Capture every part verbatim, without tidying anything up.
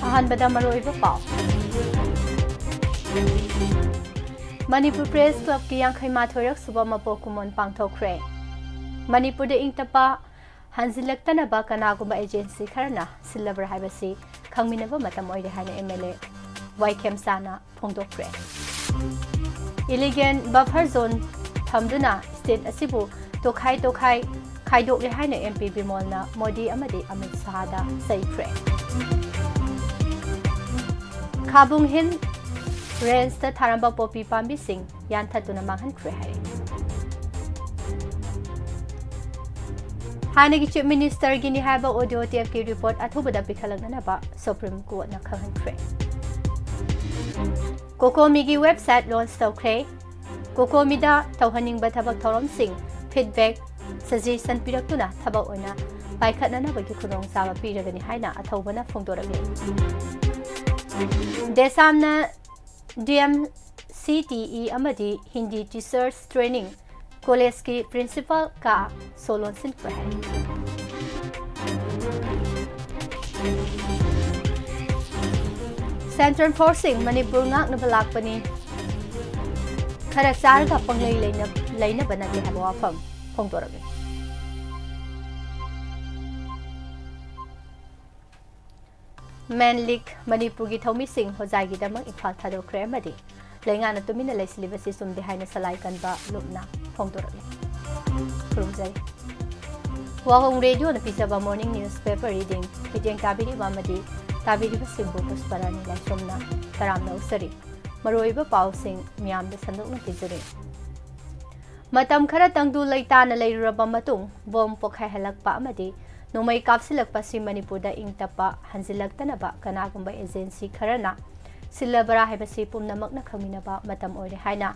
ꯑꯍꯥꯟꯕꯗ ꯃꯔꯨꯑꯣꯏꯕ ꯄꯥꯎ꯫ ꯃꯅꯤꯄꯨꯔ ꯄ꯭ꯔꯦꯁ ꯀ꯭ꯂꯕꯀꯤ ꯌꯥꯡꯈꯩ ꯃꯥꯊꯣꯏꯔꯛ ꯁꯨꯕ ꯃꯄꯣꯛ ꯀꯨꯝꯑꯣꯟ ꯄꯥꯡꯊꯣꯛꯈ꯭ꯔꯦ꯫ ꯃꯅꯤꯄꯨꯔꯗ ꯏꯪ ꯇꯞꯄ ꯍꯟꯖꯤꯜꯂꯛꯇꯅꯕ ꯀꯅꯥꯒꯨꯝꯕ ꯑꯦꯖꯦꯟꯁꯤ ꯈꯔꯅ ꯁꯤꯜꯂꯕ꯭ꯔꯥ ꯍꯥꯏꯕꯁꯤ ꯈꯪꯃꯤꯟꯅꯕ ꯃꯇꯝ ꯑꯣꯏꯔꯦ ꯍꯥꯏꯅ ꯑꯦꯝ ꯑꯦꯜ ꯑꯦ ꯋꯥꯏ ꯈꯦꯝꯆꯥꯅ ꯐꯣꯡꯗꯣꯛꯈ꯭ꯔꯦ꯫ ꯏꯂꯤꯒꯦꯟ ꯕꯐꯔ ꯖꯣꯟ ꯊꯝꯗꯨꯅ ꯁ꯭ꯇꯦꯠ ꯑꯁꯤꯕꯨ ꯇꯣꯈꯥꯏ ꯇꯣꯈꯥꯏ ꯈꯥꯏꯗꯣꯛꯂꯦ ꯍꯥꯏꯅ ꯑꯦꯝ ꯄꯤ ꯕꯤꯃꯣꯜꯅ ꯃꯣꯗꯤ ꯑꯃꯗꯤ ꯑꯃꯤꯠ ꯁꯥꯍꯗ ꯆꯩꯈ꯭ꯔꯦ꯫ ꯈꯥꯕꯨꯡ ꯍꯤꯜ ꯔꯦꯟꯖꯇ ꯊꯥꯔꯝꯕ ꯄꯣꯄꯤ ꯄꯥꯝꯕꯤꯁꯤꯡ ꯌꯥꯟꯊꯠꯇꯨꯅ ꯃꯥꯡꯍꯟꯈ꯭ꯔꯦ ꯍꯥꯏꯔꯤ꯫ ꯍꯥꯟꯅꯒꯤ ꯆꯤꯐ ꯃꯤꯅꯤꯁꯇꯔꯒꯤꯅꯤ ꯍꯥꯏꯕ ꯑꯣꯗꯤꯑꯣ ꯇꯦꯞꯀꯤ ꯔꯤꯄꯣꯔꯠ ꯑꯊꯨꯕꯗ ꯄꯤꯈꯠꯂꯛꯅꯅꯕ ꯁꯨꯄ꯭ꯔꯤꯝ ꯀꯣꯔꯠꯅ ꯈꯪꯍꯟꯈ꯭ꯔꯦ꯫ ꯀꯣꯀꯣꯃꯤꯒꯤ ꯋꯦꯕꯁꯥꯏꯠ ꯂꯣꯟꯆ ꯇꯧꯈ꯭ꯔꯦ꯫ ꯀꯣꯀꯣꯃꯤꯗ ꯇꯧꯍꯟꯅꯤꯡꯕ ꯊꯕꯛ ꯊꯧꯔꯝꯁꯤꯡ, ꯐꯤꯗꯕꯦꯛ, ꯁꯖꯦꯁꯟ ꯄꯤꯔꯛꯇꯨꯅ ꯊꯕꯛ ꯑꯣꯏꯅ ꯄꯥꯏꯈꯠꯅꯅꯕꯒꯤ ꯈꯨꯗꯣꯡꯆꯥꯕ ꯄꯤꯔꯒꯅꯤ ꯍꯥꯏꯅ ꯑꯊꯧꯕꯅ ꯐꯣꯡꯗꯣꯔꯛꯂꯤ꯫ ꯗꯦꯁꯥꯝꯅ D M C T E ꯑꯃꯗꯤ ꯍꯤꯟꯗꯤ ꯇꯤꯆꯔꯁ ꯇ꯭ꯔꯦꯅꯤꯡ ꯀꯣꯂꯦꯖꯀꯤ ꯄ꯭ꯔꯤꯟꯁꯤꯄꯥꯜ ꯀꯥ ꯁꯣ ꯂꯣꯟꯁꯤꯟꯈ꯭ꯔꯦ ꯍꯥꯏ꯫ ꯁꯦꯟꯇ꯭ꯔꯦꯜ ꯐꯣꯔꯁꯁꯤꯡ ꯃꯅꯤꯄꯨꯔ ꯉꯥꯛꯅꯕ ꯂꯥꯛꯄꯅꯤ, ꯈꯔ ꯆꯥꯔꯒ ꯄꯪꯂꯩ ꯂꯩꯅ-, ꯂꯩꯅꯕ ꯅꯠꯇꯦ ꯍꯥꯏꯕ ꯋꯥꯐꯝ ꯐꯣꯡꯗꯣꯔꯛꯂꯤ꯫ ꯃꯦꯟ ꯂꯤꯒ ꯃꯅꯤꯄꯨꯔꯒꯤ ꯊꯧꯃꯤꯁꯤꯡ ꯍꯣꯖꯥꯏꯒꯤꯗꯃꯛ ꯏꯝꯐꯥꯜ ꯊꯥꯗꯣꯛꯈ꯭ꯔꯦ ꯑꯃꯗꯤ ꯂꯩꯉꯥꯛꯅ ꯇꯨꯃꯤꯟꯅ ꯂꯩꯁꯤꯜꯂꯤꯕꯁꯤ ꯆꯨꯝꯗꯦ ꯍꯥꯏꯅ ꯁꯂꯥꯏ ꯀꯟꯕ ꯂꯨꯞꯅ ꯐꯣꯡꯗꯣꯔꯛꯂꯤ꯫ ꯈꯨꯔꯨꯝꯖꯔꯤ꯫ ꯋꯥꯍꯣꯡ ꯔꯦꯗꯤꯑꯣꯅ ꯄꯤꯖꯕ morning newspaper reading ꯃꯤꯠꯌꯦꯡ ꯇꯥꯕꯤꯔꯤꯕ ꯑꯃꯗꯤ ꯇꯥꯕꯤꯔꯤꯕꯁꯤꯡꯕꯨ ꯄꯨꯁꯄꯔꯥꯅꯤ ꯂꯥꯏꯁ꯭ꯔꯝꯅ ꯇꯔꯥꯝꯅ ꯑꯣꯛꯆꯔꯤ꯫ ꯃꯔꯨꯑꯣꯏꯕ ꯄꯥꯎꯁꯤꯡ ꯃꯤꯌꯥꯝꯗ ꯁꯟꯗꯣꯛꯅ ꯄꯤꯖꯔꯤ꯫ ꯃꯇꯝ ꯈꯔ ꯇꯪꯗꯨ ꯂꯩꯇꯥꯅ ꯂꯩꯔꯨꯔꯕ ꯃꯇꯨꯡ ꯕꯣꯝ ꯄꯣꯈꯥꯏꯍꯜꯂꯛꯄ ꯑꯃꯗꯤ ꯅꯣꯡꯃꯩ ꯀꯥꯞꯁꯤꯜꯂꯛꯄ ꯑꯁꯤ ꯃꯅꯤꯄꯨꯔꯗ ꯏꯪ ꯇꯞꯄ ꯍꯟꯖꯤꯜꯂꯛꯇꯅꯕ ꯀꯅꯥꯒꯨꯝꯕ ꯑꯦꯖꯦꯟꯁꯤ ꯈꯔꯅ ꯁꯤꯜꯂꯕꯔꯥ ꯍꯥꯏꯕꯁꯤ ꯄꯨꯝꯅꯃꯛꯅ ꯈꯪꯃꯤꯟꯅꯕ ꯃꯇꯝ ꯑꯣꯏꯔꯦ ꯍꯥꯏꯅ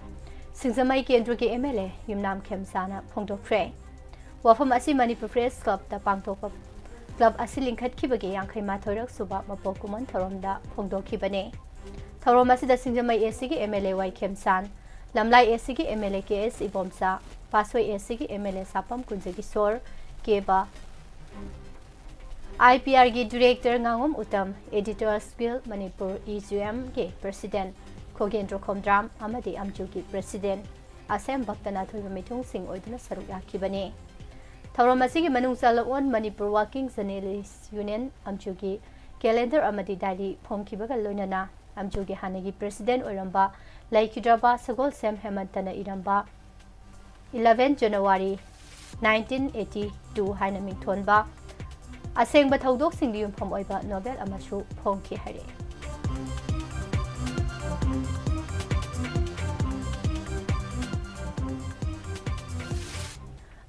ꯁꯤꯡꯖꯃꯩ ꯀꯦꯟꯗ꯭ꯔꯒꯤ ꯑꯦꯝ ꯑꯦꯜ ꯑꯦ ꯌꯨꯝꯅꯥꯝ ꯈꯦꯝꯆꯥꯅ ꯐꯣꯡꯗꯣꯛꯈ꯭ꯔꯦ꯫ ꯋꯥꯐꯝ ꯑꯁꯤ ꯃꯅꯤꯄꯨꯔ ꯄ꯭ꯔꯦꯁ ꯀ꯭ꯂꯕꯇ ꯄꯥꯡꯊꯣꯛꯄ, ꯀ꯭ꯂꯕ ꯑꯁꯤ ꯂꯤꯡꯈꯠꯈꯤꯕꯒꯤ ꯌꯥꯡꯈꯩ ꯃꯥꯊꯣꯏꯔꯛ ꯁꯨꯕ ꯃꯄꯣꯛ ꯀꯨꯝꯑꯣꯟ ꯊꯧꯔꯝꯗ ꯐꯣꯡꯗꯣꯛꯈꯤꯕꯅꯤ꯫ ꯊꯧꯔꯝ ꯑꯁꯤꯗ ꯁꯤꯡꯖꯃꯩ ꯑꯦ ꯁꯤꯒꯤ ꯑꯦꯝ ꯑꯦꯜ ꯑꯦ ꯋꯥꯏ ꯈꯦꯝꯆꯥꯟ, ꯂꯝꯂꯥꯏ ꯑꯦ ꯁꯤꯒꯤ ꯑꯦꯝ ꯑꯦꯜ ꯑꯦ ꯀꯦ ꯑꯦꯁ ꯏꯕꯣꯝꯆꯥ, ꯄꯥꯁꯣꯏ ꯑꯦꯁ ꯁꯤꯒꯤ ꯑꯦꯝ ꯑꯦꯜ ꯑꯦ ꯁꯥꯄꯝ ꯀꯨꯟꯖꯒꯤꯁꯣꯔ, ꯀꯦꯕ, ꯑꯥꯏ ꯄꯤ ꯑꯥꯔꯒꯤ ꯗꯤꯔꯦꯛꯇꯔ ꯉꯥꯉꯣꯝ Uttam, Editors Guild Manipur, E G ꯑꯦꯝꯒꯤ ꯄ꯭ꯔꯁꯤꯗꯦꯟ ꯈꯣꯒꯦꯟꯗ꯭ꯔꯣ ꯈꯣꯝꯗ꯭ꯔꯥꯝ ꯑꯃꯗꯤ ꯑꯝꯖꯨꯒꯤ ꯄ꯭ꯔꯁꯤꯗꯦꯟ ꯑꯁꯦꯝ ꯚꯛꯇꯅꯥꯊ ꯑꯣꯏꯕ ꯃꯤꯊꯨꯡꯁꯤꯡ ꯑꯣꯏꯗꯨꯅ ꯁꯔꯨꯛ ꯌꯥꯈꯤꯕꯅꯤ꯫ ꯊꯧꯔꯝ ꯑꯁꯤꯒꯤ ꯃꯅꯨꯡ ꯆꯜꯂꯛ All Manipur Working Journalist Union, ꯑꯝꯖꯨꯒꯤ ꯀꯦꯂꯦꯟꯗꯔ ꯑꯃꯗꯤ ꯗꯥꯏꯔꯤ ꯐꯣꯡꯈꯤꯕꯒ ꯂꯣꯏꯅꯅ ꯑꯝꯖꯨꯒꯤ ꯍꯥꯟꯅꯒꯤ ꯄ꯭ꯔꯁꯤꯗꯦꯟ ꯑꯣꯏꯔꯝꯕ ꯂꯩꯈꯤꯗ꯭ꯔꯕ ꯁꯒꯣꯜꯁꯦꯝ ꯍꯦꯃꯟꯇꯅ ꯏꯔꯝꯕ eleven January nineteen eighty two ꯍꯥꯏꯅ ꯃꯤꯡꯊꯣꯟꯕ ꯑꯁꯦꯡꯕ ꯊꯧꯗꯣꯛꯁꯤꯡꯗ ꯌꯨꯝꯐꯝ ꯑꯣꯏꯕ ꯅꯣꯕꯦꯜ ꯑꯃꯁꯨ ꯐꯣꯡꯈꯤ ꯍꯥꯏꯔꯛꯏ꯫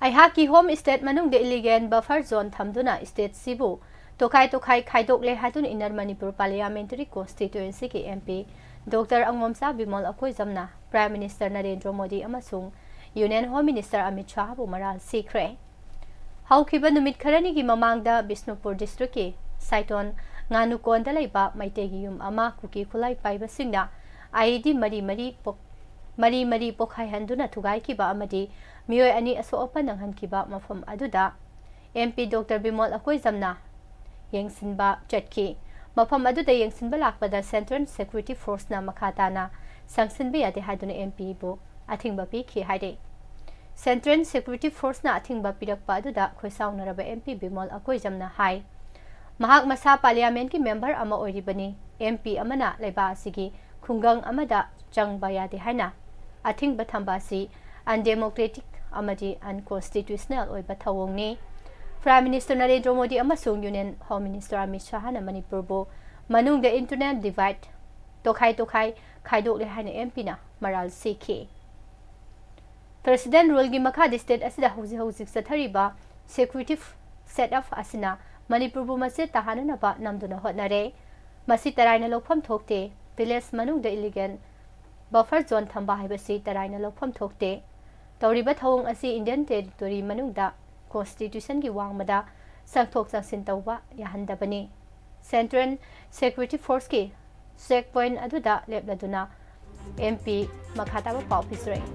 ꯑꯩꯍꯥꯛꯀꯤ ꯍꯣꯝ ꯁ꯭ꯇꯦꯠ ꯃꯅꯨꯡꯗ ꯏꯂꯤꯒꯦꯜ ꯕꯐꯔ ꯖꯣꯟ ꯊꯝꯗꯨꯅ ꯁ꯭ꯇꯦꯠꯁꯤꯕꯨ ꯇꯣꯈꯥꯏ ꯇꯣꯈꯥꯏ ꯈꯥꯏꯗꯣꯛꯂꯦ ꯍꯥꯏꯗꯨꯅ ꯏꯟꯅꯔ ꯃꯅꯤꯄꯨꯔ ꯄꯥꯔꯂꯤꯌꯥꯃꯦꯟꯇꯔꯤ ꯀꯣꯟꯁꯇꯤꯇ꯭ꯋꯦꯟꯁꯤꯒꯤ M P doctor Angomcha Bimol ꯑꯀꯣꯏꯖꯝꯅ ꯄ꯭ꯔꯥꯏꯝ ꯃꯤꯅꯤꯁꯇꯔ ꯅꯔꯦꯟꯗ꯭ꯔ ꯃꯣꯗꯤ ꯑꯃꯁꯨꯡ ꯌꯨꯅꯤꯌꯟ ꯍꯣꯝ ꯃꯤꯅꯤꯁꯇꯔ ꯑꯃꯤꯠ ꯁꯥꯍꯕꯨ ꯃꯔꯥꯜ ꯁꯤꯈ꯭ꯔꯦ꯫ ꯍꯧꯈꯤꯕ ꯅꯨꯃꯤꯠ ꯈꯔꯅꯤꯒꯤ ꯃꯃꯥꯡꯗ ꯕꯤꯁꯅꯨꯄꯨꯔ ꯗꯤꯁꯇ꯭ꯔꯤꯛꯀꯤ ꯁꯥꯏꯇꯣꯟ ꯉꯥꯅꯨꯀꯣꯟꯗ ꯂꯩꯕ ꯃꯩꯇꯩꯒꯤ ꯌꯨꯝ ꯑꯃ ꯀꯨꯀꯤ ꯈꯨꯠꯂꯥꯏ ꯄꯥꯏꯕꯁꯤꯡꯅ ꯑꯥꯏ ꯏ ꯗꯤ ꯃꯔꯤ ꯃꯔꯤ ꯄꯣꯛ-, ꯃꯔꯤ ꯃꯔꯤ ꯄꯣꯈꯥꯏꯍꯟꯗꯨꯅ ꯊꯨꯒꯥꯏꯈꯤꯕ ꯑꯃꯗꯤ ꯃꯤꯑꯣꯏ ꯑꯅꯤ ꯑꯁꯣꯛ ꯑꯄꯟ ꯅꯪꯍꯟꯈꯤꯕ ꯃꯐꯝ ꯑꯗꯨꯗ ꯑꯦꯝ ꯄꯤ ꯗꯣꯛꯇꯔ ꯕꯤꯃꯣꯜ ꯑꯀꯣꯏꯖꯝꯅ ꯌꯦꯡꯁꯤꯟꯕ ꯆꯠꯈꯤ꯫ ꯃꯐꯝ ꯑꯗꯨꯗ ꯌꯦꯡꯁꯤꯟꯕ ꯂꯥꯛꯄꯗ ꯁꯦꯟꯇ꯭ꯔꯦꯜ ꯁꯦꯀ꯭ꯌꯨꯔꯤꯇꯤ ꯐꯣꯔꯁꯅ ꯃꯈꯥ ꯇꯥꯅ ꯆꯪꯁꯤꯟꯕ ꯌꯥꯗꯦ ꯍꯥꯏꯗꯨꯅ ꯑꯦꯝ ꯄꯤꯕꯨ ꯑꯊꯤꯡꯕ ꯄꯤꯈꯤ ꯍꯥꯏꯔꯤ꯫ ꯁꯦꯟꯇ꯭ꯔꯦꯜ ꯁꯦꯀ꯭ꯌꯨꯔꯤꯇꯤ ꯐꯣꯔꯁꯅ ꯑꯊꯤꯡꯕ ꯄꯤꯔꯛꯄ ꯑꯗꯨꯗ ꯈꯣꯏꯁꯥꯎꯅꯔꯕ ꯑꯦꯝ ꯄꯤ ꯕꯤꯃꯣꯜ ꯑꯀꯣꯏꯖꯝꯅ ꯍꯥꯏ, ꯃꯍꯥꯛ ꯃꯁꯥ ꯄꯥꯔꯂꯤꯌꯥꯃꯦꯟꯠꯀꯤ ꯃꯦꯝꯕꯔ ꯑꯃ ꯑꯣꯏꯔꯤꯕꯅꯤ꯫ ꯑꯦꯝ ꯄꯤ ꯑꯃꯅ ꯂꯩꯕꯥꯛ ꯑꯁꯤꯒꯤ ꯈꯨꯡꯒꯪ ꯑꯃꯗ ꯆꯪꯕ ꯌꯥꯗꯦ ꯍꯥꯏꯅ ꯑꯊꯤꯡꯕ ꯊꯝꯕ ꯑꯁꯤ ꯑꯟꯗꯦꯃꯣꯀ꯭ꯔꯦꯇꯤꯛ ꯑꯃꯗꯤ ꯑꯟꯀꯣꯟꯁꯇꯤꯇ꯭ꯌꯨꯁꯅꯦꯜ ꯑꯣꯏꯕ ꯊꯧꯑꯣꯡꯅꯤ꯫ ꯄ꯭ꯔꯥꯏꯝ ꯃꯤꯅꯤꯁꯇꯔ ꯅꯔꯦꯟꯗ꯭ꯔ ꯃꯣꯗꯤ ꯑꯃꯁꯨꯡ ꯌꯨꯅꯤꯌꯟ ꯍꯣꯝ ꯃꯤꯅꯤꯁꯇꯔ ꯑꯃꯤꯠ ꯁꯥꯍꯅ ꯃꯅꯤꯄꯨꯔꯕꯨ ꯃꯅꯨꯡꯗ ꯏꯟꯇꯔꯅꯦꯜ ꯗꯤꯚꯥꯏꯗ, ꯇꯣꯈꯥꯏ ꯇꯣꯈꯥꯏ ꯈꯥꯏꯗꯣꯛꯂꯦ ꯍꯥꯏꯅ ꯑꯦꯝ ꯄꯤꯅ ꯃꯔꯥꯜ ꯁꯤꯈꯤ꯫ ꯄ꯭ꯔꯁꯤꯗꯦꯟ ꯔꯨꯜꯒꯤ ꯃꯈꯥꯗ ꯁ꯭ꯇꯦꯠ ꯑꯁꯤꯗ ꯍꯧꯖꯤꯛ ꯍꯧꯖꯤꯛ ꯆꯠꯊꯔꯤꯕ ꯁꯦꯀ꯭ꯌꯨꯔꯤꯇꯤ ꯁꯦꯠ ꯑꯞ ꯑꯁꯤꯅ ꯃꯅꯤꯄꯨꯔꯕꯨ ꯃꯆꯦꯠ ꯇꯥꯍꯟꯅꯅꯕ ꯅꯝꯗꯨꯅ ꯍꯣꯠꯅꯔꯦ꯫ ꯃꯁꯤ ꯇꯔꯥꯏꯅ ꯂꯧꯐꯝ ꯊꯣꯛꯇꯦ꯫ ꯚꯤꯂꯦꯖ ꯃꯅꯨꯡꯗ ꯏꯂꯤꯒꯦꯜ ꯕꯐꯔ ꯖꯣꯟ ꯊꯝꯕ ꯍꯥꯏꯕꯁꯤ ꯇꯔꯥꯏꯅ ꯂꯧꯐꯝ ꯊꯣꯛꯇꯦ꯫ ꯇꯧꯔꯤꯕ ꯊꯧꯑꯣꯡ ꯑꯁꯤ ꯏꯟꯗꯤꯌꯟ ꯇꯦꯔꯤꯇꯣꯔꯤ ꯃꯅꯨꯡꯗ ꯀꯣꯟꯁꯇꯤꯇ꯭ꯌꯨꯁꯟꯒꯤ ꯋꯥꯡꯃꯗ ꯆꯪꯊꯣꯛ ꯆꯪꯁꯤꯟ ꯇꯧꯕ ꯌꯥꯍꯟꯗꯕꯅꯤ꯫ ꯁꯦꯟꯇ꯭ꯔꯦꯜ ꯁꯦꯀ꯭ꯌꯨꯔꯤꯇꯤ ꯐꯣꯔꯁꯀꯤ ꯆꯦꯛ ꯄꯣꯏꯟꯠ ꯑꯗꯨꯗ ꯂꯦꯞꯂꯗꯨꯅ ꯑꯦꯝ ꯄꯤ ꯃꯈꯥ ꯇꯥꯕ ꯄꯥꯎ ꯄꯤꯖꯔꯛꯏ꯫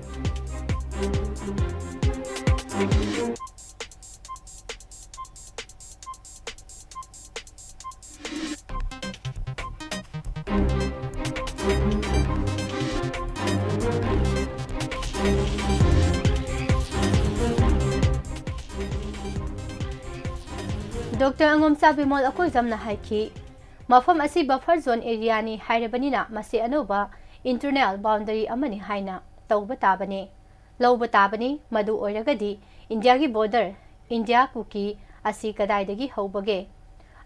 ꯗꯣꯛꯇꯔ ꯑꯉꯣꯝꯆꯥ ꯕꯤꯃꯣꯜ ꯑꯀꯣꯏꯖꯝꯅ ꯍꯥꯏꯈꯤ, ꯃꯐꯝ ꯑꯁꯤ buffer zone area ꯅꯤ ꯍꯥꯏꯔꯕꯅꯤꯅ ꯃꯁꯤ ꯑꯅꯧꯕ internal boundary ꯑꯃꯅꯤ ꯍꯥꯏꯅ ꯇꯧꯕ ꯇꯥꯕꯅꯤ, ꯂꯧꯕ ꯇꯥꯕꯅꯤ꯫ ꯃꯗꯨ ꯑꯣꯏꯔꯒꯗꯤ ꯏꯟꯗꯤꯌꯥꯒꯤ border, ꯏꯟꯗꯤꯌꯥ ꯀꯨꯀꯤ ꯑꯁꯤ ꯀꯗꯥꯏꯗꯒꯤ ꯍꯧꯕꯒꯦ?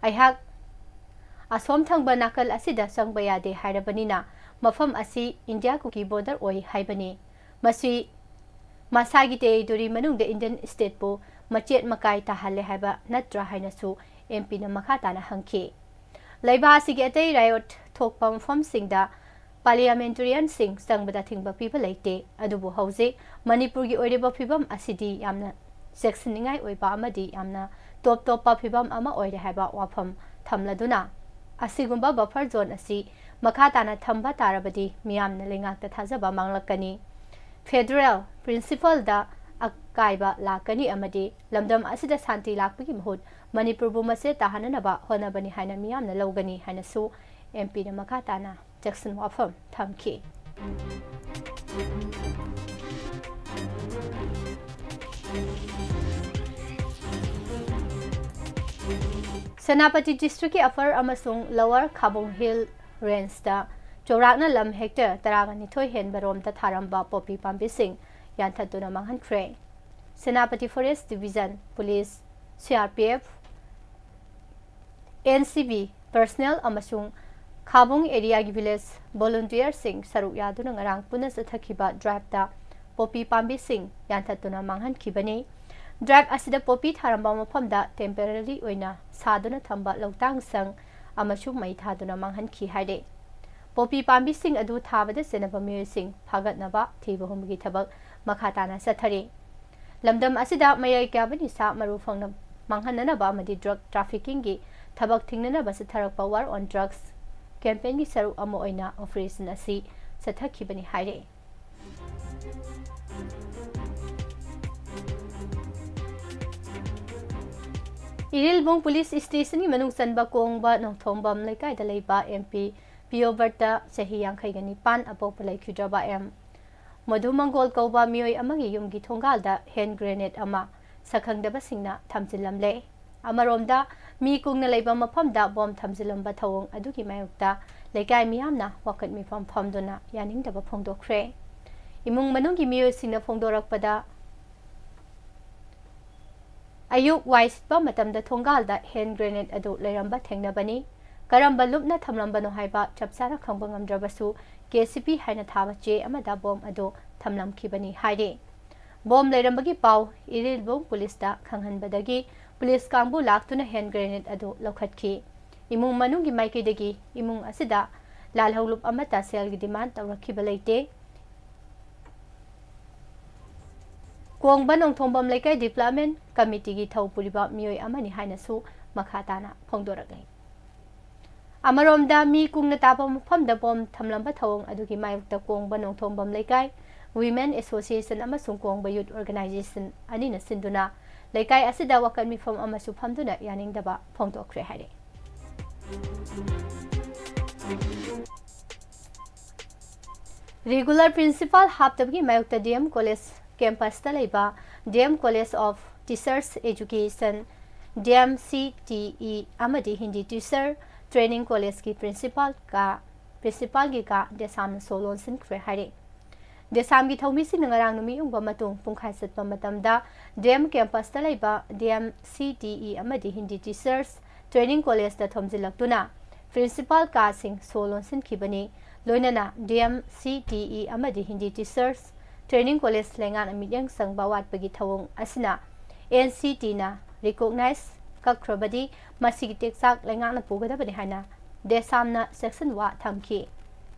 ꯑꯩꯍꯥꯛ ꯑꯁꯣꯝ ꯊꯪꯕ ꯅꯥꯀꯜ ꯑꯁꯤꯗ ꯆꯪꯕ ꯌꯥꯗꯦ ꯍꯥꯏꯔꯕꯅꯤꯅ ꯃꯐꯝ ꯑꯁꯤ ꯏꯟꯗꯤꯌꯥ ꯀꯨꯀꯤ border ꯑꯣꯏ ꯍꯥꯏꯕꯅꯤ꯫ ꯃꯁꯤ ꯃꯁꯥꯒꯤ territory ꯃꯅꯨꯡꯗ Indian state ꯄꯨ ꯃꯆꯦꯠ ꯃꯀꯥꯏ ꯇꯥꯍꯜꯂꯦ ꯍꯥꯏꯕ ꯅꯠꯇ꯭ꯔꯥ ꯍꯥꯏꯅꯁꯨ M P ꯅ ꯃꯈꯥ ꯇꯥꯅ ꯍꯪꯈꯤ꯫ ꯂꯩꯕꯥꯛ ꯑꯁꯤꯒꯤ ꯑꯇꯩ riot ꯊꯣꯛꯄ ꯃꯐꯝꯁꯤꯡꯗ parliamentarian ꯁꯤꯡ ꯆꯪꯕꯗ ꯑꯊꯤꯡꯕ ꯄꯤꯕ ꯂꯩꯇꯦ, ꯑꯗꯨꯕꯨ ꯍꯧꯖꯤꯛ ꯃꯅꯤꯄꯨꯔꯒꯤ ꯑꯣꯏꯔꯤꯕ ꯐꯤꯕꯝ ꯑꯁꯤꯗꯤ ꯌꯥꯝꯅ ꯆꯦꯛꯁꯤꯟꯅꯤꯡꯉꯥꯏ ꯑꯣꯏꯕ ꯑꯃꯗꯤ ꯌꯥꯝꯅ ꯇꯣꯞ ꯇꯣꯞꯄ ꯐꯤꯕꯝ ꯑꯃ ꯑꯣꯏꯔꯦ ꯍꯥꯏꯕ ꯋꯥꯐꯝ ꯊꯝꯂꯗꯨꯅ, ꯑꯁꯤꯒꯨꯝꯕ buffer zone ꯑꯁꯤ ꯃꯈꯥ ꯇꯥꯅ ꯊꯝꯕ ꯇꯥꯔꯕꯗꯤ ꯃꯤꯌꯥꯝꯅ ꯂꯩꯉꯥꯛꯇ ꯊꯥꯖꯕ ꯃꯥꯡꯂꯛꯀꯅꯤ, federal principle ꯗ ꯑꯀꯥꯏꯕ ꯂꯥꯛꯀꯅꯤ ꯑꯃꯗꯤ ꯂꯝꯗꯝ ꯑꯁꯤꯗ ꯁꯥꯟꯇꯤ ꯂꯥꯛꯄꯒꯤ ꯃꯍꯨꯠ ꯃꯅꯤꯄꯨꯔꯕꯨ ꯃꯆꯦꯠ ꯇꯥꯍꯟꯅꯅꯕ ꯍꯣꯠꯅꯕꯅꯤ ꯍꯥꯏꯅ ꯃꯤꯌꯥꯝꯅ ꯂꯧꯒꯅꯤ ꯍꯥꯏꯅꯁꯨ M P ꯅ ꯃꯈꯥ ꯇꯥꯅ ꯆꯦꯛꯁꯤꯟ ꯋꯥꯐꯝ ꯊꯝꯈꯤ꯫ ꯁꯦꯅꯥꯄꯇꯤ district ꯀꯤ Upper ꯑꯃꯁꯨꯡ Lower ꯈꯥꯕꯨꯡ Hill Range ꯇ ꯆꯥꯎꯔꯥꯛꯅ ꯂꯝ hectare ꯇꯔꯥꯒ ꯅꯤꯊꯣꯏ ꯍꯦꯟꯕ ꯔꯣꯝꯗ ꯊꯥꯔꯝꯕ ꯄꯣꯄꯤ ꯄꯥꯝꯕꯤꯁꯤꯡ ꯌꯥꯟꯊꯠꯇꯨꯅ ꯃꯥꯡꯍꯟꯈ꯭ꯔꯦ꯫ Senapati Forest Division, Police, C R P F, N C B personnel ꯑꯃꯁꯨꯡ ꯈꯥꯕꯨꯡ area ꯒꯤ village volunteer ꯁꯤꯡ ꯁꯔꯨꯛ ꯌꯥꯗꯨꯅ ꯉꯔꯥꯡ ꯄꯨꯟꯅ ꯆꯠꯊꯈꯤꯕ drive ꯇ ꯄꯣꯄꯤ ꯄꯥꯝꯕꯤꯁꯤꯡ ꯌꯥꯟꯊꯠꯇꯨꯅ ꯃꯥꯡꯍꯟꯈꯤꯕꯅꯤ꯫ Drive ꯑꯁꯤꯗ ꯄꯣꯄꯤ ꯊꯥꯔꯝꯕ ꯃꯐꯝꯗ temporary ꯑꯣꯏꯅ ꯁꯥꯗꯨꯅ ꯊꯝꯕ ꯂꯧꯇꯥꯡ ꯁꯪ ꯑꯃꯁꯨ ꯃꯩ ꯊꯥꯗꯨꯅ ꯃꯥꯡꯍꯟꯈꯤ ꯍꯥꯏꯔꯦ꯫ ꯄꯣꯄꯤ ꯄꯥꯝꯕꯤꯁꯤꯡ ꯑꯗꯨ ꯊꯥꯕꯗ ꯆꯦꯟꯅꯕ ꯃꯤꯑꯣꯏꯁꯤꯡ ꯐꯥꯒꯠꯅꯕ ꯊꯤꯕ ꯍꯨꯝꯕꯒꯤ ꯊꯕꯛ ꯃꯈꯥ ꯇꯥꯅ ꯆꯠꯊꯔꯤ꯫ ꯂꯝꯗꯝ ꯑꯁꯤꯗ ꯃꯌꯥꯏ ꯀꯥꯕ ꯅꯤꯁꯥ ꯃꯔꯨ ꯐꯪꯅ ꯃꯥꯡꯍꯟꯅꯅꯕ ꯑꯃꯗꯤ drug trafficking ꯒꯤ ꯊꯕꯛ ꯊꯤꯡꯅꯅꯕ ꯆꯠꯊꯔꯛꯄ War on Drugs campaign ꯒꯤ ꯁꯔꯨꯛ ꯑꯃ ꯑꯣꯏꯅ operation ꯑꯁꯤ ꯆꯠꯊꯈꯤꯕꯅꯤ ꯍꯥꯏꯔꯦ꯫ ꯏꯔꯤꯜꯕꯨꯡ ꯄꯨꯂꯤꯁ ꯁ꯭ꯇꯦꯁꯟꯒꯤ ꯃꯅꯨꯡ ꯆꯟꯕ ꯀꯣꯡꯕ ꯅꯣꯡꯊꯣꯝꯕꯝ ꯂꯩꯀꯥꯏꯗ ꯂꯩꯕ ꯑꯦꯝ ꯄꯤ ꯄꯤꯌꯣꯕꯔꯇ ꯆꯍꯤ ꯌꯥꯡꯈꯩꯒ ꯅꯤꯄꯥꯟ ꯑꯄꯣꯛꯄ ꯂꯩꯈꯤꯗ꯭ꯔꯕ ꯑꯦꯝ ꯃꯙꯨ ꯃꯪꯒꯣꯜ ꯀꯧꯕ ꯃꯤꯑꯣꯏ ꯑꯃꯒꯤ ꯌꯨꯝꯒꯤ ꯊꯣꯡꯒꯥꯜꯗ ꯍꯦꯟ ꯒ꯭ꯔꯦꯅꯦꯗ ꯑꯃ ꯁꯛꯈꯪꯗꯕꯁꯤꯡꯅ ꯊꯝꯖꯤꯜꯂꯝꯂꯦ꯫ ꯑꯃꯔꯣꯝꯗ, ꯃꯤ ꯀꯨꯡꯅ ꯂꯩꯕ ꯃꯐꯝꯗ ꯕꯣꯝ ꯊꯝꯖꯤꯜꯂꯝꯕ ꯊꯧꯑꯣꯡ ꯑꯗꯨꯒꯤ ꯃꯥꯌꯣꯛꯇ ꯂꯩꯀꯥꯏ ꯃꯤꯌꯥꯝꯅ ꯋꯥꯀꯠ ꯃꯤꯐꯝ ꯐꯝꯗꯨꯅ ꯌꯥꯅꯤꯡꯗꯕ ꯐꯣꯡꯗꯣꯛꯈ꯭ꯔꯦ꯫ ꯏꯃꯨꯡ ꯃꯅꯨꯡꯒꯤ ꯃꯤꯑꯣꯏꯁꯤꯡꯅ ꯐꯣꯡꯗꯣꯔꯛꯄꯗ, ꯑꯌꯨꯛ ꯋꯥꯏ ꯁꯤꯠꯄ ꯃꯇꯝꯗ ꯊꯣꯡꯒꯥꯜꯗ ꯍꯦꯟ ꯒ꯭ꯔꯦꯅꯦꯗ ꯑꯗꯨ ꯂꯩꯔꯝꯕ ꯊꯦꯡꯅꯕꯅꯤ꯫ ꯀꯔꯝꯕ ꯂꯨꯞꯅ ꯊꯝꯂꯝꯕꯅꯣ ꯍꯥꯏꯕ ꯆꯞ ꯆꯥꯅ ꯈꯪꯕ ꯉꯝꯗ꯭ꯔꯕꯁꯨ, ꯀꯦ ꯁꯤ ꯄꯤ ꯍꯥꯏꯅ ꯊꯥꯕ ꯆꯦ ꯑꯃꯗ ꯕꯣꯝ ꯑꯗꯨ ꯊꯝꯂꯝꯈꯤꯕꯅꯤ ꯍꯥꯏꯔꯤ꯫ ꯕꯣꯝ ꯂꯩꯔꯝꯕꯒꯤ ꯄꯥꯎ ꯏꯔꯤꯜꯕꯨꯡ ꯄꯨꯂꯤꯁꯇ ꯈꯪꯍꯟꯕꯗꯒꯤ ꯄꯨꯂꯤꯁ ꯀꯥꯡꯕꯨ ꯂꯥꯛꯇꯨꯅ ꯍꯦꯟ ꯒ꯭ꯔꯦꯅꯦꯗ ꯑꯗꯨ ꯂꯧꯈꯠꯈꯤ꯫ ꯏꯃꯨꯡ ꯃꯅꯨꯡꯒꯤ ꯃꯥꯏꯀꯩꯗꯒꯤ ꯏꯃꯨꯡ ꯑꯁꯤꯗ ꯂꯥꯜꯍꯧꯂꯨꯞ ꯑꯃꯠꯇ ꯁꯦꯜꯒꯤ ꯗꯤꯃꯥꯟ ꯇꯧꯔꯛꯈꯤꯕ ꯂꯩꯇꯦ꯫ ꯀꯣꯡꯕ ꯅꯣꯡꯊꯣꯝꯕꯝ ꯂꯩꯀꯥꯏ ꯗꯤꯕ꯭ꯂꯞꯃꯦꯟ ꯀꯃꯤꯇꯤꯒꯤ ꯊꯧ ꯄꯨꯔꯤꯕ ꯃꯤꯑꯣꯏ ꯑꯃꯅꯤ ꯍꯥꯏꯅꯁꯨ ꯃꯈꯥ ꯇꯥꯅ ꯐꯣꯡꯗꯣꯔꯛꯂꯤ꯫ ꯑꯃꯔꯣꯝꯗ, ꯃꯤ ꯀꯨꯡꯅ ꯇꯥꯕ ꯃꯐꯝꯗ ꯕꯣꯝ ꯊꯝꯂꯝꯕ ꯊꯧꯑꯣꯡ ꯑꯗꯨꯒꯤ ꯃꯥꯌꯣꯛꯇ ꯀꯣꯡꯕ ꯅꯣꯡꯊꯣꯝꯕꯝ ꯂꯩꯀꯥꯏ ꯋꯤꯃꯦꯟ ꯑꯦꯁꯣꯁꯤꯌꯦꯁꯟ ꯑꯃꯁꯨꯡ ꯀꯣꯡꯕ ꯌꯨꯠ ꯑꯣꯔꯒꯅꯥꯏꯖꯦꯁꯟ ꯑꯅꯤꯅ ꯁꯤꯟꯗꯨꯅ ꯂꯩꯀꯥꯏ ꯑꯁꯤꯗ ꯋꯥꯀꯠ ꯃꯤꯐꯝ ꯑꯃꯁꯨ ꯐꯝꯗꯨꯅ ꯌꯥꯅꯤꯡꯗꯕ ꯐꯣꯡꯗꯣꯛꯈ꯭ꯔꯦ ꯍꯥꯏꯔꯤ꯫ ꯔꯤꯒꯨꯂꯔ ꯄ꯭ꯔꯤꯟꯁꯤꯄꯥꯜ ꯍꯥꯞꯇꯕꯒꯤ ꯃꯥꯌꯣꯛꯇ ꯗꯤ ꯑꯦꯝ ꯀꯣꯂꯦꯖ ꯀꯦꯝꯄꯁꯇ ꯂꯩꯕ D M college of teachers education, D M C T E, ꯑꯃꯗꯤ ꯍꯤꯟꯗꯤ ꯇꯤꯆꯔ ꯇ꯭ꯔꯦꯅꯤꯡ ꯀꯣꯂꯦꯖꯀꯤ ꯄ꯭ꯔꯤꯟꯁꯤꯄꯥꯜ ꯀꯥ, ꯄ꯭ꯔꯤꯟꯁꯤꯄꯥꯜꯒꯤ ꯀꯥ ꯗꯦꯁꯥꯝꯅ ꯁꯣ ꯂꯣꯟꯁꯤꯟꯈ꯭ꯔꯦ ꯍꯥꯏꯔꯤ꯫ ꯗꯦꯁꯥꯝꯒꯤ ꯊꯧꯃꯤꯁꯤꯡꯅ ꯉꯔꯥꯡ ꯅꯨꯃꯤꯠ ꯌꯨꯡꯕ ꯃꯇꯨꯡ ꯄꯨꯡꯈꯥꯏ ꯆꯠꯄ ꯃꯇꯝꯗ ꯗꯤ ꯑꯦꯝ ꯀꯦꯝꯄꯁꯇ ꯂꯩꯕ ꯗꯤ ꯑꯦꯝ ꯁꯤ ꯇꯤ ꯏ ꯑꯃꯗꯤ ꯍꯤꯟꯗꯤ ꯇꯤꯆꯔꯁ ꯇ꯭ꯔꯦꯅꯤꯡ ꯀꯣꯂꯦꯖꯇ ꯊꯣꯝꯖꯤꯜꯂꯛꯇꯨꯅ ꯄ꯭ꯔꯤꯟꯁꯤꯄꯥꯜ ꯀꯥꯁꯤꯡ ꯁꯣ ꯂꯣꯟꯁꯤꯟꯈꯤꯕꯅꯤ꯫ ꯂꯣꯏꯅꯅ ꯗꯤ ꯑꯦꯝ ꯁꯤ ꯇꯤ ꯏ ꯑꯃꯗꯤ ꯍꯤꯟꯗꯤ ꯇꯤꯆꯔꯁ ꯇ꯭ꯔꯦꯅꯤꯡ ꯀꯣꯂꯦꯖ ꯂꯩꯉꯥꯛꯅ ꯃꯤꯠꯌꯦꯡ ꯆꯪꯕ ꯋꯥꯠꯄꯒꯤ ꯊꯧꯑꯣꯡ ꯑꯁꯤꯅ ꯑꯦꯟ ꯁꯤ ꯇꯤꯅ ꯔꯤꯀꯣꯛꯅꯥꯏꯖ ꯀꯛꯈ꯭ꯔꯕꯗꯤ ꯃꯁꯤꯒꯤ ꯇꯦꯛꯆꯥꯛ ꯂꯩꯉꯥꯛꯅ ꯄꯨꯒꯗꯕꯅꯤ ꯍꯥꯏꯅ ꯗꯦꯁꯥꯝꯅ ꯁꯦꯛꯁꯟ ꯋꯥ ꯊꯝꯈꯤ꯫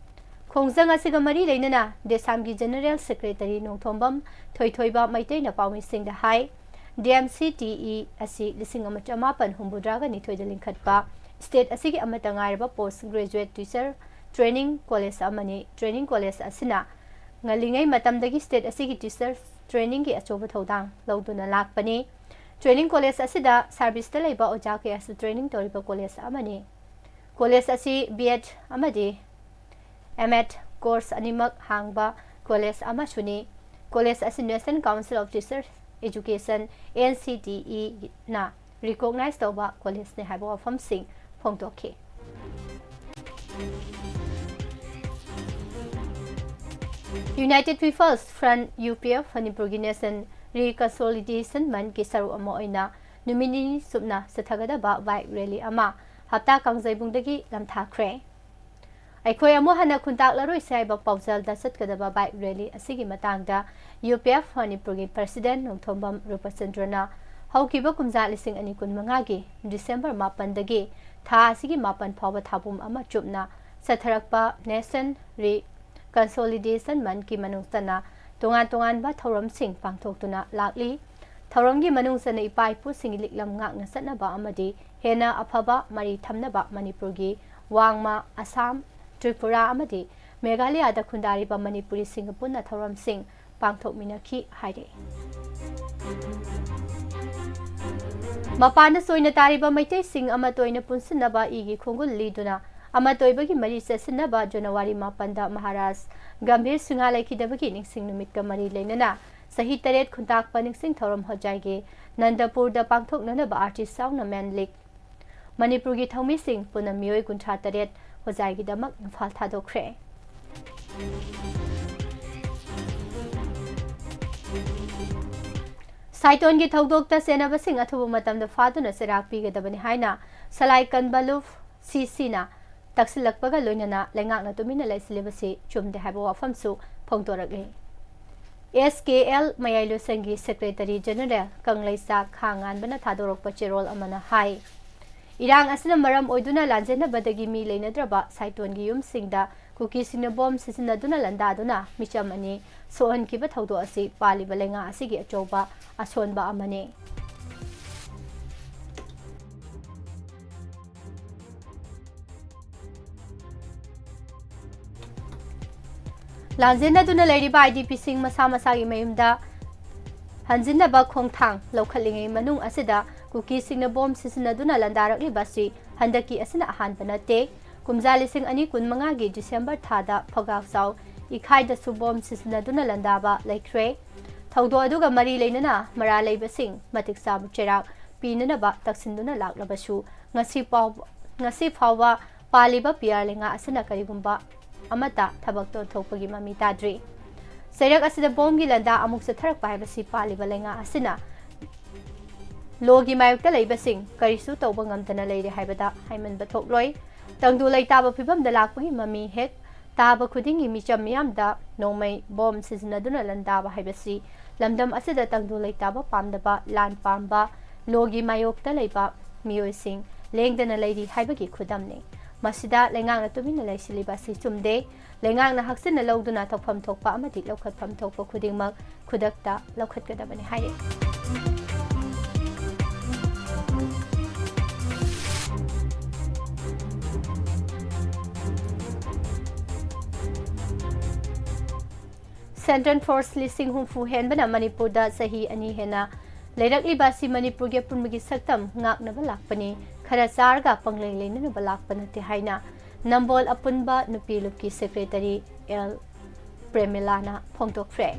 ꯈꯣꯡꯖꯪ ꯑꯁꯤꯒ ꯃꯔꯤ ꯂꯩꯅꯅ ꯗꯦꯁꯥꯝꯒꯤ ꯖꯦꯅꯔꯦꯜ ꯁꯦꯀ꯭ꯔꯦꯇꯔꯤ ꯅꯣꯡꯊꯣꯝꯕꯝ ꯊꯣꯏꯊꯣꯏꯕ ꯃꯩꯇꯩꯅ ꯄꯥꯎꯃꯤꯁꯤꯡꯗ ꯍꯥꯏ, D M C T E ꯑꯁꯤ ꯂꯤꯁꯤꯡ ꯑꯃ ꯆꯃꯥꯄꯟ ꯍꯨꯝꯐꯨꯇꯔꯥꯒ ꯅꯤꯊꯣꯏꯗ ꯂꯤꯡꯈꯠꯄ ꯁ꯭ꯇꯦꯠ ꯑꯁꯤꯒꯤ ꯑꯃꯠꯇ ꯉꯥꯏꯔꯕ ꯄꯣꯁ ꯒ꯭ꯔꯦꯖꯨꯑꯦꯠ ꯇꯤꯆꯔ ꯇ꯭ꯔꯦꯅꯤꯡ ꯀꯣꯂꯦꯖ ꯑꯃꯅꯤ꯫ ꯇ꯭ꯔꯦꯅꯤꯡ ꯀꯣꯂꯦꯖ ꯑꯁꯤꯅ ꯉꯜꯂꯤꯉꯩ ꯃꯇꯝꯗꯒꯤ ꯁ꯭ꯇꯦꯠ ꯑꯁꯤꯒꯤ ꯇꯤꯆꯔ ꯇ꯭ꯔꯦꯅꯤꯡꯒꯤ ꯑꯆꯧꯕ ꯊꯧꯗꯥꯡ ꯂꯧꯗꯨꯅ ꯂꯥꯛꯄꯅꯤ꯫ Training college ꯑꯁꯤꯗ serviceꯇ ꯂꯩꯕ ꯑꯣꯖꯥ ꯀꯌꯥꯁꯨ training ꯇꯧꯔꯤꯕ college ꯑꯃꯅꯤ꯫ College ꯑꯁꯤ B.Ed ꯑꯃꯗꯤ M.Ed course ꯑꯅꯤꯃꯛ ꯍꯥꯡꯕ college ꯑꯃꯁꯨꯅꯤ꯫ College ꯑꯁꯤ National Council of Teachers Education, N C T E ꯅ recognize ꯇꯧꯕ collegeꯅꯤ ꯍꯥꯏꯕ ꯋꯥꯐꯝꯁꯤꯡ ꯐꯣꯡꯗꯣꯛꯈꯤ꯫ United People's Front, U P F, ꯃꯅꯤꯄꯨꯔꯒꯤ Nation Reconsolidation Monthꯀꯤ ꯁꯔꯨꯛ ꯑꯃ ꯑꯣꯏꯅ ꯅꯨꯃꯤꯠ ꯅꯤꯅꯤ ꯆꯨꯞꯅ ꯆꯠꯊꯒꯗꯕ bike rally ꯑꯃ ꯍꯞꯇꯥ ꯀꯥꯡꯖꯩꯕꯨꯡꯗꯒꯤ ꯂꯝꯊꯥꯈ꯭ꯔꯦ꯫ ꯑꯩꯈꯣꯏ ꯑꯃꯨꯛ ꯍꯟꯅ ꯈꯨꯟꯇꯥꯛꯂꯔꯣꯏꯁꯦ ꯍꯥꯏꯕ ꯄꯥꯎꯖꯦꯜꯗ ꯆꯠꯀꯗꯕ bike rally ꯑꯁꯤꯒꯤ ꯃꯇꯥꯡꯗ U P F ꯃꯅꯤꯄꯨꯔꯒꯤ president ꯅꯣꯡꯊꯣꯝꯕꯝ ꯔꯨꯄꯆꯟꯗ꯭ꯔꯅ ꯍꯧꯈꯤꯕ ꯀꯨꯝꯖꯥ ꯂꯤꯁꯤꯡ ꯑꯅꯤ ꯀꯨꯟꯃꯉꯥꯒꯤ December ꯃꯥꯄꯟꯗꯒꯤ ꯊꯥ ꯑꯁꯤꯒꯤ ꯃꯥꯄꯟ ꯐꯥꯎꯕ ꯊꯥꯕꯨꯝ ꯑꯃ ꯆꯨꯞꯅ ꯆꯠꯊꯔꯛꯄ Nation Reconsolidation Monthꯀꯤ ꯃꯅꯨꯡ ꯆꯟꯅ ꯇꯣꯉꯥꯟ ꯇꯣꯉꯥꯟꯕ ꯊꯧꯔꯝꯁꯤꯡ ꯄꯥꯡꯊꯣꯛꯇꯨꯅ ꯂꯥꯛꯂꯤ꯫ ꯊꯧꯔꯝꯒꯤ ꯃꯅꯨꯡ ꯆꯟꯅ ꯏꯄꯥ ꯏꯄꯨꯁꯤꯡꯒꯤ ꯂꯤꯛꯂꯝ ꯉꯥꯛꯅ ꯆꯠꯅꯕ ꯑꯃꯗꯤ ꯍꯦꯟꯅ ꯑꯐꯕ ꯃꯔꯤ ꯊꯝꯅꯕ ꯃꯅꯤꯄꯨꯔꯒꯤ ꯋꯥꯡꯃ, ꯑꯁꯥꯝ, ꯇ꯭ꯔꯤꯄꯨꯔꯥ ꯑꯃꯗꯤ ꯃꯦꯘꯥꯂꯌꯥꯗ ꯈꯨꯟꯗꯥꯔꯤꯕ ꯃꯅꯤꯄꯨꯔꯤꯁꯤꯡꯒ ꯄꯨꯟꯅ ꯊꯧꯔꯝꯁꯤꯡ ꯄꯥꯡꯊꯣꯛꯃꯤꯟꯅꯈꯤ ꯍꯥꯏꯔꯤ꯫ ꯃꯄꯥꯟꯗ ꯆꯣꯏꯅ ꯇꯥꯔꯤꯕ ꯃꯩꯇꯩꯁꯤꯡ ꯑꯃꯠꯇ ꯑꯣꯏꯅ ꯄꯨꯟꯁꯤꯟꯅꯕ ꯏꯒꯤ ꯈꯣꯡꯒꯨꯜ ꯂꯤꯗꯨꯅ ꯑꯃꯠꯇ ꯑꯣꯏꯕꯒꯤ ꯃꯔꯤ ꯆꯦꯠꯁꯤꯟꯅꯕ ꯖꯅꯋꯥꯔꯤ ꯃꯥꯄꯟꯗ ꯃꯍꯥꯔꯥꯖ ꯒꯝꯚꯤꯔ ꯁꯤꯡꯍ ꯂꯩꯈꯤꯗꯕꯒꯤ ꯅꯤꯡꯁꯤꯡ ꯅꯨꯃꯤꯠꯀ ꯃꯔꯤ ꯂꯩꯅꯅ ꯆꯍꯤ ꯇꯔꯦꯠ ꯈꯨꯟꯇꯥꯛꯄ ꯅꯤꯡꯁꯤꯡ ꯊꯧꯔꯝ ꯍꯣꯖꯥꯏꯒꯤ ꯅꯟꯗꯄꯨꯔꯗ ꯄꯥꯡꯊꯣꯛꯅꯅꯕ artist ꯆꯥꯎꯅ ꯃꯦꯟꯂꯤꯛ ꯃꯅꯤꯄꯨꯔꯒꯤ ꯊꯧꯃꯤꯁꯤꯡ ꯄꯨꯟꯅ ꯃꯤꯑꯣꯏ ꯀꯨꯟꯊ꯭ꯔꯥ ꯇꯔꯦꯠ ꯍꯣꯖꯥꯏꯒꯤꯗꯃꯛ ꯏꯝꯐꯥꯜ ꯊꯥꯗꯣꯛꯈ꯭ꯔꯦ꯫ ꯁꯥꯏꯇꯣꯟꯒꯤ ꯊꯧꯗꯣꯛꯇ ꯆꯦꯟꯅꯕꯁꯤꯡ ꯑꯊꯨꯕ ꯃꯇꯝꯗ ꯐꯥꯗꯨꯅ ꯆꯩꯔꯥꯛ ꯄꯤꯒꯗꯕꯅꯤ ꯍꯥꯏꯅ ꯁꯂꯥꯏ ꯀꯟꯕ ꯂꯨꯞ ꯁꯤ ꯁꯤꯅ ꯇꯛꯁꯤꯜꯂꯛꯄꯒ ꯂꯣꯏꯅꯅ ꯂꯩꯉꯥꯛꯅ ꯇꯨꯃꯤꯟꯅ ꯂꯩꯁꯤꯜꯂꯤꯕꯁꯤ ꯆꯨꯝꯗꯦ ꯍꯥꯏꯕ ꯋꯥꯐꯝꯁꯨ ꯐꯣꯡꯗꯣꯔꯛꯂꯤ꯫ S K L ꯃꯌꯥꯏ ꯂꯣꯏꯁꯪꯒꯤ Secretary General ꯀꯪꯂꯩꯆꯥ ꯈꯥ ꯉꯥꯟꯕꯅ ꯊꯥꯗꯣꯔꯛꯄ ꯆꯦꯔꯣꯜ ꯑꯃꯅ ꯍꯥꯏ, ꯏꯔꯥꯡ ꯑꯁꯤꯅ ꯃꯔꯝ ꯑꯣꯏꯗꯨꯅ ꯂꯥꯟꯖꯦꯟꯅꯕꯗꯒꯤ ꯃꯤ ꯂꯩꯅꯗ꯭ꯔꯕ ꯁꯥꯏꯇꯣꯟꯒꯤ ꯌꯨꯝꯁꯤꯡꯗ ꯀꯨꯀꯤꯁꯤꯡꯅ ꯕꯣꯝ ꯁꯤꯖꯤꯟꯅꯗꯨꯅ ꯂꯥꯟꯗꯥꯗꯨꯅ ꯃꯤꯆꯝ ꯑꯅꯤ ꯁꯣꯛꯍꯟꯈꯤꯕ ꯊꯧꯗꯣꯛ ꯑꯁꯤ ꯄꯥꯜꯂꯤꯕ ꯂꯩꯉꯥꯛ ꯑꯁꯤꯒꯤ ꯑꯆꯧꯕ ꯑꯁꯣꯟꯕ ꯑꯃꯅꯤ꯫ ꯂꯥꯟꯖꯦꯟꯅꯗꯨꯅ ꯂꯩꯔꯤꯕ I D Pꯁꯤꯡ ꯃꯁꯥ ꯃꯁꯥꯒꯤ ꯃꯌꯨꯝꯗ ꯍꯟꯖꯤꯟꯅꯕ ꯈꯣꯡꯊꯥꯡ ꯂꯧꯈꯠꯂꯤꯉꯩ ꯃꯅꯨꯡ ꯑꯁꯤꯗ ꯀꯨꯀꯤꯁꯤꯡꯅ ꯕꯣꯝ ꯁꯤꯖꯤꯟꯅꯗꯨꯅ ꯂꯥꯟꯗꯥꯔꯛꯂꯤꯕ ꯑꯁꯤ ꯍꯟꯗꯛꯀꯤ ꯑꯁꯤꯅ ꯑꯍꯥꯟꯕ ꯅꯠꯇꯦ꯫ ꯀꯨꯝꯖꯥ ꯂꯤꯁꯤꯡ ꯑꯅꯤ ꯀꯨꯟꯃꯉꯥꯒꯤ ꯗꯤꯁꯦꯝꯕꯔ ꯊꯥꯗ ꯐꯒꯥꯛꯆꯥꯎ ꯏꯈꯥꯏꯗꯁꯨ ꯕꯣꯝ ꯁꯤꯖꯤꯟꯅꯗꯨꯅ ꯂꯥꯟꯗꯥꯕ ꯂꯩꯈ꯭ꯔꯦ꯫ ꯊꯧꯗꯣꯛ ꯑꯗꯨꯒ ꯃꯔꯤ ꯂꯩꯅꯅ ꯃꯔꯥꯜ ꯂꯩꯕꯁꯤꯡ ꯃꯇꯤꯛ ꯆꯥꯕ ꯆꯩꯔꯥꯛ ꯄꯤꯅꯅꯕ ꯇꯛꯁꯤꯟꯗꯨꯅ ꯂꯥꯛꯂꯕꯁꯨ ꯉꯁꯤ ꯐꯥꯎꯕ, ꯉꯁꯤ ꯐꯥꯎꯕ ꯄꯥꯜꯂꯤꯕ ꯄꯤꯌꯥꯔ ꯂꯩꯉꯥꯛ ꯑꯁꯤꯅ ꯀꯔꯤꯒꯨꯝꯕ ꯑꯃꯠꯇ ꯊꯕꯛ ꯑꯣꯟꯊꯣꯛꯄꯒꯤ ꯃꯃꯤ ꯇꯥꯗ꯭ꯔꯤ꯫ ꯆꯩꯔꯛ ꯑꯁꯤꯗ ꯕꯣꯝꯒꯤ ꯂꯥꯟꯗꯥ ꯑꯃꯨꯛ ꯆꯠꯊꯔꯛꯄ ꯍꯥꯏꯕꯁꯤ ꯄꯥꯜꯂꯤꯕ ꯂꯩꯉꯥꯛ ꯑꯁꯤꯅ ꯂꯣꯒꯤ ꯃꯥꯌꯣꯛꯇ ꯂꯩꯕꯁꯤꯡ ꯀꯔꯤꯁꯨ ꯇꯧꯕ ꯉꯝꯗꯅ ꯂꯩꯔꯦ ꯍꯥꯏꯕꯗ ꯍꯥꯏꯃꯟꯕ ꯊꯣꯛꯂꯣꯏ꯫ ꯇꯪꯗꯨ ꯂꯩꯇꯥꯕ ꯐꯤꯕꯝꯗ ꯂꯥꯛꯄꯒꯤ ꯃꯃꯤ ꯍꯦꯛ ꯇꯥꯕ ꯈꯨꯗꯤꯡꯒꯤ ꯃꯤꯆꯝ ꯃꯤꯌꯥꯝꯗ ꯅꯣꯡꯃꯩ ꯕꯣꯝ ꯁꯤꯖꯤꯟꯅꯗꯨꯅ ꯂꯥꯟꯗꯥꯕ ꯍꯥꯏꯕꯁꯤ ꯂꯝꯗꯝ ꯑꯁꯤꯗ ꯇꯪꯗꯨ ꯂꯩꯇꯥꯕ ꯄꯥꯝꯗꯕ, ꯂꯥꯟ ꯄꯥꯝꯕ, ꯂꯣꯒꯤ ꯃꯥꯌꯣꯛꯇ ꯂꯩꯕ ꯃꯤꯑꯣꯏꯁꯤꯡ ꯂꯦꯡꯗꯅ ꯂꯩꯔꯤ ꯍꯥꯏꯕꯒꯤ ꯈꯨꯗꯝꯅꯤ꯫ ꯃꯁꯤꯗ ꯂꯩꯉꯥꯛꯅ ꯇꯨꯃꯤꯟꯅ ꯂꯩꯁꯤꯜꯂꯤꯕ ꯑꯁꯤ ꯆꯨꯝꯗꯦ꯫ ꯂꯩꯉꯥꯛꯅ ꯍꯛꯆꯤꯟꯅ ꯂꯧꯗꯨꯅ ꯇꯧꯐꯝ ꯊꯣꯛꯄ ꯑꯃꯗꯤ ꯂꯧꯈꯠꯐꯝ ꯊꯣꯛꯄ ꯈꯨꯗꯤꯡꯃꯛ ꯈꯨꯗꯛꯇ ꯂꯧꯈꯠꯀꯗꯕꯅꯤ ꯍꯥꯏꯔꯤ꯫ ꯁꯦꯟꯇ꯭ꯔꯦꯜ ꯐꯣꯔꯁ ꯂꯤꯁꯤꯡ ꯍꯨꯝꯐꯨ ꯍꯦꯟꯕꯅ ꯃꯅꯤꯄꯨꯔꯗ ꯆꯍꯤ ꯑꯅꯤ ꯍꯦꯟꯅ ꯂꯩꯔꯛꯂꯤꯕ ꯑꯁꯤ ꯃꯅꯤꯄꯨꯔꯒꯤ ꯑꯄꯨꯟꯕꯒꯤ ꯁꯛꯇꯝ ꯉꯥꯛꯅꯕ ꯂꯥꯛꯄꯅꯤ꯫ ꯈꯔ ꯆꯥꯔꯒ ꯄꯪꯂꯩ ꯂꯩꯅꯅꯕ ꯂꯥꯛꯄ ꯅꯠꯇꯦ ꯍꯥꯏꯅ ꯅꯝꯕꯣꯜ ꯑꯄꯨꯟꯕ ꯅꯨꯄꯤ ꯂꯨꯞꯀꯤ ꯁꯦꯀ꯭ꯔꯦꯇꯔꯤ ꯑꯦꯜ ꯄ꯭ꯔꯦꯃꯤꯂꯥꯅ ꯐꯣꯡꯗꯣꯛꯈ꯭ꯔꯦ꯫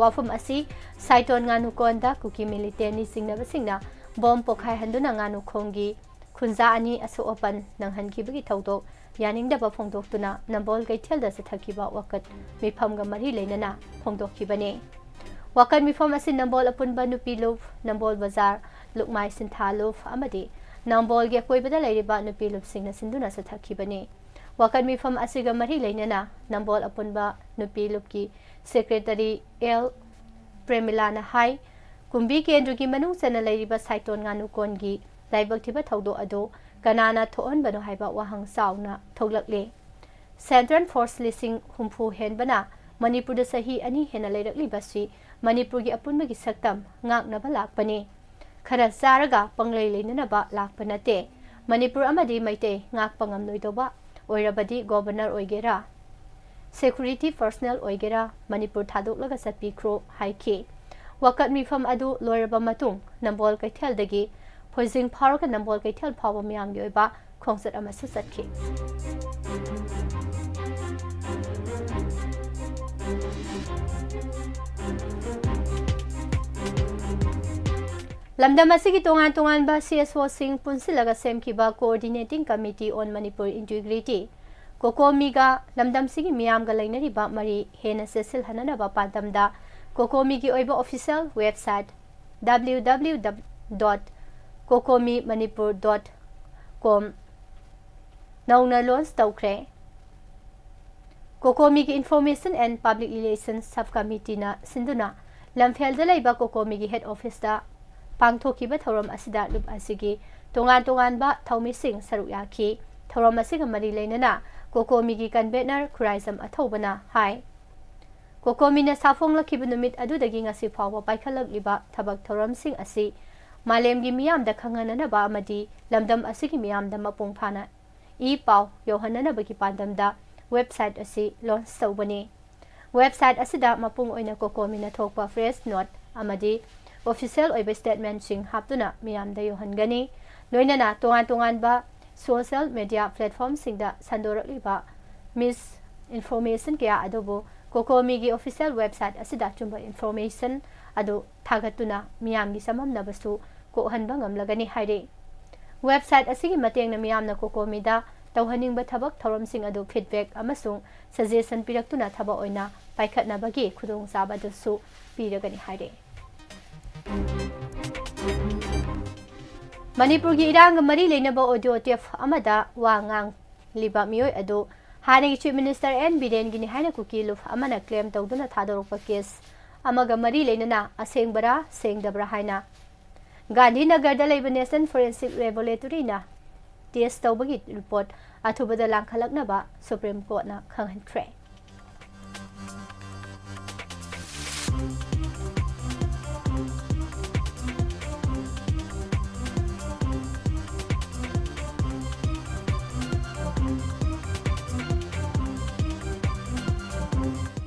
ꯋꯥꯐꯝ ꯑꯁꯤ ꯁꯥꯏꯇꯣꯟ ꯉꯥꯅꯨꯀꯣꯟꯗ ꯀꯨꯀꯤ ꯃꯤꯂꯤꯇꯦꯟꯅꯤ ꯆꯤꯡꯅꯕꯁꯤꯡꯅ ꯕꯣꯝ ꯄꯣꯈꯥꯏꯍꯟꯗꯨꯅ ꯉꯥꯅꯨꯈꯣꯡꯒꯤ ꯈꯨꯟꯖꯥ ꯑꯅꯤ ꯑꯁꯣꯛ ꯑꯄꯟ ꯅꯪꯍꯟꯈꯤꯕꯒꯤ ꯊꯧꯗꯣꯛ ꯌꯥꯅꯤꯡꯗꯕ ꯐꯣꯡꯗꯣꯛꯇꯨꯅ ꯅꯝꯕꯣꯜ ꯀꯩꯊꯦꯜꯗ ꯆꯠꯊꯈꯤꯕ ꯋꯥꯀꯠ ꯃꯤꯐꯝꯒ ꯃꯔꯤ ꯂꯩꯅꯅ ꯐꯣꯡꯗꯣꯛꯈꯤꯕꯅꯤ꯫ ꯋꯥꯀꯠ ꯃꯤꯐꯝ ꯑꯁꯤ ꯅꯝꯕꯣꯜ ꯑꯄꯨꯟꯕ ꯅꯨꯄꯤ ꯂꯨꯞ, ꯅꯝꯕꯣꯜ ꯕꯖꯥꯔ, ꯂꯨꯛꯃꯥꯏ ꯁꯤꯟꯊꯥ ꯂꯨꯞ ꯑꯃꯗꯤ ꯅꯝꯕꯣꯜꯒꯤ ꯑꯀꯣꯏꯕꯗ ꯂꯩꯔꯤꯕ ꯅꯨꯄꯤ ꯂꯨꯞꯁꯤꯡꯅ ꯁꯤꯟꯗꯨꯅ ꯆꯠꯊꯈꯤꯕꯅꯤ꯫ ꯋꯥꯀꯠ ꯃꯤꯐꯝ ꯑꯁꯤꯒ ꯃꯔꯤ ꯂꯩꯅꯅ ꯅꯝꯕꯣꯜ ꯑꯄꯨꯟꯕ ꯅꯨꯄꯤ ꯂꯨꯞꯀꯤ ꯁꯦꯀ꯭ꯔꯦꯇꯔꯤ ꯑꯦꯜ ꯄ꯭ꯔꯦꯃꯤꯂꯥꯅ ꯍꯥꯏ, ꯀꯨꯝꯕꯤ ꯀꯦꯟꯗ꯭ꯔꯒꯤ ꯃꯅꯨꯡ ꯆꯟꯅ ꯂꯩꯔꯤꯕ ꯁꯥꯏꯇꯣꯟ ꯉꯥꯅꯨꯀꯣꯟꯒꯤ ꯂꯥꯏꯕꯛ ꯊꯤꯕ ꯊꯧꯗꯣꯛ ꯑꯗꯨ ꯀꯅꯥꯅ ꯊꯣꯛꯍꯟꯕꯅꯣ ꯍꯥꯏꯕ ꯋꯥꯍꯪ ꯆꯥꯎꯅ ꯊꯣꯛꯂꯛꯂꯦ꯫ ꯁꯦꯟꯇ꯭ꯔꯦꯜ ꯐꯣꯔꯁ ꯂꯤꯁꯤꯡ ꯍꯨꯝꯐꯨ ꯍꯦꯟꯕꯅ ꯃꯅꯤꯄꯨꯔꯗ ꯆꯍꯤ ꯑꯅꯤ ꯍꯦꯟꯅ ꯂꯩꯔꯛꯂꯤꯕꯁꯤ ꯃꯅꯤꯄꯨꯔꯒꯤ ꯑꯄꯨꯟꯕꯒꯤ ꯁꯛꯇꯝ ꯉꯥꯛꯅꯕ ꯂꯥꯛꯄꯅꯤ꯫ ꯈꯔ ꯆꯥꯔꯒ ꯄꯪꯂꯩ ꯂꯩꯅꯅꯕ ꯂꯥꯛꯄ ꯅꯠꯇꯦ꯫ ꯃꯅꯤꯄꯨꯔ ꯑꯃꯗꯤ ꯃꯩꯇꯩ ꯉꯥꯛꯄ ꯉꯝꯂꯣꯏꯗꯧꯕ ꯑꯣꯏꯔꯕꯗꯤ ꯒꯣꯕꯔꯅꯔ ꯑꯣꯏꯒꯦꯔꯥ, ꯁꯦꯀ꯭ꯌꯨꯔꯤꯇꯤ ꯄꯔꯁꯅꯦꯜ ꯑꯣꯏꯒꯦꯔꯥ, ꯃꯅꯤꯄꯨꯔ ꯊꯥꯗꯣꯛꯂꯒ ꯆꯠꯄꯤꯈ꯭ꯔꯣ ꯍꯥꯏꯈꯤ꯫ ꯋꯥꯀꯠ ꯃꯤꯐꯝ ꯑꯗꯨ ꯂꯣꯏꯔꯕ ꯃꯇꯨꯡ ꯅꯝꯕꯣꯜ ꯀꯩꯊꯦꯜꯗꯒꯤ ꯐꯣꯏꯖꯤꯡ ꯐꯥꯎꯔꯒ ꯅꯝꯕꯣꯜ ꯀꯩꯊꯦꯜ ꯐꯥꯎꯕ ꯃꯤꯌꯥꯝꯒꯤ ꯑꯣꯏꯕ ꯈꯣꯡꯆꯠ ꯑꯃꯁꯨ ꯆꯠꯈꯤ꯫ ꯂꯝꯗꯝ ꯑꯁꯤꯒꯤ ꯇꯣꯉꯥꯟ ꯇꯣꯉꯥꯟꯕ CSOꯁꯤꯡ ꯄꯨꯟꯁꯤꯜꯂꯒ ꯁꯦꯝꯈꯤꯕ Coordinating Committee on Manipur Integrity, COCOMIꯒ ꯂꯝꯗꯝꯁꯤꯒꯤ ꯃꯤꯌꯥꯝꯒ ꯂꯩꯅꯔꯤꯕ ꯃꯔꯤ ꯍꯦꯟꯅ ꯆꯦꯠꯁꯤꯜꯍꯟꯅꯅꯕ ꯄꯥꯟꯗꯝꯗ COCOMIꯒꯤ ꯑꯣꯏꯕ official website W W W dot cocomimanipur dot com ꯅꯧꯅ launch ꯇꯧꯈ꯭ꯔꯦ꯫ COCOMIꯒꯤ Information and Public Relations Sub Committeeꯅ ꯁꯤꯟꯗꯨꯅ ꯂꯝꯐꯦꯜꯗ ꯂꯩꯕ COCOMIꯒꯤ head officeꯇ ꯄꯥꯡꯊꯣꯛꯈꯤꯕ ꯊꯧꯔꯝ ꯑꯁꯤꯗ ꯂꯨꯞ ꯑꯁꯤꯒꯤ ꯇꯣꯉꯥꯟ ꯇꯣꯉꯥꯟꯕ ꯊꯧꯃꯤꯁꯤꯡ ꯁꯔꯨꯛ ꯌꯥꯈꯤ꯫ ꯊꯧꯔꯝ ꯑꯁꯤꯒ ꯃꯔꯤ ꯂꯩꯅꯅ COCOMIꯒꯤ convener ꯈꯨꯔꯥꯏꯖꯝ ꯑꯊꯧꯕꯅ ꯍꯥꯏ, COCOMIꯅ ꯁꯥꯐꯣꯡꯂꯛꯈꯤꯕ ꯅꯨꯃꯤꯠ ꯑꯗꯨꯗꯒꯤ ꯉꯁꯤ ꯐꯥꯎꯕ ꯄꯥꯏꯈꯠꯂꯛꯂꯤꯕ ꯊꯕꯛ ꯊꯧꯔꯝꯁꯤꯡ ꯑꯁꯤ ꯃꯥꯂꯦꯝꯒꯤ ꯃꯤꯌꯥꯝꯗ ꯈꯪꯍꯟꯅꯅꯕ ꯑꯃꯗꯤ ꯂꯝꯗꯝ ꯑꯁꯤꯒꯤ ꯃꯤꯌꯥꯝꯗ ꯃꯄꯨꯡ ꯐꯥꯅ ꯏ ꯄꯥꯎ ꯌꯧꯍꯟꯅꯅꯕꯒꯤ ꯄꯥꯟꯗꯝꯗ website ꯑꯁꯤ launch ꯇꯧꯕꯅꯤ꯫ Website ꯑꯁꯤꯗ ꯃꯄꯨꯡ ꯑꯣꯏꯅ COCOMIꯅ ꯊꯣꯛꯄ press note ꯑꯃꯗꯤ official ꯑꯣꯏꯕ statementꯁꯤꯡ ꯍꯥꯞꯇꯨꯅ ꯃꯤꯌꯥꯝꯗ ꯌꯧꯍꯟꯒꯅꯤ꯫ ꯂꯣꯏꯅꯅ ꯇꯣꯉꯥꯟ ꯇꯣꯉꯥꯟꯕ social media platformꯁꯤꯡꯗ ꯁꯟꯗꯣꯔꯛꯂꯤꯕ misinformation ꯀꯌꯥ ꯑꯗꯨꯕꯨ COCOMIꯒꯤ official website ꯑꯁꯤꯗ ꯑꯆꯨꯝꯕ information ꯑꯗꯨ ꯊꯥꯒꯠꯇꯨꯅ ꯃꯤꯌꯥꯝꯒꯤ ꯆꯃꯝꯅꯕꯁꯨ ꯀꯣꯛꯍꯟꯕ ꯉꯝꯂꯒꯅꯤ ꯍꯥꯏꯔꯤ꯫ Website ꯑꯁꯤꯒꯤ ꯃꯇꯦꯡꯅ ꯃꯤꯌꯥꯝꯅ COCOMIꯗ ꯇꯧꯍꯟꯅꯤꯡꯕ ꯊꯕꯛ ꯊꯧꯔꯝꯁꯤꯡ ꯑꯗꯨ feedback ꯑꯃꯁꯨꯡ suggestion ꯄꯤꯔꯛꯇꯨꯅ ꯊꯕꯛ ꯑꯣꯏꯅ ꯄꯥꯏꯈꯠꯅꯕꯒꯤ ꯈꯨꯗꯣꯡꯆꯥꯕ ꯑꯗꯨꯁꯨ ꯄꯤꯔꯒꯅꯤ ꯍꯥꯏꯔꯤ꯫ ꯃꯅꯤꯄꯨꯔꯒꯤ ꯏꯔꯥꯡꯒ ꯃꯔꯤ ꯂꯩꯅꯕ audio tape ꯑꯃꯗ ꯋꯥ ꯉꯥꯡꯂꯤꯕ ꯃꯤꯑꯣꯏ ꯑꯗꯨ ꯍꯥꯟꯅꯒꯤ Chief Minister N ꯕꯤꯔꯦꯟꯒꯤꯅꯤ ꯍꯥꯏꯅ ꯀꯨꯀꯤ ꯂꯨꯞ ꯑꯃꯅ claim ꯇꯧꯗꯨꯅ ꯊꯥꯗꯣꯔꯛꯄ case ꯑꯃꯒ ꯃꯔꯤ ꯂꯩꯅꯅ ꯑꯁꯦꯡꯕꯔꯥ ꯁꯦꯡꯗꯕ꯭ꯔꯥ ꯍꯥꯏꯅ ꯒꯥꯟꯙꯤꯅꯒꯔꯗ ꯂꯩꯕ National Forensic Laboratoryꯅ test ꯇꯧꯕꯒꯤ report ꯑꯊꯨꯕꯗ ꯂꯥꯡꯈꯠꯂꯛꯅꯕ Supreme Courtꯅ ꯈꯪꯍꯟꯈ꯭ꯔꯦ꯫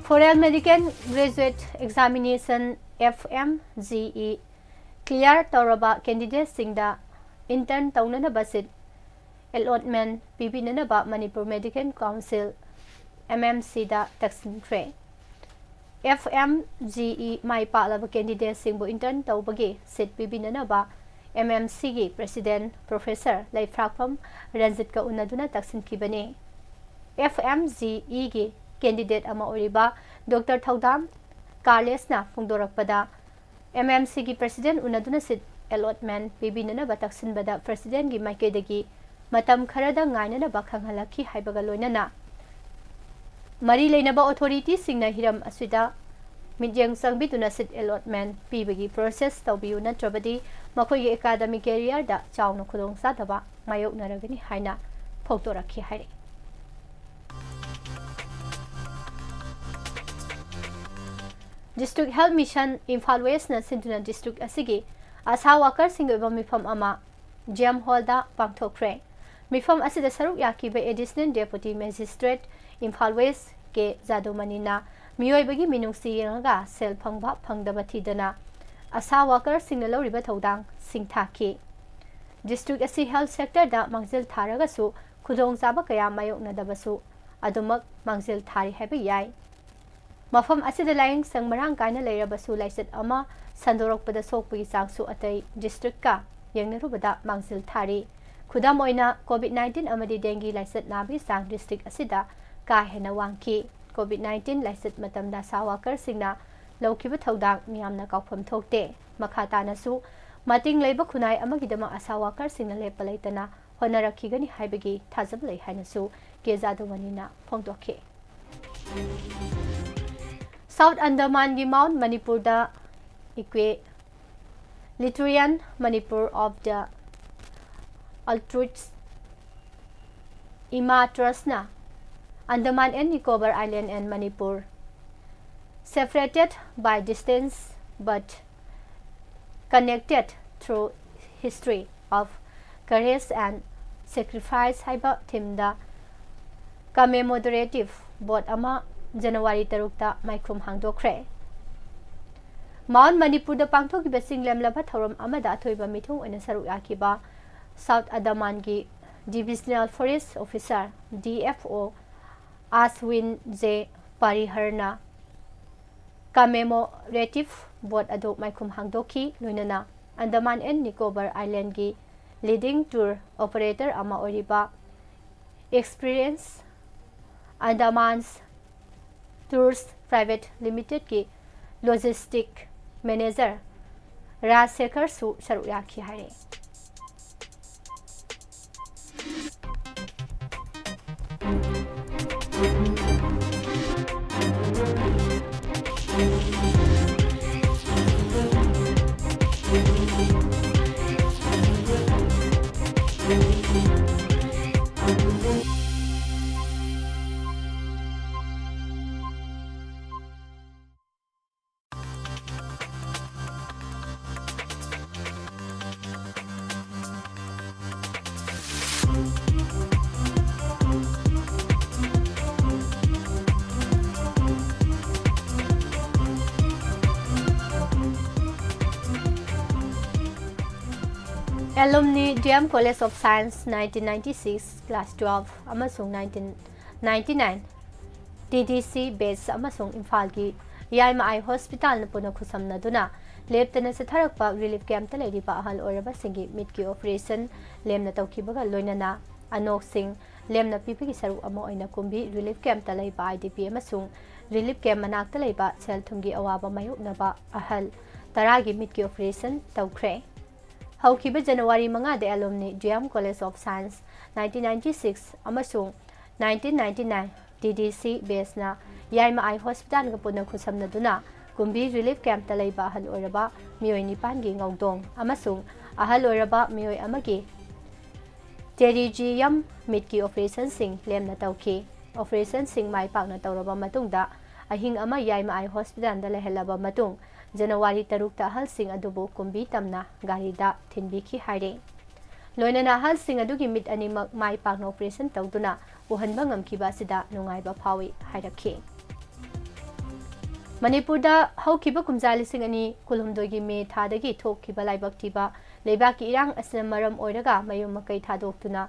Foreign Medical Graduate Examination, F M G E, clear ꯇꯧꯔꯕ candidateꯁꯤꯡꯗ intern ꯇꯧꯅꯅꯕ seat allotment ꯄꯤꯕꯤꯅꯅꯕ Manipur Medical Council, M M C ꯗ ꯇꯛꯁꯤꯟꯈ꯭ꯔꯦ꯫ F M G E ꯃꯥꯏ ꯄꯥꯛꯂꯕ candidateꯁꯤꯡꯕꯨ intern ꯇꯧꯕꯒꯤ seat ꯄꯤꯕꯤꯅꯅꯕ M M C ꯒꯤ President Professor ꯂꯩꯐ꯭ꯔꯥꯛꯄꯝ ꯔꯟꯖꯤꯠꯀ ꯎꯅꯗꯨꯅ ꯇꯛꯁꯤꯟꯈꯤꯕꯅꯤ꯫ F M G E ꯒꯤ candidate ꯑꯃ ꯑꯣꯏꯔꯤꯕ Doctor ꯊꯧꯗꯥꯝ ꯀꯥꯔꯂꯦꯁꯅ ꯐꯣꯡꯗꯣꯔꯛꯄꯗ, M M C ꯒꯤ President ꯎꯅꯗꯨꯅ seat allotment ꯄꯤꯕꯤꯅꯅꯕ ꯇꯛꯁꯤꯟꯕꯗ President ꯀꯤ ꯃꯥꯏꯀꯩꯗꯒꯤ ꯃꯇꯝ ꯈꯔꯗ ꯉꯥꯏꯅꯅꯕ ꯈꯪꯍꯜꯂꯛꯈꯤ ꯍꯥꯏꯕꯒ ꯂꯣꯏꯅꯅ, ꯃꯔꯤ ꯂꯩꯅꯕ authority ꯁꯤꯡꯅ ꯍꯤꯔꯝ ꯑꯁꯤꯗ ꯃꯤꯠꯌꯦꯡ ꯆꯪꯕꯤꯗꯨꯅ seat allotment ꯄꯤꯕꯒꯤ process ꯇꯧꯕꯤꯌꯨ, ꯅꯠꯇ꯭ꯔꯕꯗꯤ ꯃꯈꯣꯏꯒꯤ academic career ꯗ ꯆꯥꯎꯅ ꯈꯨꯗꯣꯡꯆꯥꯗꯕ ꯃꯥꯌꯣꯛꯅꯔꯒꯅꯤ ꯍꯥꯏꯅ ꯐꯣꯡꯗꯣꯔꯛꯈꯤ ꯍꯥꯏꯔꯤ꯫ District Health Mission Imphal West ꯅ ꯁꯤꯟꯗꯨꯅ district ꯑꯁꯤꯒꯤ ASHA worker ꯁꯤꯡꯒꯤ ꯑꯣꯏꯕ ꯃꯤꯐꯝ ꯑꯃ J M Hall ꯗ ꯄꯥꯡꯊꯣꯛꯈ꯭ꯔꯦ꯫ ꯃꯤꯐꯝ ꯑꯁꯤꯗ ꯁꯔꯨꯛ ꯌꯥꯈꯤꯕ Additional Deputy Magistrate Imphal West ꯀꯦ ꯖꯥꯗꯨꯃꯅꯤꯅ ꯃꯤꯑꯣꯏꯕꯒꯤ ꯃꯤꯅꯨꯡꯁꯤ ꯌꯦꯡꯂꯒ ꯁꯦꯜ ꯐꯪꯕ ꯐꯪꯗꯕ ꯊꯤꯗꯅ ASHA worker ꯁꯤꯡꯅ ꯂꯧꯔꯤꯕ ꯊꯧꯗꯥꯡ ꯁꯤꯡꯊꯥꯈꯤ꯫ District ꯑꯁꯤ health sector ꯗ ꯃꯥꯡꯖꯤꯜ ꯊꯥꯔꯒꯁꯨ ꯈꯨꯗꯣꯡꯆꯥꯕ ꯀꯌꯥ ꯃꯥꯌꯣꯛꯅꯗꯕꯁꯨ ꯑꯗꯨꯃꯛ ꯃꯥꯡꯖꯤꯜ ꯊꯥꯔꯤ ꯍꯥꯏꯕ ꯌꯥꯏ꯫ ꯃꯐꯝ ꯑꯁꯤꯗ ꯂꯥꯌꯦꯡꯁꯪ ꯃꯔꯥꯡ ꯀꯥꯏꯅ ꯂꯩꯔꯕꯁꯨ ꯂꯥꯏꯆꯠ ꯑꯃ ꯁꯟꯗꯣꯔꯛꯄꯗ ꯁꯣꯛꯄꯒꯤ ꯆꯥꯡꯁꯨ ꯑꯇꯩ district ꯀ ꯌꯦꯡꯅꯔꯨꯕꯗ ꯃꯥꯡꯖꯤꯜ ꯊꯥꯔꯤ꯫ ꯈꯨꯗꯝ ꯑꯣꯏꯅ COVID nineteen ꯑꯃꯗꯤ dengue ꯂꯥꯏꯆꯠ ꯅꯥꯕꯒꯤ ꯆꯥꯡ district ꯑꯁꯤꯗ ꯀꯥ ꯍꯦꯟꯅ ꯋꯥꯡꯈꯤ꯫ COVID nineteen ꯂꯥꯏꯆꯠ ꯃꯇꯝꯗ ASHA worker ꯁꯤꯡꯅ ꯂꯧꯈꯤꯕ ꯊꯧꯗꯥꯡ ꯃꯤꯌꯥꯝꯅ ꯀꯥꯎꯐꯝ ꯊꯣꯛꯇꯦ꯫ ꯃꯈꯥ ꯇꯥꯅꯁꯨ ꯃꯇꯤꯡ ꯂꯩꯕ ꯈꯨꯟꯅꯥꯏ ꯑꯃꯒꯤꯗꯃꯛ ASHA worker ꯁꯤꯡꯅ ꯂꯦꯞꯄ ꯂꯩꯇꯅ ꯍꯣꯠꯅꯔꯛꯈꯤꯒꯅꯤ ꯍꯥꯏꯕꯒꯤ ꯊꯥꯖꯕ ꯂꯩ ꯍꯥꯏꯅꯁꯨ ꯀꯦ ꯖꯥꯗꯨꯃꯅꯤꯅ ꯐꯣꯡꯗꯣꯛꯈꯤ꯫ South Andaman ꯒꯤ Mount Manipur the Equalitarian Manipur of the Altruist Ima Trust ꯅ Andaman and Nicobar Island and Manipur, separated by distance but connected through history of courage and sacrifice ꯍꯥꯏꯕ theme ꯗ commemorative board ꯑꯃ ꯖꯅꯋꯥꯔꯤ ꯇꯔꯨꯛꯇ ꯃꯥꯏꯈꯨꯝ ꯍꯥꯡꯗꯣꯛꯈ꯭ꯔꯦ꯫ Mount ꯃꯅꯤꯄꯨꯔꯗ ꯄꯥꯡꯊꯣꯛꯈꯤꯕ ꯆꯤꯡꯂꯦꯝꯂꯕ ꯊꯧꯔꯝ ꯑꯃꯗ ꯑꯊꯣꯏꯕ ꯃꯤꯊꯨꯡ ꯑꯣꯏꯅ ꯁꯔꯨꯛ ꯌꯥꯈꯤꯕ ꯁꯥꯎꯠ ꯑꯟꯗꯥꯃꯥꯟꯒꯤ divisional forest officer, D F O, Ashwin J ꯄꯥꯔꯤꯍꯔꯅ ꯀꯃꯦꯃꯣꯔꯦꯇꯤꯚ boat ꯑꯗꯨ ꯃꯥꯏꯈꯨꯝ ꯍꯥꯡꯗꯣꯛꯈꯤ꯫ ꯂꯣꯏꯅꯅ ꯑꯟꯗꯥꯃꯥꯟ ꯑꯦꯟ ꯅꯤꯀꯣꯕꯔ ꯑꯥꯏꯂꯦꯟꯒꯤ ꯂꯤꯗꯤꯡ ꯇꯨꯔ ꯑꯣꯄꯔꯦꯇꯔ ꯑꯃ ꯑꯣꯏꯔꯤꯕ ꯑꯦꯛꯁꯄꯤꯔꯤꯌꯦꯟꯁ ꯑꯟꯗꯥꯃꯥꯟꯁ ꯇꯨꯔꯁ ꯄ꯭ꯔꯥꯏꯚꯦꯠ ꯂꯤꯃꯤꯇꯦꯗꯀꯤ ꯂꯣꯖꯤꯁꯇꯤꯛ ꯃꯦꯅꯦꯖꯔ ꯔꯥꯖ ꯁꯦꯈꯔꯁꯨ ꯁꯔꯨꯛ ꯌꯥꯈꯤ ꯍꯥꯏꯔꯤ꯫ Alumni D M College of Science nineteen ninety-six class twelve ꯑꯃꯁꯨꯡ nineteen ninety-nine T D C batch ꯑꯃꯁꯨꯡ ꯏꯝꯐꯥꯜꯒꯤ ꯌꯥꯏꯃ ꯑꯥꯏ ꯍꯣꯁꯄꯤꯇꯥꯜꯅ ꯄꯨꯟꯅ ꯈꯨꯠꯁꯝꯅꯗꯨꯅ ꯂꯦꯞꯇꯅ ꯆꯠꯊꯔꯛꯄ ꯔꯤꯂꯤꯐ ꯀꯦꯝꯞꯇ ꯂꯩꯔꯤꯕ ꯑꯍꯜ ꯑꯣꯏꯔꯕꯁꯤꯡꯒꯤ ꯃꯤꯠꯀꯤ ꯑꯣꯄꯔꯦꯁꯟ ꯂꯦꯝꯅ ꯇꯧꯈꯤꯕꯒ ꯂꯣꯏꯅꯅ ꯑꯅꯣꯛꯁꯤꯡ ꯂꯦꯝꯅ ꯄꯤꯕꯒꯤ ꯁꯔꯨꯛ ꯑꯃ ꯑꯣꯏꯅ ꯀꯨꯝꯕꯤ ꯔꯤꯂꯤꯐ ꯀꯦꯝꯞꯇ ꯂꯩꯕ I D P ꯑꯃꯁꯨꯡ ꯔꯤꯂꯤꯐ ꯀꯦꯝꯞ ꯃꯅꯥꯛꯇ ꯂꯩꯕ ꯁꯦꯜ ꯊꯨꯝꯒꯤ ꯑꯋꯥꯕ ꯃꯥꯌꯣꯛꯅꯕ ꯑꯍꯜ ꯇꯔꯥꯒꯤ ꯃꯤꯠꯀꯤ ꯑꯣꯄꯔꯦꯁꯟ ꯇꯧꯈ꯭ꯔꯦ꯫ ꯍꯧꯈꯤꯕ ꯖꯅꯋꯥꯔꯤ ꯃꯉꯥꯗ alumni D M College of Science nineteen ninety-six ꯑꯃꯁꯨꯡ nineteen ninety-nine T D C batchꯅ ꯌꯥꯏꯃ ꯑꯥꯏ ꯍꯣꯁꯄꯤꯇꯥꯜꯒ ꯄꯨꯟꯅ ꯈꯨꯠꯁꯝꯅꯗꯨꯅ ꯀꯨꯝꯕꯤ ꯔꯤꯂꯤꯐ ꯀꯦꯝꯞꯇ ꯂꯩꯕ ꯑꯍꯜ ꯑꯣꯏꯔꯕ ꯃꯤꯑꯣꯏ ꯅꯤꯄꯥꯟꯒꯤ ꯉꯧꯗꯣꯡ ꯑꯃꯁꯨꯡ ꯑꯍꯜ ꯑꯣꯏꯔꯕ ꯃꯤꯑꯣꯏ ꯑꯃꯒꯤ ꯇꯦꯔꯤꯖꯤꯌꯝ ꯃꯤꯠꯀꯤ ꯑꯣꯄꯔꯦꯁꯟꯁꯤꯡ ꯂꯦꯝꯅ ꯇꯧꯈꯤ꯫ ꯑꯣꯄꯔꯦꯁꯟꯁꯤꯡ ꯃꯥꯏ ꯄꯥꯛꯅ ꯇꯧꯔꯕ ꯃꯇꯨꯡꯗ ꯑꯍꯤꯡ ꯑꯃ ꯌꯥꯏꯃ ꯑꯥꯏ ꯍꯣꯁꯄꯤꯇꯥꯜꯗ ꯂꯩꯍꯜꯂꯕ ꯃꯇꯨꯡ ꯖꯅꯋꯥꯔꯤ ꯇꯔꯨꯛꯇ ꯑꯍꯜꯁꯤꯡ ꯑꯗꯨꯕꯨ ꯀꯨꯝꯕꯤ ꯇꯝꯅ ꯒꯥꯔꯤꯗ ꯊꯤꯟꯕꯤꯈꯤ ꯍꯥꯏꯔꯤ꯫ ꯂꯣꯏꯅꯅ ꯑꯍꯜꯁꯤꯡ ꯑꯗꯨꯒꯤ ꯃꯤꯠ ꯑꯅꯤꯃꯛ ꯃꯥꯏ ꯄꯥꯛꯅ ꯑꯣꯄꯔꯦꯁꯟ ꯇꯧꯗꯨꯅ ꯎꯍꯟꯕ ꯉꯝꯈꯤꯕ ꯑꯁꯤꯗ ꯅꯨꯡꯉꯥꯏꯕ ꯐꯥꯎꯏ ꯍꯥꯏꯔꯛꯈꯤ꯫ ꯃꯅꯤꯄꯨꯔꯗ ꯍꯧꯈꯤꯕ ꯀꯨꯝꯖꯥ ꯂꯤꯁꯤꯡ ꯑꯅꯤ ꯀꯨꯟꯍꯨꯝꯗꯣꯏꯒꯤ ꯃꯦ ꯊꯥꯗꯒꯤ ꯊꯣꯛꯈꯤꯕ ꯂꯥꯏꯕꯛ ꯊꯤꯕ ꯂꯩꯕꯥꯛꯀꯤ ꯏꯔꯥꯡ ꯑꯁꯤꯅ ꯃꯔꯝ ꯑꯣꯏꯔꯒ ꯃꯌꯨꯝ ꯃꯀꯩ ꯊꯥꯗꯣꯛꯇꯨꯅ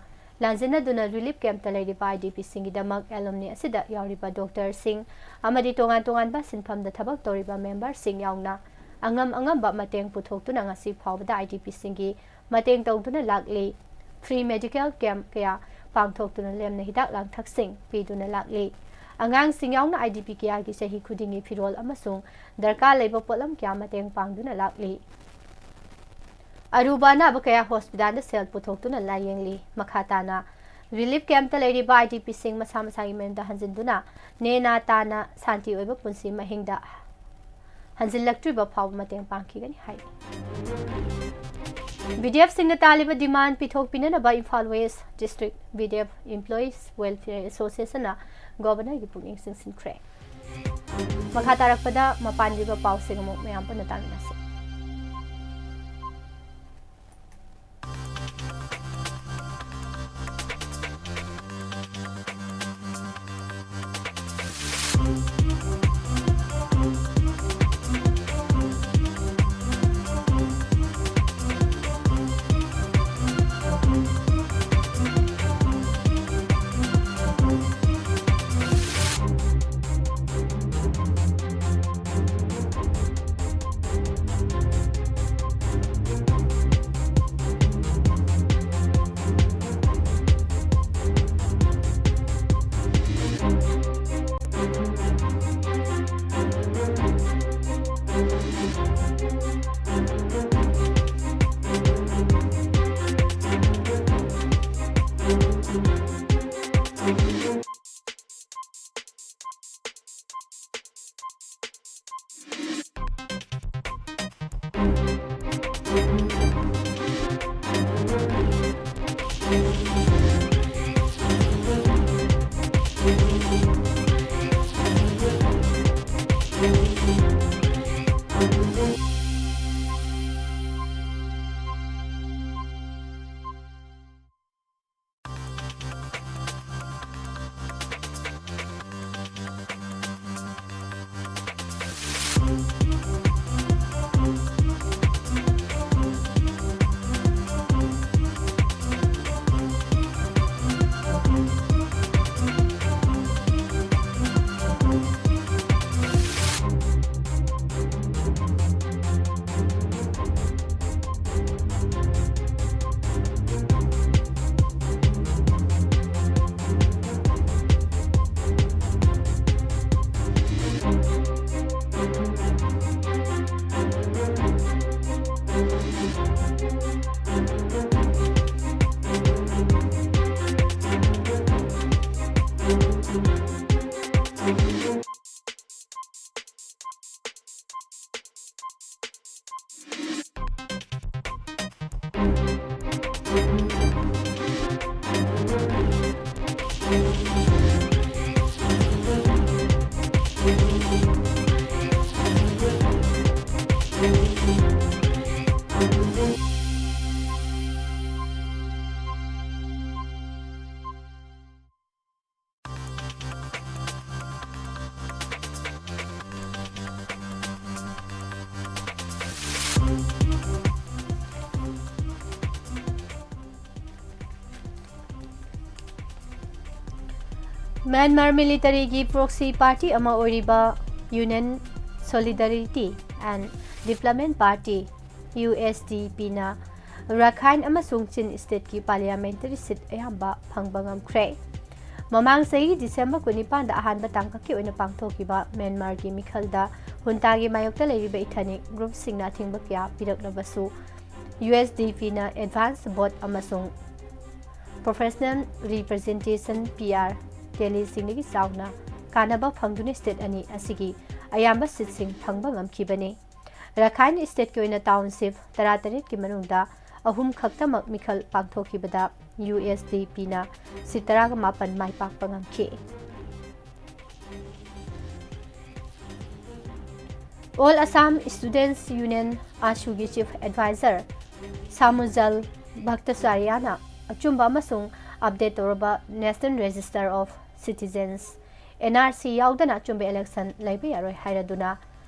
ꯂꯥꯟꯖꯦꯟꯅꯗꯨꯅ relief camp ꯇ ꯂꯩꯔꯤꯕ I D P ꯁꯤꯡꯒꯤꯗꯃꯛ alumni ꯑꯁꯤꯗ ꯌꯥꯎꯔꯤꯕ doctor ꯁꯤꯡ ꯑꯃꯗꯤ ꯇꯣꯉꯥꯟ ꯇꯣꯉꯥꯟꯕ ꯁꯤꯟꯐꯝꯗ ꯊꯕꯛ ꯇꯧꯔꯤꯕ member ꯁꯤꯡ ꯌꯥꯎꯅ ꯑꯉꯝ ꯑꯉꯝꯕ ꯃꯇꯦꯡ ꯄꯨꯊꯣꯛꯇꯨꯅ ꯉꯁꯤ ꯐꯥꯎꯕꯗ I D P ꯁꯤꯡꯒꯤ ꯃꯇꯦꯡ ꯇꯧꯗꯨꯅ ꯂꯥꯛꯂꯤ꯫ Free medical camp ꯀꯌꯥ ꯄꯥꯡꯊꯣꯛꯇꯨꯅ ꯂꯦꯝꯅ ꯍꯤꯗꯥꯛ ꯂꯥꯡꯊꯛꯁꯤꯡ ꯄꯤꯗꯨꯅ ꯂꯥꯛꯂꯤ꯫ ꯑꯉꯥꯡꯁꯤꯡ ꯌꯥꯎꯅ I D P ꯀꯌꯥꯒꯤ ꯆꯍꯤ ꯈꯨꯗꯤꯡꯒꯤ ꯐꯤꯔꯣꯜ ꯑꯃꯁꯨꯡ ꯗꯔꯀꯥꯔ ꯂꯩꯕ ꯄꯣꯠꯂꯝ ꯀꯌꯥ ꯃꯇꯦꯡ ꯄꯥꯡꯗꯨꯅ ꯂꯥꯛꯂꯤ꯫ ꯑꯔꯨꯕ ꯑꯅꯥꯕ ꯀꯌꯥ hospital ꯗ ꯁꯦꯜ ꯄꯨꯊꯣꯛꯇꯨꯅ ꯂꯥꯌꯦꯡꯂꯤ꯫ ꯃꯈꯥ ꯇꯥꯅ relief camp ꯇ ꯂꯩꯔꯤꯕ I D P ꯁꯤꯡ ꯃꯁꯥ ꯃꯁꯥꯒꯤ ꯃꯌꯨꯝꯗ ꯍꯟꯖꯤꯟꯗꯨꯅ ꯅꯦꯅꯥ ꯇꯥꯅ ꯁꯥꯟꯇꯤ ꯑꯣꯏꯕ ꯄꯨꯟꯁꯤ ꯃꯍꯤꯡꯗ ꯍꯟꯖꯤꯜꯂꯛꯇ꯭ꯔꯤꯕ ꯐꯥꯎꯕ ꯃꯇꯦꯡ ꯄꯥꯡꯈꯤꯒꯅꯤ ꯍꯥꯏꯔꯤ꯫ B D F ꯁꯤꯡꯅ ꯇꯥꯜꯂꯤꯕ demand ꯄꯤꯊꯣꯛ ꯄꯤꯅꯅꯕ Imphal West District B D F Employees Welfare Association ꯅ Governor ꯒꯤ ꯄꯨꯛꯅꯤꯡ ꯆꯤꯡꯁꯤꯟꯈ꯭ꯔꯦ꯫ ꯃꯈꯥ ꯇꯥꯔꯛꯄꯗ ꯃꯄꯥꯟꯒꯤ ꯑꯣꯏꯕ ꯄꯥꯎꯁꯤꯡ ꯑꯃꯨꯛ ꯃꯌꯥꯝ ꯄꯨꯟꯅ ꯇꯥꯃꯤꯟꯅꯁꯤ꯫ ꯃ꯭ꯌꯥꯟꯃꯥꯔ ꯃꯤꯂꯤꯇꯔꯤꯒꯤ ꯄ꯭ꯔꯣꯛꯁꯤ ꯄꯥꯔꯇꯤ ꯑꯃ ꯑꯣꯏꯔꯤꯕ Union Solidarity and Development Party, USDP ꯅ ꯔꯥꯈꯥꯏꯟ ꯑꯃꯁꯨꯡ ꯆꯤꯟ ꯁ꯭ꯇꯦꯠꯀꯤ ꯄꯥꯔꯂꯤꯌꯥꯃꯦꯟꯇꯔꯤ ꯁꯤꯠ ꯑꯌꯥꯝꯕ ꯐꯪꯕ ꯉꯝꯈ꯭ꯔꯦ꯫ ꯃꯃꯥꯡ ꯆꯍꯤ ꯗꯤꯁꯦꯝꯕꯔ ꯀꯨꯟꯅꯤꯄꯥꯟꯗ ꯑꯍꯥꯟꯕ ꯇꯥꯡꯀꯛꯀꯤ ꯑꯣꯏꯅ ꯄꯥꯡꯊꯣꯛꯈꯤꯕ ꯃ꯭ꯌꯥꯟꯃꯥꯔꯒꯤ ꯃꯤꯈꯜꯗ ꯍꯨꯟꯇꯥꯒꯤ ꯃꯥꯌꯣꯛꯇ ꯂꯩꯔꯤꯕ ꯏꯊꯅꯤꯛ ꯒ꯭ꯔꯨꯞꯁꯤꯡꯅ ꯑꯊꯤꯡꯕ ꯀꯌꯥ ꯄꯤꯔꯛꯂꯕꯁꯨ, USDP ꯅ ꯑꯦꯗꯚꯥꯟꯁ ꯚꯣꯠ ꯑꯃꯁꯨꯡ ꯄ꯭ꯔꯣꯐꯦꯁꯅꯦꯜ ꯔꯤꯄ꯭ꯔꯖꯦꯟꯇꯦꯁꯟ, PR, ꯇꯦꯂꯤꯁꯤꯡꯗꯒꯤ ꯆꯥꯎꯅ ꯀꯥꯟꯅꯕ ꯐꯪꯗꯨꯅ ꯁ꯭ꯇꯦꯠ ꯑꯅꯤ ꯑꯁꯤꯒꯤ ꯑꯌꯥꯝꯕ ꯁꯤꯠꯁꯤꯡ ꯐꯪꯕ ꯉꯝꯈꯤꯕꯅꯤ꯫ ꯔꯥꯈꯥꯏꯟ ꯁ꯭ꯇꯦꯠꯀꯤ ꯑꯣꯏꯅ ꯇꯥꯎꯟꯁꯤꯞ ꯇꯔꯥꯇꯔꯦꯠꯀꯤ ꯃꯅꯨꯡꯗ ꯑꯍꯨꯝ ꯈꯛꯇꯃꯛ ꯃꯤꯈꯜ ꯄꯥꯡꯊꯣꯛꯈꯤꯕꯗ USDP ꯅ ꯁꯤꯠ ꯇꯔꯥꯒ ꯃꯥꯄꯟ ꯃꯥꯏ ꯄꯥꯛꯄ ꯉꯝꯈꯤ꯫ All Assam Students Union, AASU ꯒꯤ ꯆꯤꯐ ꯑꯦꯗꯚꯥꯏꯖꯔ ꯁꯥꯃꯨꯖꯜ ꯚꯛꯇꯆꯥꯔꯤꯌꯥꯅ ꯑꯆꯨꯝꯕ ꯑꯃꯁꯨꯡ ꯑꯞꯗꯦꯠ ꯇꯧꯔꯕ National Register of Citizens, NRC, ꯌꯥꯎꯗꯅ ꯑꯆꯨꯝꯕ ꯏꯂꯦꯛꯁꯟ ꯂꯩꯕ ꯌꯥꯔꯣꯏ ꯍꯥꯏꯔꯗꯨꯅ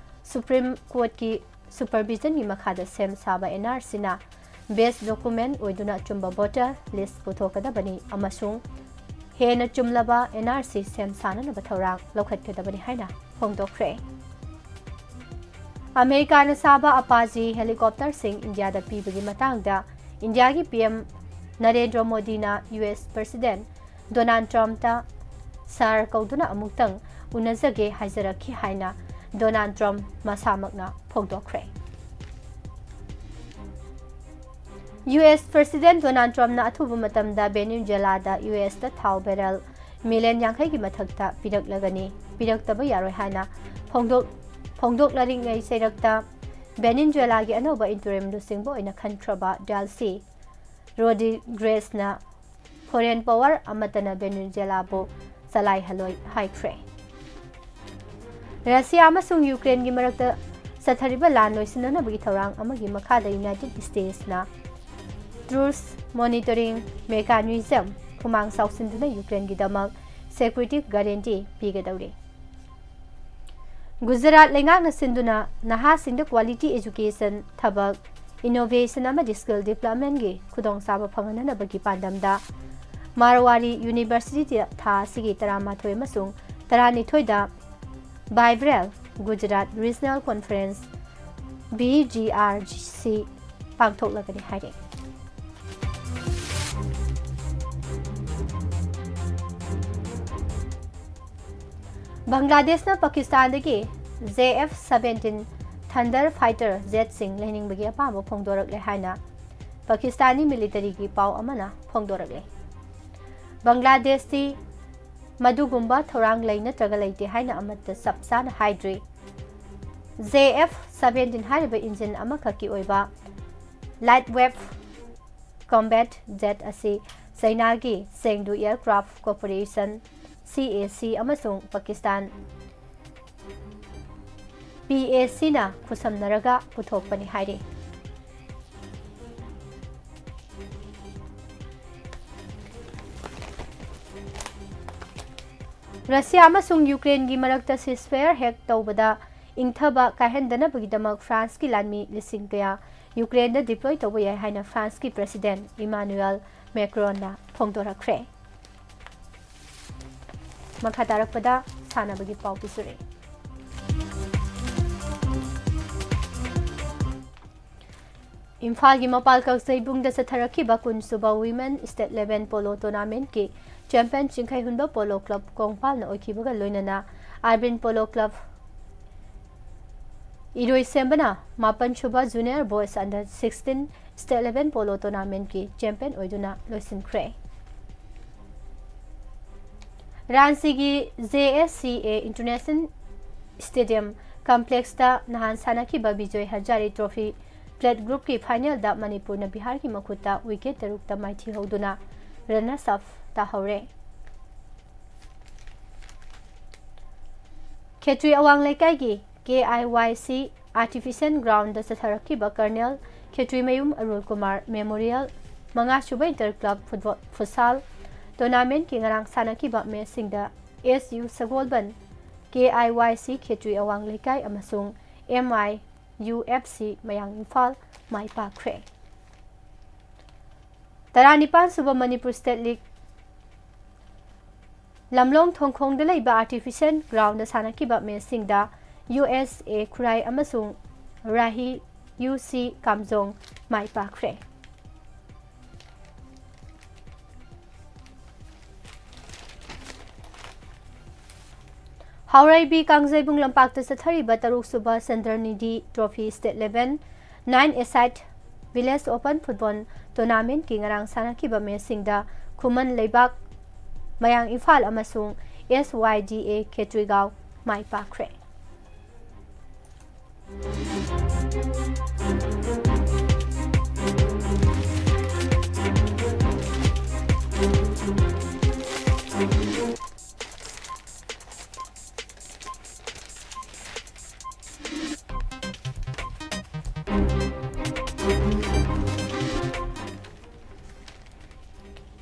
ꯁꯨꯄ꯭ꯔꯤꯝ ꯀꯣꯔꯠꯀꯤ ꯁꯨꯄꯔꯚꯤꯖꯟꯒꯤ ꯃꯈꯥꯗ ꯁꯦꯝ ꯁꯥꯕ NRC ꯅ ꯕꯦꯁ ꯗꯣꯀꯨꯃꯦꯟ ꯑꯣꯏꯗꯨꯅ ꯑꯆꯨꯝꯕ ꯚꯣꯇꯔ ꯂꯤꯁ ꯄꯨꯊꯣꯛꯀꯗꯕꯅꯤ ꯑꯃꯁꯨꯡ ꯍꯦꯟꯅ ꯆꯨꯝꯂꯕ NRC ꯁꯦꯝ ꯁꯥꯅꯅꯕ ꯊꯧꯔꯥꯡ ꯂꯧꯈꯠꯀꯗꯕꯅꯤ ꯍꯥꯏꯅ ꯐꯣꯡꯗꯣꯛꯈ꯭ꯔꯦ꯫ ꯑꯃꯦꯔꯤꯀꯥꯅ ꯁꯥꯕ ꯑꯄꯥꯆꯤ ꯍꯦꯂꯤꯀꯣꯞꯇꯔꯁꯤꯡ ꯏꯟꯗꯤꯌꯥꯗ ꯄꯤꯕꯒꯤ ꯃꯇꯥꯡꯗ ꯏꯟꯗꯤꯌꯥꯒꯤ PM ꯅꯔꯦꯟꯗ꯭ꯔ ꯃꯣꯗꯤꯅ US ꯄ꯭ꯔꯁꯤꯗꯦꯟ ꯗꯣꯅꯥꯜꯗ ꯇ꯭ꯔꯝꯞꯇ ꯁꯥꯔ ꯀꯧꯗꯨꯅ ꯑꯃꯨꯛꯇꯪ ꯎꯅꯖꯒꯦ ꯍꯥꯏꯖꯔꯛꯈꯤ ꯍꯥꯏꯅ ꯗꯣꯅꯥꯜꯗ ꯇ꯭ꯔꯝꯞ ꯃꯁꯥꯃꯛꯅ ꯐꯣꯡꯗꯣꯛꯈ꯭ꯔꯦ꯫ US ꯄ꯭ꯔꯁꯤꯗꯦꯟ ꯗꯣꯅꯥꯜꯗ ꯇ꯭ꯔꯝꯞꯅ ꯑꯊꯨꯕ ꯃꯇꯝꯗ ꯚꯦꯅꯦꯖꯨꯌꯦꯂꯥꯗ USꯇ ꯊꯥꯎ ꯕꯦꯔꯦꯜ ꯃꯤꯂꯤꯌꯟ ꯌꯥꯡꯈꯩꯒꯤ ꯃꯊꯛꯇ ꯄꯤꯔꯛꯂꯒꯅꯤ, ꯄꯤꯔꯛꯇꯕ ꯌꯥꯔꯣꯏ ꯍꯥꯏꯅ ꯐꯣꯡꯗꯣꯛ-, ꯐꯣꯡꯗꯣꯛꯂꯔꯤꯉꯩ ꯆꯩꯔꯛꯇ ꯚꯦꯅꯦꯖꯨꯌꯦꯂꯥꯒꯤ ꯑꯅꯧꯕ ꯏꯟꯇꯔꯤꯝ ꯂꯨꯆꯤꯡꯕ ꯑꯣꯏꯅ ꯈꯟꯈ꯭ꯔꯕ ꯗꯦꯜꯁꯤ ꯔꯣꯗ꯭ꯔꯤꯒꯦꯁꯅ foreign power ꯑꯃꯠꯇꯅ ꯚꯦꯅꯦꯖꯨꯌꯦꯂꯥꯕꯨ ꯆꯂꯥꯏꯍꯜꯂꯣꯏ ꯍꯥꯏꯈ꯭ꯔꯦ꯫ ꯔꯁꯤꯌꯥ ꯑꯃꯁꯨꯡ ꯌꯨꯀ꯭ꯔꯦꯟꯒꯤ ꯃꯔꯛꯇ ꯆꯠꯊꯔꯤꯕ ꯂꯥꯟ ꯂꯣꯏꯁꯤꯟꯅꯅꯕꯒꯤ ꯊꯧꯔꯥꯡ ꯑꯃꯒꯤ ꯃꯈꯥꯗ ꯌꯨꯅꯥꯏꯇꯦꯗ ꯁ꯭ꯇꯦꯠꯁꯅ ꯇ꯭ꯔꯨꯁ ꯃꯣꯅꯤꯇꯔꯤꯡ ꯃꯦꯀꯥꯅꯤꯖꯝ ꯈꯨꯃꯥꯡ ꯆꯥꯎꯁꯤꯟꯗꯨꯅ ꯌꯨꯀ꯭ꯔꯦꯟꯒꯤꯗꯃꯛ security guarantee ꯄꯤꯒꯗꯧꯔꯤ꯫ ꯒꯨꯖꯔꯥꯠ ꯂꯩꯉꯥꯛꯅ ꯁꯤꯟꯗꯨꯅ ꯅꯍꯥꯁꯤꯡꯗ quality education, ꯊꯕꯛ, innovation ꯑꯃꯗꯤ skill developmentꯒꯤ ꯈꯨꯗꯣꯡꯆꯥꯕ ꯐꯪꯍꯟꯅꯕꯒꯤ ꯄꯥꯟꯗꯝꯗ ꯃꯥꯔꯋꯥꯔꯤ ꯌꯨꯅꯤꯚꯔꯁꯤꯇꯤꯗ ꯊꯥ ꯑꯁꯤꯒꯤ ꯇꯔꯥꯃꯥꯊꯣꯏ ꯑꯃꯁꯨꯡ ꯇꯔꯥꯅꯤꯊꯣꯏꯗ Vibrel Gujarat Regional Conference, V G R C, ꯄꯥꯡꯊꯣꯛꯂꯒꯅꯤ ꯍꯥꯏꯔꯤ꯫ ꯕꯪꯒ꯭ꯂꯥꯗꯦꯁꯅ ꯄꯥꯀꯤꯁꯇꯥꯟꯗꯒꯤ J F seventeen Thunder fighter jetꯁꯤꯡ ꯂꯩꯅꯤꯡꯕꯒꯤ ꯑꯄꯥꯝꯕ ꯐꯣꯡꯗꯣꯔꯛꯂꯦ ꯍꯥꯏꯅ ꯄꯥꯀꯤꯁꯇꯥꯅꯤ ꯃꯤꯂꯤꯇꯔꯤꯒꯤ ꯄꯥꯎ ꯑꯃꯅ ꯐꯣꯡꯗꯣꯔꯛꯂꯦ꯫ ꯕꯪꯒ꯭ꯂꯥꯗꯦꯁꯇꯤ ꯃꯗꯨꯒꯨꯝꯕ ꯊꯧꯔꯥꯡ ꯂꯩ ꯅꯠꯇ꯭ꯔꯒ ꯂꯩꯇꯦ ꯍꯥꯏꯅ ꯑꯃꯠꯇ ꯆꯞ ꯆꯥꯅ ꯍꯥꯏꯗ꯭ꯔꯤ꯫ J F seventeen ꯍꯥꯏꯔꯤꯕ ꯏꯟꯖꯤꯟ ꯑꯃꯈꯛꯀꯤ ꯑꯣꯏꯕ light wave combat jet ꯑꯁꯤ ꯆꯩꯅꯥꯒꯤ Chengdu Aircraft Corporation, C A C, ꯑꯃꯁꯨꯡ ꯄꯥꯀꯤꯁꯇꯥꯟ P A Cꯅ ꯈꯨꯠꯁꯝꯅꯔꯒ ꯄꯨꯊꯣꯛꯄꯅꯤ ꯍꯥꯏꯔꯤ꯫ ꯔꯁꯤꯌꯥ ꯑꯃꯁꯨꯡ ꯌꯨꯀ꯭ꯔꯦꯟꯒꯤ ꯃꯔꯛꯇ ceasefire ꯍꯦꯛ ꯇꯧꯕꯗ ꯏꯪꯊꯕ ꯀꯥꯏꯍꯟꯗꯅꯕꯒꯤꯗꯃꯛ ꯐ꯭ꯔꯥꯟꯁꯀꯤ ꯂꯥꯟꯃꯤ ꯂꯤꯁꯤꯡ ꯀꯌꯥ ꯌꯨꯀ꯭ꯔꯦꯟꯗ deploy ꯇꯧꯕ ꯌꯥꯏ ꯍꯥꯏꯅ ꯐ꯭ꯔꯥꯟꯁꯀꯤ President Emmanuel Macronꯅ ꯐꯣꯡꯗꯣꯔꯛꯈ꯭ꯔꯦ꯫ ꯃꯈꯥ ꯇꯥꯔꯛꯄꯗ ꯁꯥꯟꯅꯕꯒꯤ ꯄꯥꯎ ꯄꯤꯖꯔꯤ꯫ ꯏꯝꯐꯥꯜꯒꯤ ꯃꯄꯥꯜ ꯀꯛꯆꯩꯕꯨꯡꯗ ꯆꯠꯊꯔꯛꯈꯤꯕ ꯀꯨꯟ ꯁꯨꯕ Women State Level Polo Tournamentꯀꯤ champion ꯆꯤꯡꯈꯩꯍꯨꯟꯕ Polo Club ꯀꯣꯡꯄꯥꯜꯅ ꯑꯣꯏꯈꯤꯕꯒ ꯂꯣꯏꯅꯅ Urban Polo Club ꯏꯔꯣꯏꯁꯦꯝꯕꯅ ꯃꯥꯄꯟ ꯁꯨꯕ Junior Boys Under sixteen State Level Polo Tournamentꯀꯤ champion ꯑꯣꯏꯗꯨꯅ ꯂꯣꯏꯁꯤꯟꯈ꯭ꯔꯦ꯫ ꯔꯥꯟꯆꯤꯒꯤ J S C A International Stadium Complexꯇ ꯅꯍꯥꯟ ꯁꯥꯟꯅꯈꯤꯕ ꯕꯤꯖꯣꯏ ꯍꯖꯥꯔꯤ Trophy plate groupꯀꯤ finalꯗ ꯃꯅꯤꯄꯨꯔꯅ ꯕꯤꯍꯥꯔꯒꯤ ꯃꯈꯨꯠꯇ wicket ꯇꯔꯨꯛꯇ ꯃꯥꯏꯊꯤꯍꯧꯗꯨꯅ runners up ꯇꯥꯍꯧꯔꯦ꯫ ꯈꯦꯇ꯭ꯔꯤ ꯑꯋꯥꯡ ꯂꯩꯀꯥꯏꯒꯤ K I Y C Artificial Groundꯗ ꯆꯠꯊꯔꯛꯈꯤꯕ Colonel Khetrimayum ꯑꯔꯨꯜ Kumar Memorial ꯃꯉꯥꯁꯨꯕ Inter Club Football Futsal Tournamentꯀꯤ ꯉꯔꯥꯡ ꯁꯥꯟꯅꯈꯤꯕ matchꯁꯤꯡꯗ S U Sagolband, K I Y C ꯈꯦꯇ꯭ꯔꯤ ꯑꯋꯥꯡ ꯂꯩꯀꯥꯏ ꯑꯃꯁꯨꯡ M I U F C ꯃꯌꯥꯡ ꯏꯝꯐꯥꯜ ꯃꯥꯏ ꯄꯥꯛꯈ꯭ꯔꯦ꯫ ꯇꯔꯥꯅꯤꯄꯥꯟ ꯁꯨꯕ ꯃꯅꯤꯄꯨꯔ State League ꯂꯝꯂꯣꯡ ꯊꯣꯡꯈꯣꯡꯗ ꯂꯩꯕ Artificial Groundꯗ ꯁꯥꯟꯅꯈꯤꯕ matchꯁꯤꯡꯗ U S A ꯈꯨꯔꯥꯏ ꯑꯃꯁꯨꯡ ꯔꯥꯍꯤ U C ꯀꯥꯝꯖꯣꯡ ꯃꯥꯏ ꯄꯥꯛꯈ꯭ꯔꯦ꯫ ꯍꯥꯎꯔꯩꯕꯤ ꯀꯥꯡꯖꯩꯕꯨꯡ ꯂꯝꯄꯥꯛꯇ ꯆꯠꯊꯔꯤꯕ ꯇꯔꯨꯛ ꯁꯨꯕ ꯁꯟꯗꯔꯅꯤꯗꯤ Trophy State Level nine A-side Village Open Football Tournamentꯀꯤ ꯉꯔꯥꯡ ꯁꯥꯟꯅꯈꯤꯕ matchꯁꯤꯡꯗ ꯈꯨꯃꯟ ꯂꯩꯕꯥꯛ ꯃꯌꯥꯡ ꯏꯝꯐꯥꯜ ꯑꯃꯁꯨꯡ S Y D A Khetrigao my ꯄꯥꯛꯈ꯭ꯔꯦ꯫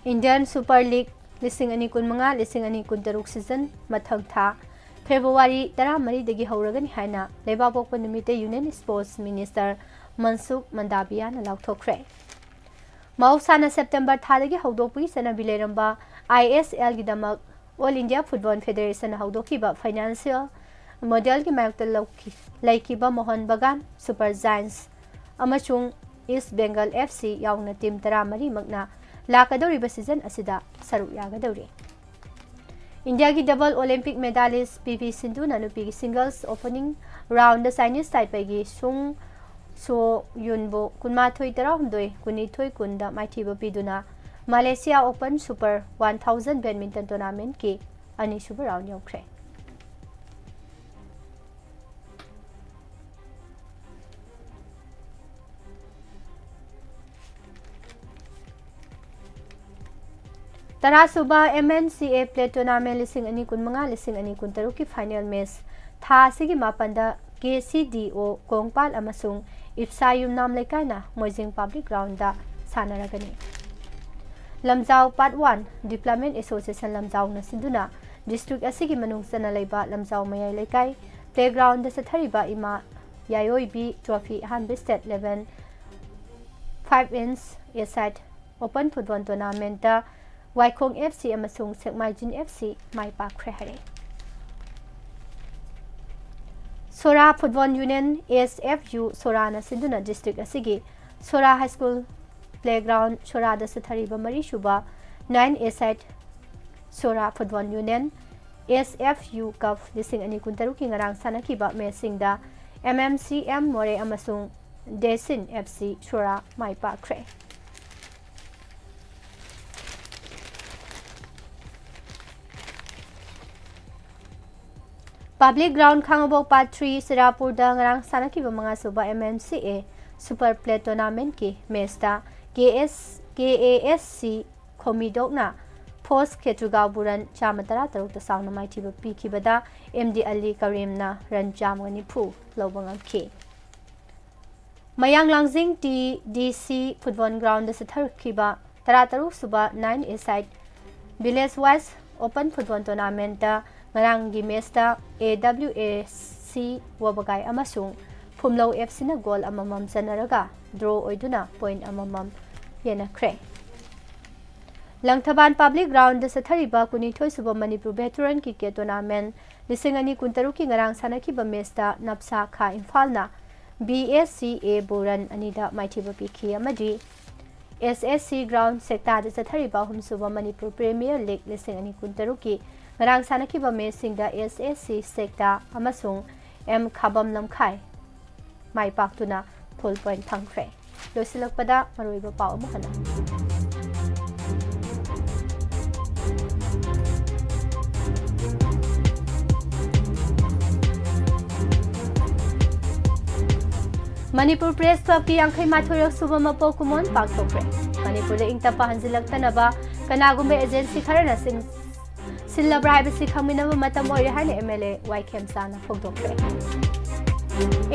Indian Super League ꯂꯤꯁꯤꯡ ꯑꯅꯤ ꯀꯨꯟꯃꯉꯥ, ꯂꯤꯁꯤꯡ ꯑꯅꯤ ꯀꯨꯟꯇꯔꯨꯛ season ꯃꯊꯪ ꯊꯥ February ꯇꯔꯥꯃꯔꯤꯗꯒꯤ ꯍꯧꯔꯒꯅꯤ ꯍꯥꯏꯅ ꯂꯩꯕꯥꯛꯄꯣꯛꯄ ꯅꯨꯃꯤꯠꯇ Union Sports Minister ꯃꯟꯁꯨꯈ ꯃꯟꯗꯥꯕꯤꯌꯥꯅ ꯂꯥꯎꯊꯣꯛꯈ꯭ꯔꯦ꯫ ꯃꯍꯧꯁꯥꯅ September ꯊꯥꯗꯒꯤ ꯍꯧꯗꯣꯛꯄꯒꯤ ꯆꯠꯅꯕꯤ ꯂꯩꯔꯝꯕ I S Lꯒꯤꯗꯃꯛ All India Football Federationꯅ ꯍꯧꯗꯣꯛꯈꯤꯕ financial modelꯒꯤ ꯃꯥꯌꯣꯛꯇ ꯂꯧꯈꯤ-, ꯂꯩꯈꯤꯕ ꯃꯣꯍꯟ ꯕꯒꯥꯟ, Super Giants ꯑꯃꯁꯨꯡ East Bengal F C ꯌꯥꯎꯅ team ꯇꯔꯥꯃꯔꯤꯃꯛꯅ ꯂꯥꯛꯀꯗꯧꯔꯤꯕ season ꯑꯁꯤꯗ ꯁꯔꯨꯛ ꯌꯥꯒꯗꯧꯔꯤ꯫ ꯏꯟꯗꯤꯌꯥꯒꯤ double Olympic medalist P V ꯁꯤꯟꯙꯨꯅ ꯅꯨꯄꯤꯒꯤ singles opening roundꯗ Chinese ꯇꯥꯏꯄꯩꯒꯤ ꯁꯨꯡ ꯁꯣ ꯌꯨꯟꯕꯨ ꯀꯨꯟꯃꯥꯊꯣꯏ ꯇꯔꯥꯍꯨꯝꯗꯣꯏ, ꯀꯨꯟꯅꯤꯊꯣꯏ ꯀꯨꯟꯗ ꯃꯥꯏꯊꯤꯕ ꯄꯤꯗꯨꯅ Malaysia Open Super one thousand Badminton Tournamentꯀꯤ ꯑꯅꯤꯁꯨꯕ round ꯌꯧꯈ꯭ꯔꯦ꯫ ꯇꯔꯥꯁꯨꯕ M N C A Plate Tournament ꯂꯤꯁꯤꯡ ꯑꯅꯤ ꯀꯨꯟꯃꯉꯥ ꯂꯤꯁꯤꯡ ꯑꯅꯤ ꯀꯨꯟꯇꯔꯨꯛꯀꯤ final match ꯊꯥ ꯑꯁꯤꯒꯤ ꯃꯥꯄꯟꯗ K C D O Kongpal ꯑꯃꯁꯨꯡ ꯏꯞꯁꯥ ꯌꯨꯝꯅꯥꯝ ꯂꯩꯀꯥꯏꯅ ꯃꯣꯏꯖꯤꯡ Public Groundꯗ ꯁꯥꯟꯅꯔꯒꯅꯤ꯫ ꯂꯝꯖꯥꯎ Part One Development Association ꯂꯝꯖꯥꯎꯅ ꯁꯤꯟꯗꯨꯅ district ꯑꯁꯤꯒꯤ ꯃꯅꯨꯡ ꯆꯟꯅ ꯂꯩꯕ ꯂꯝꯖꯥꯎ ꯃꯌꯥꯏ ꯂꯩꯀꯥꯏ playgroundꯗ ꯆꯠꯊꯔꯤꯕ ꯏꯃꯥ ꯌꯥꯏꯑꯣꯏꯕꯤ trophy ꯑꯍꯥꯟꯕ state level five inch a side open football tournamentꯇ ꯋꯥꯏꯈꯣꯡ F C ꯑꯃꯁꯨꯡ ꯁꯦꯛꯃꯥꯏꯖꯤꯟ F C ꯃꯥꯏ ꯄꯥꯛꯈ꯭ꯔꯦ ꯍꯥꯏꯔꯦ꯫ ꯁꯣꯔꯥ Football Union, S F U ꯁꯣꯔꯥꯅ ꯁꯤꯟꯗꯨꯅ district ꯑꯁꯤꯒꯤ ꯁꯣꯔꯥ High School playground ꯁꯣꯔꯥꯗ ꯆꯠꯊꯔꯤꯕ ꯃꯔꯤꯁꯨꯕ nine a side ꯁꯣꯔꯥ Football Union, S F U Cup ꯂꯤꯁꯤꯡ ꯑꯅꯤ ꯀꯨꯟꯇꯔꯨꯛꯀꯤ ꯉꯔꯥꯡ ꯁꯥꯟꯅꯈꯤꯕ matchꯁꯤꯡꯗ M M C M ꯃꯣꯔꯦ ꯑꯃꯁꯨꯡ ꯗꯦꯁꯤꯟ F C ꯁꯣꯔꯥ ꯃꯥꯏ ꯄꯥꯛꯈ꯭ꯔꯦ꯫ Public Ground ꯈꯥꯡꯉꯕꯣꯛ Part Three ꯁꯤꯔꯥꯄꯨꯔꯗ ꯉꯔꯥꯡ ꯁꯥꯟꯅꯈꯤꯕ ꯃꯉꯥꯁꯨꯕ M M C A Super Plate Tournamentꯀꯤ matchꯇ K S, K A S C ꯈꯣꯃꯤꯗꯣꯛꯅ ꯐꯣꯁ ꯈꯦꯇ꯭ꯔꯨꯒꯥꯎꯕꯨ run ꯆꯥꯝꯃ ꯇꯔꯥ ꯇꯔꯨꯛꯇ ꯆꯥꯎꯅ ꯃꯥꯏꯊꯤꯕ ꯄꯤꯈꯤꯕꯗ M D ꯑꯂꯤ ꯀꯔꯤꯝꯅ run ꯆꯥꯝꯃꯒ ꯅꯤꯐꯨ ꯂꯧꯕ ꯉꯝꯈꯤ꯫ ꯃꯌꯥꯡ ꯂꯥꯡꯖꯤꯡ T D C Football Groundꯗ ꯆꯠꯊꯈꯤꯕ ꯇꯔꯥꯇꯔꯨꯛ ꯁꯨꯕ nine a side Village Wise Open Football Tournamentꯇ ꯉꯔꯥꯡꯒꯤ matchꯇ A W A C ꯋꯥꯕꯒꯥꯏ ꯑꯃꯁꯨꯡ ꯐꯨꯝꯂꯧ F Cꯅ goal ꯑꯃꯃꯝ ꯆꯟꯅꯔꯒ draw ꯑꯣꯏꯗꯨꯅ point ꯑꯃꯃꯝ ꯌꯦꯟꯅꯈ꯭ꯔꯦ꯫ ꯂꯪꯊꯕꯥꯜ Public Groundꯗ ꯆꯠꯊꯔꯤꯕ ꯀꯨꯟꯅꯤꯊꯣꯏ ꯁꯨꯕ Manipur Veteran Cricket Tournament ꯂꯤꯁꯤꯡ ꯑꯅꯤ ꯀꯨꯟꯇꯔꯨꯛꯀꯤ ꯉꯔꯥꯡ ꯁꯥꯟꯅꯈꯤꯕ matchꯇ ꯅꯞꯁꯥ ꯈꯥ ꯏꯝꯐꯥꯜꯅ B S C Aꯕꯨ run ꯑꯅꯤꯗ ꯃꯥꯏꯊꯤꯕ ꯄꯤꯈꯤ ꯑꯃꯗꯤ S S C Ground ꯁꯦꯛꯇꯥꯗ ꯆꯠꯊꯔꯤꯕ ꯑꯍꯨꯝꯁꯨꯕ Manipur Premier League ꯂꯤꯁꯤꯡ ꯑꯅꯤ ꯀꯨꯟꯇꯔꯨꯛꯀꯤ ꯉꯔꯥꯡ ꯁꯥꯟꯅꯈꯤꯕ matchꯁꯤꯡꯗ S S C ꯁꯦꯛꯇꯥ ꯑꯃꯁꯨꯡ M ꯈꯥꯕꯝ ꯂꯝꯈꯥꯏ ꯃꯥꯏ ꯄꯥꯛꯇꯨꯅ full point ꯐꯪꯈ꯭ꯔꯦ꯫ ꯂꯣꯏꯁꯤꯜꯂꯛꯄꯗ ꯃꯔꯨꯑꯣꯏꯕ ꯄꯥꯎ ꯑꯃꯨꯛ ꯍꯟꯅ꯫ ꯃꯅꯤꯄꯨꯔ Press Clubꯀꯤ ꯌꯥꯡꯈꯩ ꯃꯥꯊꯣꯏꯔꯛ ꯁꯨꯕ ꯃꯄꯣꯛ ꯀꯨꯝꯑꯣꯟ ꯄꯥꯡꯊꯣꯛꯈ꯭ꯔꯦ꯫ ꯃꯅꯤꯄꯨꯔꯗ ꯏꯪ ꯇꯞꯄ ꯍꯟꯖꯤꯜꯂꯛꯇꯅꯕ ꯀꯅꯥꯒꯨꯝꯕ agency ꯈꯔꯅ ꯁꯤꯟ-, ꯁꯤꯜꯂꯕ꯭ꯔꯥ ꯍꯥꯏꯕꯁꯤ ꯈꯪꯃꯤꯟꯅꯕ ꯃꯇꯝ ꯑꯣꯏꯔꯦ ꯍꯥꯏꯅ MLA ꯋꯥꯏ ꯈꯦꯝꯆꯥꯅ ꯐꯣꯡꯗꯣꯛꯈ꯭ꯔꯦ꯫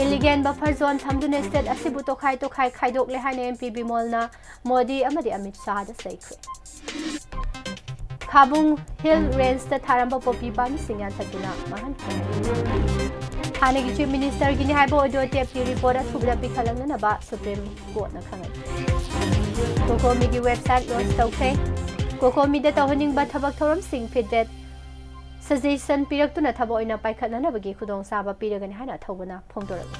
Illegal buffer zone ꯊꯝꯗꯨꯅ state ꯑꯁꯤꯕꯨ ꯇꯣꯈꯥꯏ ꯇꯣꯈꯥꯏ ꯈꯥꯏꯗꯣꯛꯂꯦ ꯍꯥꯏꯅ MP ꯕꯤꯃꯣꯜꯅ ꯃꯣꯗꯤ ꯑꯃꯗꯤ ꯑꯃꯤꯠ ꯁꯥꯍꯗ ꯆꯩꯈ꯭ꯔꯦ꯫ ꯈꯥꯕꯨꯡ Hill Rangeꯇ ꯊꯥꯔꯝꯕ ꯄꯣꯄꯤ ꯄꯥꯝꯕꯤꯁꯤꯡ ꯌꯥꯟꯊꯠꯇꯨꯅ ꯃꯥꯡꯍꯟꯈ꯭ꯔꯦ꯫ ꯍꯥꯟꯅꯒꯤ Chief Ministerꯒꯤꯅꯤ ꯍꯥꯏꯕ audio tapeꯀꯤ report ꯑꯊꯨꯕꯗ ꯄꯤꯈꯠꯂꯛꯅꯅꯕ Supreme Courtꯅ ꯈꯪꯍꯟꯈ꯭ꯔꯦ꯫ COCOMIꯒꯤ website launch ꯇꯧꯈ꯭ꯔꯦ꯫ COCOMIꯗ ꯇꯧꯍꯟꯅꯤꯡꯕ ꯊꯕꯛ ꯊꯧꯔꯝꯁꯤꯡ feedback suggestion ꯄꯤꯔꯛꯇꯨꯅ ꯊꯕꯛ ꯑꯣꯏꯅ ꯄꯥꯏꯈꯠꯅꯅꯕꯒꯤ ꯈꯨꯗꯣꯡꯆꯥꯕ ꯄꯤꯔꯒꯅꯤ ꯍꯥꯏꯅ ꯑꯊꯧꯕꯅ ꯐꯣꯡꯗꯣꯔꯛꯂꯤ꯫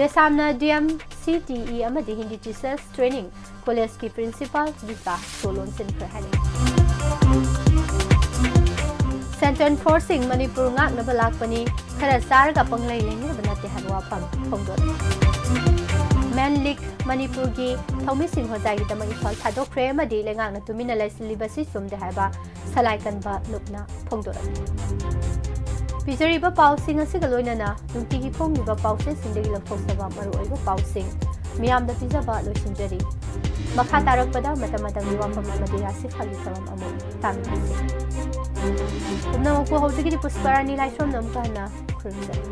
ꯗꯦꯁꯥꯝꯅ DMCTE ꯑꯃꯗꯤ Hindi Teachers Training Collegeꯀꯤ principal ꯒꯤꯇꯥ ꯁꯣ ꯂꯣꯟꯁꯤꯟꯈ꯭ꯔꯦ ꯍꯥꯏꯔꯤ꯫ Central Forceꯁꯤꯡ ꯃꯅꯤꯄꯨꯔ ꯉꯥꯛꯅꯕ ꯂꯥꯛꯄꯅꯤ, ꯈꯔ ꯆꯥꯔꯒ ꯄꯪꯂꯩ ꯂꯩꯅꯕ ꯅꯠꯇꯦ ꯍꯥꯏꯕ ꯋꯥꯐꯝ ꯐꯣꯡꯗꯣꯛꯂꯤ꯫ Men League ꯃꯅꯤꯄꯨꯔꯒꯤ ꯊꯧꯃꯤꯁꯤꯡ ꯍꯣꯖꯥꯏꯒꯤꯗꯃꯛ ꯏꯝꯐꯥꯜ ꯊꯥꯗꯣꯛꯈ꯭ꯔꯦ ꯑꯃꯗꯤ ꯂꯩꯉꯥꯛꯅ ꯇꯨꯃꯤꯟꯅ ꯂꯩꯁꯤꯜꯂꯤꯕꯁꯤ ꯆꯨꯝꯗꯦ ꯍꯥꯏꯕ ꯁꯂꯥꯏ ꯀꯟꯕ ꯂꯨꯞꯅ ꯐꯣꯡꯗꯣꯔꯛꯂꯤ꯫ ꯄꯤꯖꯔꯤꯕ ꯄꯥꯎꯁꯤꯡ ꯑꯁꯤꯒ ꯂꯣꯏꯅꯅ ꯅꯨꯡꯇꯤꯒꯤ ꯐꯣꯡꯂꯤꯕ ꯄꯥꯎꯆꯦꯁꯤꯡꯗꯒꯤ ꯂꯧꯊꯣꯛꯆꯕ ꯃꯔꯨꯑꯣꯏꯕ ꯄꯥꯎꯁꯤꯡ ꯃꯤꯌꯥꯝꯗ ꯄꯤꯖꯕ ꯂꯣꯏꯁꯤꯟꯖꯔꯤ꯫ ꯃꯈꯥ ꯇꯥꯔꯛꯄꯗ ꯃꯇꯝ ꯃꯇꯝꯒꯤ ꯋꯥꯐꯝ ꯑꯃꯗꯤ ꯔꯥꯁꯤ ꯐꯥꯒꯤ ꯊꯧꯔꯝ ꯑꯃꯨꯛ ꯇꯥꯃꯤꯟꯅꯁꯤ꯫ ꯄꯨꯝꯅꯃꯛꯄꯨ ꯍꯧꯖꯤꯛꯀꯤꯗꯤ ꯄꯨꯁꯄꯔꯥꯅꯤ ꯂꯥꯏꯁ꯭ꯔꯝꯅ ꯑꯃꯨꯛꯀ ꯍꯟꯅ ꯈꯨꯔꯨꯝꯖꯔꯤ꯫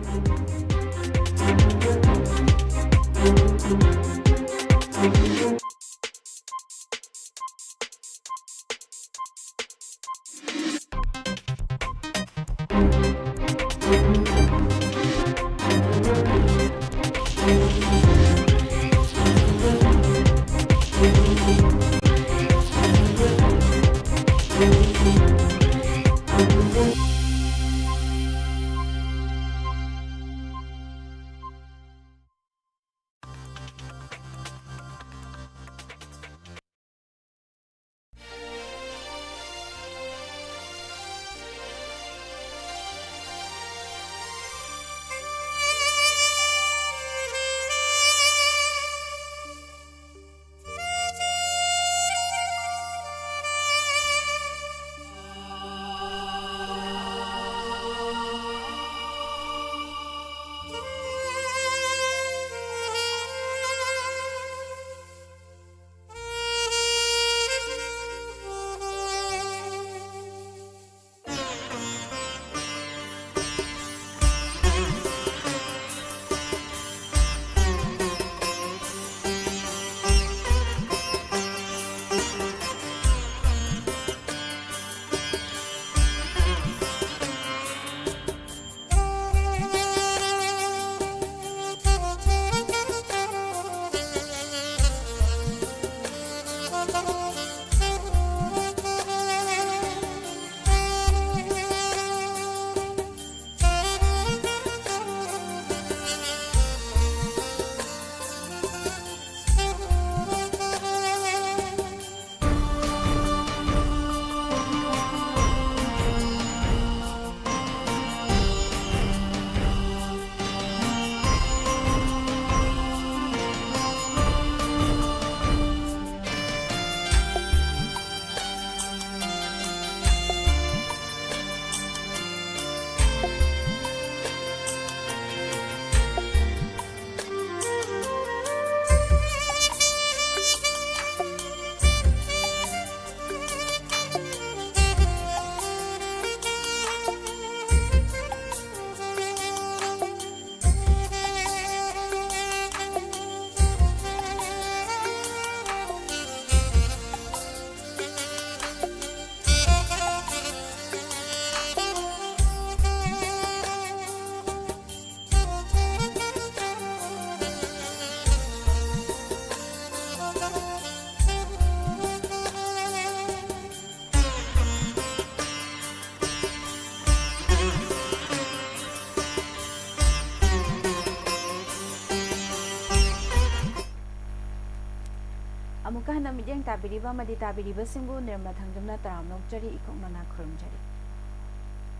ꯑꯃꯨꯛꯀ ꯍꯟꯅ ꯃꯤꯠꯌꯦꯡ ꯇꯥꯕꯤꯔꯤꯕ ꯑꯃꯗꯤ ꯇꯥꯕꯤꯔꯤꯕꯁꯤꯡꯕꯨ ꯅꯤꯔꯃ ꯊꯥꯡꯖꯝꯅ ꯇꯔꯥꯝꯅ ꯑꯣꯛꯆꯔꯤ, ꯏꯀꯣꯛꯅꯅ ꯈꯨꯔꯨꯝꯖꯔꯤ꯫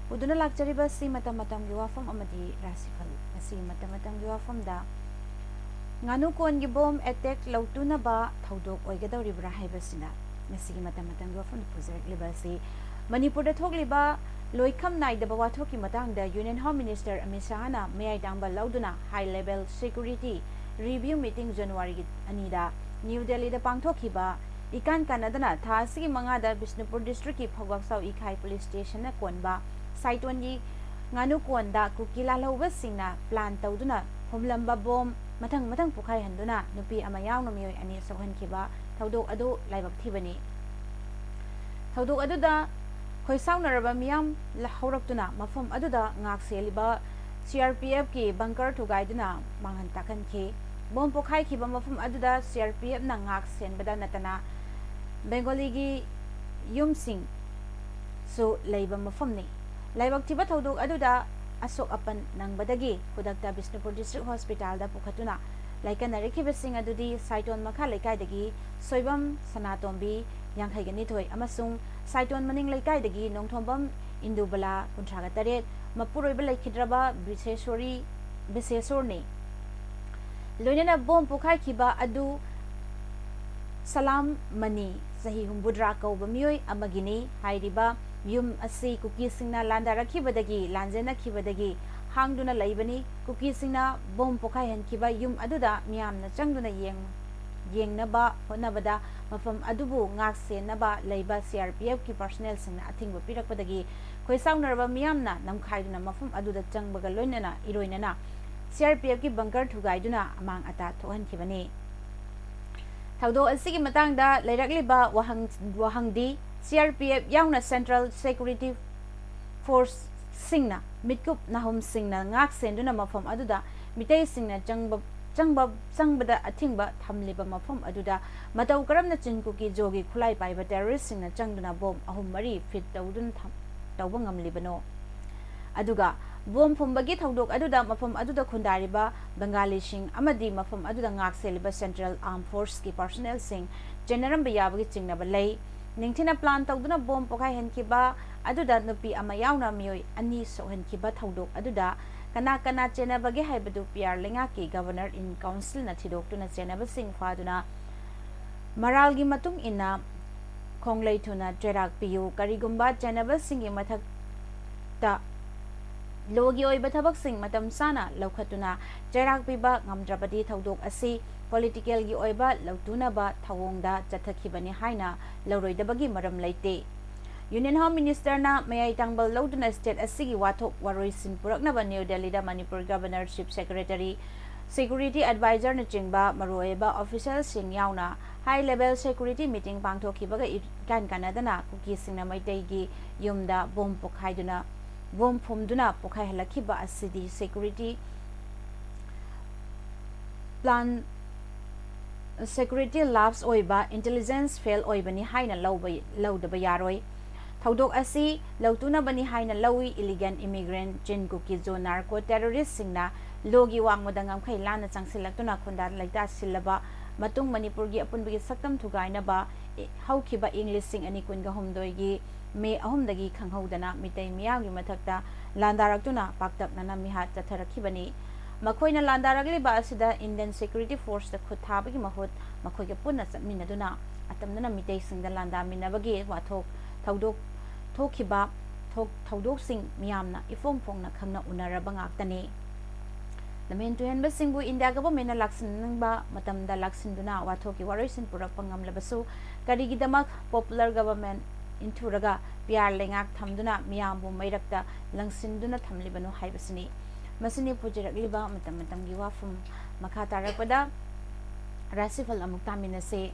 ꯄꯨꯗꯨꯅ ꯂꯥꯛꯆꯔꯤꯕꯁꯤ ꯃꯇꯝ ꯃꯇꯝꯒꯤ ꯋꯥꯐꯝ ꯑꯃꯗꯤ ꯔꯥꯁꯤꯐꯜ꯫ ꯉꯁꯤꯒꯤ ꯃꯇꯝ ꯃꯇꯝꯒꯤ ꯋꯥꯐꯝꯗ ꯉꯥꯅꯨ ꯀꯣꯟꯒꯤ ꯕꯣꯝ ꯑꯦꯇꯦꯛ ꯂꯧꯇꯨꯅꯕ ꯊꯧꯗꯣꯛ ꯑꯣꯏꯒꯗꯧꯔꯤꯕ꯭ꯔꯥ ꯍꯥꯏꯕꯁꯤꯅ ꯉꯁꯤꯒꯤ ꯃꯇꯝ ꯃꯇꯝꯒꯤ ꯋꯥꯐꯝꯗ ꯄꯨꯖꯔꯛꯂꯤꯕ ꯑꯁꯤ ꯃꯅꯤꯄꯨꯔꯗ ꯊꯣꯛꯂꯤꯕ ꯂꯣꯏꯈꯝ ꯅꯥꯏꯗꯕ ꯋꯥꯊꯣꯛꯀꯤ ꯃꯇꯥꯡꯗ Union Home Minister ꯑꯃꯤꯠ ꯁꯥꯍꯅ ꯃꯌꯥꯏ ꯇꯥꯡꯕ ꯂꯧꯗꯨꯅ High Level Security Review Meeting January ꯑꯅꯤꯗ ꯅ꯭ꯌꯨ ꯗꯦꯜꯂꯤꯗ ꯄꯥꯡꯊꯣꯛꯈꯤꯕ ꯏꯀꯥꯟ ꯀꯥꯟꯅꯗꯅ ꯊꯥ ꯑꯁꯤꯒꯤ ꯃꯉꯥꯗ ꯕꯤꯁꯅꯨꯄꯨꯔ district ꯀꯤ ꯐꯧꯕꯥꯛꯆꯥꯎ ꯏꯈꯥꯏ police station ꯅ ꯀꯣꯟꯕ ꯁꯥꯏꯇꯣꯟꯒꯤ ꯉꯥꯅꯨ ꯀꯣꯟꯗ ꯀꯨꯀꯤ ꯂꯥꯜꯍꯧꯕꯁꯤꯡꯅ plan ꯇꯧꯗꯨꯅ ꯐꯨꯝꯂꯝꯕ ꯕꯣꯝ ꯃꯊꯪ ꯃꯊꯪ ꯄꯣꯈꯥꯏꯍꯟꯗꯨꯅ ꯅꯨꯄꯤ ꯑꯃ ꯌꯥꯎꯅ ꯃꯤꯑꯣꯏ ꯑꯅꯤ ꯁꯣꯛꯍꯟꯈꯤꯕ ꯊꯧꯗꯣꯛ ꯑꯗꯨ ꯂꯥꯏꯕꯛ ꯊꯤꯕꯅꯤ꯫ ꯊꯧꯗꯣꯛ ꯑꯗꯨꯗ ꯈꯣꯏꯁꯥꯎꯅꯔꯕ ꯃꯤꯌꯥꯝ ꯍꯧꯔꯛꯇꯨꯅ ꯃꯐꯝ ꯑꯗꯨꯗ ꯉꯥꯛ ꯁꯦꯜꯂꯤꯕ C R P F ꯀꯤ bunker ꯊꯨꯒꯥꯏꯗꯨꯅ ꯃꯥꯡꯍꯟ ꯇꯥꯛꯍꯟꯈꯤ꯫ ꯕꯣꯝ ꯄꯣꯈꯥꯏꯈꯤꯕ ꯃꯐꯝ ꯑꯗꯨꯗ C R P F ꯅ ꯉꯥꯛ ꯁꯦꯟꯕꯗ ꯅꯠꯇꯅ ꯕꯦꯡꯒꯣꯂꯤꯒꯤ ꯌꯨꯝꯁꯤꯡꯁꯨ ꯂꯩꯕ ꯃꯐꯝꯅꯤ꯫ ꯂꯥꯏꯕꯛ ꯊꯤꯕ ꯊꯧꯗꯣꯛ ꯑꯗꯨꯗ ꯑꯁꯣꯛ ꯑꯄꯟ ꯅꯪꯕꯗꯒꯤ ꯈꯨꯗꯛꯇ ꯕꯤꯁꯅꯨꯄꯨꯔ district hospital ꯗ ꯄꯨꯈꯠꯇꯨꯅ ꯂꯥꯏꯀꯠꯅꯔꯛꯈꯤꯕꯁꯤꯡ ꯑꯗꯨꯗꯤ ꯁꯥꯏꯇꯣꯟ ꯃꯈꯥ ꯂꯩꯀꯥꯏꯗꯒꯤ ꯁꯣꯏꯕꯝ ꯁꯅꯥꯇꯣꯝꯕꯤ, ꯌꯥꯡꯈꯩꯒ ꯅꯤꯊꯣꯏ, ꯑꯃꯁꯨꯡ ꯁꯥꯏꯇꯣꯟ ꯃꯅꯤꯡ ꯂꯩꯀꯥꯏꯗꯒꯤ ꯅꯣꯡꯊꯣꯝꯕꯝ ꯏꯟꯗꯨꯕꯂꯥ, ꯀꯨꯟꯊ꯭ꯔꯥꯒ ꯇꯔꯦꯠ, ꯃꯄꯨꯔꯣꯏꯕ ꯂꯩꯈꯤꯗ꯭ꯔꯕ ꯕꯤꯁꯦꯁꯣꯔꯤ, ꯕꯤꯁꯦꯁꯣꯔꯅꯤ꯫ ꯂꯣꯏꯅꯅ ꯕꯣꯝ ꯄꯣꯈꯥꯏꯈꯤꯕ ꯑꯗꯨ ꯁꯂꯥꯝ ꯃꯅꯤ, ꯆꯍꯤ ꯍꯨꯝꯐꯨꯇꯔꯥ ꯀꯧꯕ ꯃꯤꯑꯣꯏ ꯑꯃꯒꯤꯅꯤ꯫ ꯍꯥꯏꯔꯤꯕ ꯌꯨꯝ ꯑꯁꯤ ꯀꯨꯀꯤꯁꯤꯡꯅ ꯂꯥꯟꯗꯥꯔꯛꯈꯤꯕꯗꯒꯤ, ꯂꯥꯟꯖꯦꯟꯅꯈꯤꯕꯗꯒꯤ ꯍꯥꯡꯗꯨꯅ ꯂꯩꯕꯅꯤ꯫ ꯀꯨꯀꯤꯁꯤꯡꯅ ꯕꯣꯝ ꯄꯣꯈꯥꯏꯍꯟꯈꯤꯕ ꯌꯨꯝ ꯑꯗꯨꯗ ꯃꯤꯌꯥꯝꯅ ꯆꯪꯗꯨꯅ ꯌꯦꯡ-, ꯌꯦꯡꯅꯕ ꯍꯣꯠꯅꯕꯗ ꯃꯐꯝ ꯑꯗꯨꯕꯨ ꯉꯥꯛ ꯁꯦꯟꯅꯕ ꯂꯩꯕ C R P F ꯀꯤ personnel ꯁꯤꯡꯅ ꯑꯊꯤꯡꯕ ꯄꯤꯔꯛꯄꯗꯒꯤ ꯈꯣꯏꯁꯥꯎꯅꯔꯕ ꯃꯤꯌꯥꯝꯅ ꯅꯝꯈꯥꯏꯗꯨꯅ ꯃꯐꯝ ꯑꯗꯨꯗ ꯆꯪꯕꯒ ꯂꯣꯏꯅꯅ, ꯏꯔꯣꯏꯅꯅ C R P F ꯀꯤ bunker ꯊꯨꯒꯥꯏꯗꯨꯅ ꯑꯃꯥꯡ ꯑꯇꯥ ꯊꯣꯛꯍꯟꯈꯤꯕꯅꯤ꯫ ꯊꯧꯗꯣꯛ ꯑꯁꯤꯒꯤ ꯃꯇꯥꯡꯗ ꯂꯩꯔꯛꯂꯤꯕ ꯋꯥꯍꯪ, ꯋꯥꯍꯪꯗꯤ C R P F ꯌꯥꯎꯅ Central Security Force ꯁꯤꯡꯅ ꯃꯤꯠꯀꯨꯞ ꯅꯥꯍꯨꯝꯁꯤꯡꯅ ꯉꯥꯛ ꯁꯦꯟꯗꯨꯅ ꯃꯐꯝ ꯑꯗꯨꯗ ꯃꯤꯇꯩꯁꯤꯡꯅ ꯆꯪꯕ, ꯆꯪꯕ, ꯆꯪꯕꯗ ꯑꯊꯤꯡꯕ ꯊꯝꯂꯤꯕ ꯃꯐꯝ ꯑꯗꯨꯗ ꯃꯇꯧ ꯀꯔꯝꯅ ꯆꯤꯟ ꯀꯨꯀꯤ ꯖꯣꯒꯤ ꯈꯨꯠꯂꯥꯏ ꯄꯥꯏꯕ terrorist ꯁꯤꯡꯅ ꯆꯪꯗꯨꯅ ꯕꯣꯝ ꯑꯍꯨꯝ ꯃꯔꯤ ꯐꯤꯠ ꯇꯧꯗꯨꯅ ꯊꯝ-, ꯇꯧꯕ ꯉꯝꯂꯤꯕꯅꯣ? ꯑꯗꯨꯒ ꯕꯣꯝ ꯐꯨꯝꯕꯒꯤ ꯊꯧꯗꯣꯛ ꯑꯗꯨꯗ ꯃꯐꯝ ꯑꯗꯨꯗ ꯈꯨꯟꯗꯥꯔꯤꯕ ꯕꯪꯒꯥꯂꯤꯁꯤꯡ ꯑꯃꯗꯤ ꯃꯐꯝ ꯑꯗꯨꯗ ꯉꯥꯛ ꯁꯦꯜꯂꯤꯕ Central Armed Forceꯀꯤ personnelꯁꯤꯡ ꯆꯦꯟꯅꯔꯝꯕ ꯌꯥꯕꯒꯤ ꯆꯤꯡꯅꯕ ꯂꯩ꯫ ꯅꯤꯡꯊꯤꯅ plan ꯇꯧꯗꯨꯅ ꯕꯣꯝ ꯄꯣꯈꯥꯏꯍꯟꯈꯤꯕ ꯑꯗꯨꯗ ꯅꯨꯄꯤ ꯑꯃ ꯌꯥꯎꯅ ꯃꯤꯑꯣꯏ ꯑꯅꯤ ꯁꯣꯛꯍꯟꯈꯤꯕ ꯊꯧꯗꯣꯛ ꯑꯗꯨꯗ ꯀꯅꯥ ꯀꯅꯥ ꯆꯦꯟꯅꯕꯒꯦ ꯍꯥꯏꯕꯗꯨ ꯄꯤꯌꯥꯔ ꯂꯩꯉꯥꯛꯀꯤ Governor in Councilꯅ ꯊꯤꯗꯣꯛꯇꯨꯅ ꯆꯦꯟꯅꯕꯁꯤꯡ ꯐꯥꯗꯨꯅ ꯃꯔꯥꯜꯒꯤ ꯃꯇꯨꯡ ꯏꯟꯅ ꯈꯣꯡꯂꯩ ꯊꯨꯅ ꯆꯩꯔꯥꯛ ꯄꯤꯌꯨ꯫ ꯀꯔꯤꯒꯨꯝꯕ ꯆꯦꯟꯅꯕꯁꯤꯡꯒꯤ ꯃꯊꯛꯇ lawꯒꯤ ꯑꯣꯏꯕ ꯊꯕꯛꯁꯤꯡ ꯃꯇꯝ ꯆꯥꯅ ꯂꯧꯈꯠꯇꯨꯅ ꯆꯩꯔꯥꯛ ꯄꯤꯕ ꯉꯝꯗ꯭ꯔꯕꯗꯤ ꯊꯧꯗꯣꯛ ꯑꯁꯤ politicalꯒꯤ ꯑꯣꯏꯕ ꯂꯧꯇꯨꯅꯕ ꯊꯧꯑꯣꯡꯗ ꯆꯠꯊꯈꯤꯕꯅꯤ ꯍꯥꯏꯅ ꯂꯧꯔꯣꯏꯗꯕꯒꯤ ꯃꯔꯝ ꯂꯩꯇꯦ꯫ Union Home Ministerꯅ ꯃꯌꯥꯏ ꯇꯥꯡꯕꯜ ꯂꯧꯗꯨꯅ state ꯑꯁꯤꯒꯤ ꯋꯥꯊꯣꯛ ꯋꯥꯔꯣꯏꯁꯤꯟ ꯄꯨꯔꯛꯅꯕ New Delhiꯗ Manipur Governor, Chief Secretary, Security Advisorꯅꯆꯤꯡꯕ ꯃꯔꯨꯑꯣꯏꯕ officialꯁꯤꯡ ꯌꯥꯎꯅ high level security meeting ꯄꯥꯡꯊꯣꯛꯈꯤꯕꯒ ꯏꯀꯥꯟ ꯀꯥꯟꯅꯗꯅ ꯀꯨꯀꯤꯁꯤꯡꯅ ꯃꯩꯇꯩꯒꯤ ꯌꯨꯝꯗ ꯕꯣꯝ ꯄꯣꯈꯥꯏꯗꯨꯅ, ꯕꯣꯝ ꯐꯨꯝꯗꯨꯅ ꯄꯣꯈꯥꯏꯍꯜꯂꯛꯈꯤꯕ ꯑꯁꯤꯗꯤ security plan, security lapse ꯑꯣꯏꯕ, intelligence fail ꯑꯣꯏꯕꯅꯤ ꯍꯥꯏꯅ ꯂꯧꯕ, ꯂꯧꯗꯕ ꯌꯥꯔꯣꯏ꯫ ꯊꯧꯗꯣꯛ ꯑꯁꯤ ꯂꯧꯇꯨꯅꯕꯅꯤ ꯍꯥꯏꯅ ꯂꯧꯏ꯫ Illegal immigrant, ꯆꯤꯟ ꯀꯨꯀꯤ ꯖꯣ narco terroristꯁꯤꯡꯅ lawꯒꯤ ꯋꯥꯡꯃꯗ ꯉꯝꯈꯩ ꯂꯥꯟꯅ ꯆꯪꯁꯤꯜꯂꯛꯇꯨꯅ ꯈꯨꯟꯗꯥ ꯂꯩꯇꯥ ꯁꯤꯜꯂꯕ ꯃꯇꯨꯡ ꯃꯅꯤꯄꯨꯔꯒꯤ ꯑꯄꯨꯟꯕꯒꯤ ꯁꯛꯇꯝ ꯊꯨꯒꯥꯏꯅꯕ ꯍꯧꯈꯤꯕ ꯏꯪ ꯂꯤꯁꯤꯡ ꯑꯅꯤ ꯀꯨꯟꯒ ꯍꯨꯝꯗꯣꯏꯒꯤ ꯃꯦ ꯑꯍꯨꯝꯗꯒꯤ ꯈꯪꯍꯧꯗꯅ ꯃꯤꯇꯩ ꯃꯤꯌꯥꯝꯒꯤ ꯃꯊꯛꯇ ꯂꯥꯟꯗꯥꯔꯛꯇꯨꯅ ꯄꯥꯛꯇꯛꯅꯅ ꯃꯤꯍꯥꯠ ꯆꯠꯊꯔꯛꯈꯤꯕꯅꯤ꯫ ꯃꯈꯣꯏꯅ ꯂꯥꯟꯗꯥꯔꯛꯂꯤꯕ ꯑꯁꯤꯗ Indian Security Forceꯇ ꯈꯨꯠ ꯊꯥꯕꯒꯤ ꯃꯍꯨꯠ ꯃꯈꯣꯏꯒ ꯄꯨꯟꯅ ꯆꯠꯃꯤꯟꯅꯗꯨꯅ ꯑꯇꯝꯅꯅ ꯃꯤꯇꯩꯁꯤꯡꯗ ꯂꯥꯟꯗꯥꯃꯤꯟꯅꯕꯒꯤ ꯋꯥꯊꯣꯛ ꯊꯧꯗꯣꯛ ꯊꯣꯛꯈꯤꯕ ꯊꯣꯛ-, ꯊꯧꯗꯣꯛꯁꯤꯡ ꯃꯤꯌꯥꯝꯅ ꯏꯐꯣꯡ ꯐꯣꯡꯅ ꯈꯪꯅ ꯎꯅꯔꯕ ꯉꯥꯛꯇꯅꯤ꯫ ꯂꯝꯍꯦꯟ ꯇꯨꯍꯦꯟꯕꯁꯤꯡꯕꯨ India Governmentꯅ ꯂꯥꯛꯁꯤꯟꯅꯤꯡꯕ ꯃꯇꯝꯗ ꯂꯥꯛꯁꯤꯟꯗꯨꯅ ꯋꯥꯊꯣꯛꯀꯤ ꯋꯥꯔꯣꯏꯁꯤꯟ ꯄꯨꯔꯛꯄ ꯉꯝꯂꯕꯁꯨ ꯀꯔꯤꯒꯤꯗꯃꯛ popular government ꯏꯟꯊꯨꯔꯒ ꯄꯤꯌꯥꯔ ꯂꯩꯉꯥꯛ ꯊꯝꯗꯨꯅ ꯃꯤꯌꯥꯝꯕꯨ ꯃꯩꯔꯛꯇ ꯂꯪꯁꯤꯟꯗꯨꯅ ꯊꯝꯂꯤꯕꯅꯣ ꯍꯥꯏꯕꯁꯤꯅꯤ꯫ ꯃꯁꯤꯅꯤ ꯄꯨꯖꯔꯛꯂꯤꯕ ꯃꯇꯝ ꯃꯇꯝꯒꯤ ꯋꯥꯐꯝ꯫ ꯃꯈꯥ ꯇꯥꯔꯛꯄꯗ ꯔꯥꯁꯤꯐꯜ ꯑꯃꯨꯛ ꯇꯥꯃꯤꯟꯅꯁꯤ꯫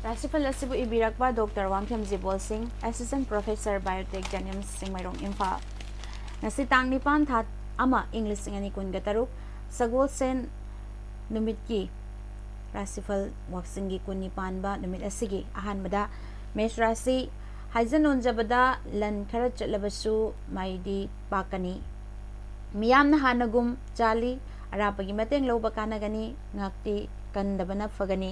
ꯔꯥꯁꯤꯐꯜ ꯑꯁꯤꯕꯨ ꯏꯕꯤꯔꯛꯄ Doctor ꯋꯥꯡꯈꯦꯝ ꯖꯤꯕꯣꯜ ꯁꯤꯡ, Assistant Professor Biotech, JNIMS, Chingmeirong, Imphal. ꯉꯁꯤ ꯇꯥꯡ ꯅꯤꯄꯥꯟ ꯊꯥ ꯑꯃ, ꯏꯪ ꯂꯤꯁꯤꯡ ꯑꯅꯤ ꯀꯨꯟꯒ ꯇꯔꯨꯛ, ꯁꯒꯣꯜꯁꯦꯟ ꯅꯨꯃꯤꯠꯀꯤ ꯔꯥꯁꯤꯐꯜ ꯋꯥꯛꯆꯤꯡꯒꯤ ꯀꯨꯟꯅꯤ ꯄꯥꯟꯕ ꯅꯨꯃꯤꯠ ꯑꯁꯤꯒꯤ ꯑꯍꯥꯟꯕꯗ ꯃꯦꯁ ꯔꯥꯁꯤ ꯍꯥꯏꯖ ꯅꯣꯟꯖꯕꯗ ꯂꯟ ꯈꯔ ꯆꯠꯂꯕꯁꯨ ꯃꯥꯏꯗꯤ ꯄꯥꯛꯀꯅꯤ꯫ ꯃꯤꯌꯥꯝꯅ ꯍꯥꯟꯅꯒꯨꯝ ꯆꯥꯜꯂꯤ꯫ ꯑꯔꯥꯞꯄꯒꯤ ꯃꯇꯦꯡ ꯂꯧꯕ ꯀꯥꯟꯅꯒꯅꯤ꯫ ꯉꯥꯛꯇꯤ ꯀꯟꯗꯕꯅ ꯐꯒꯅꯤ꯫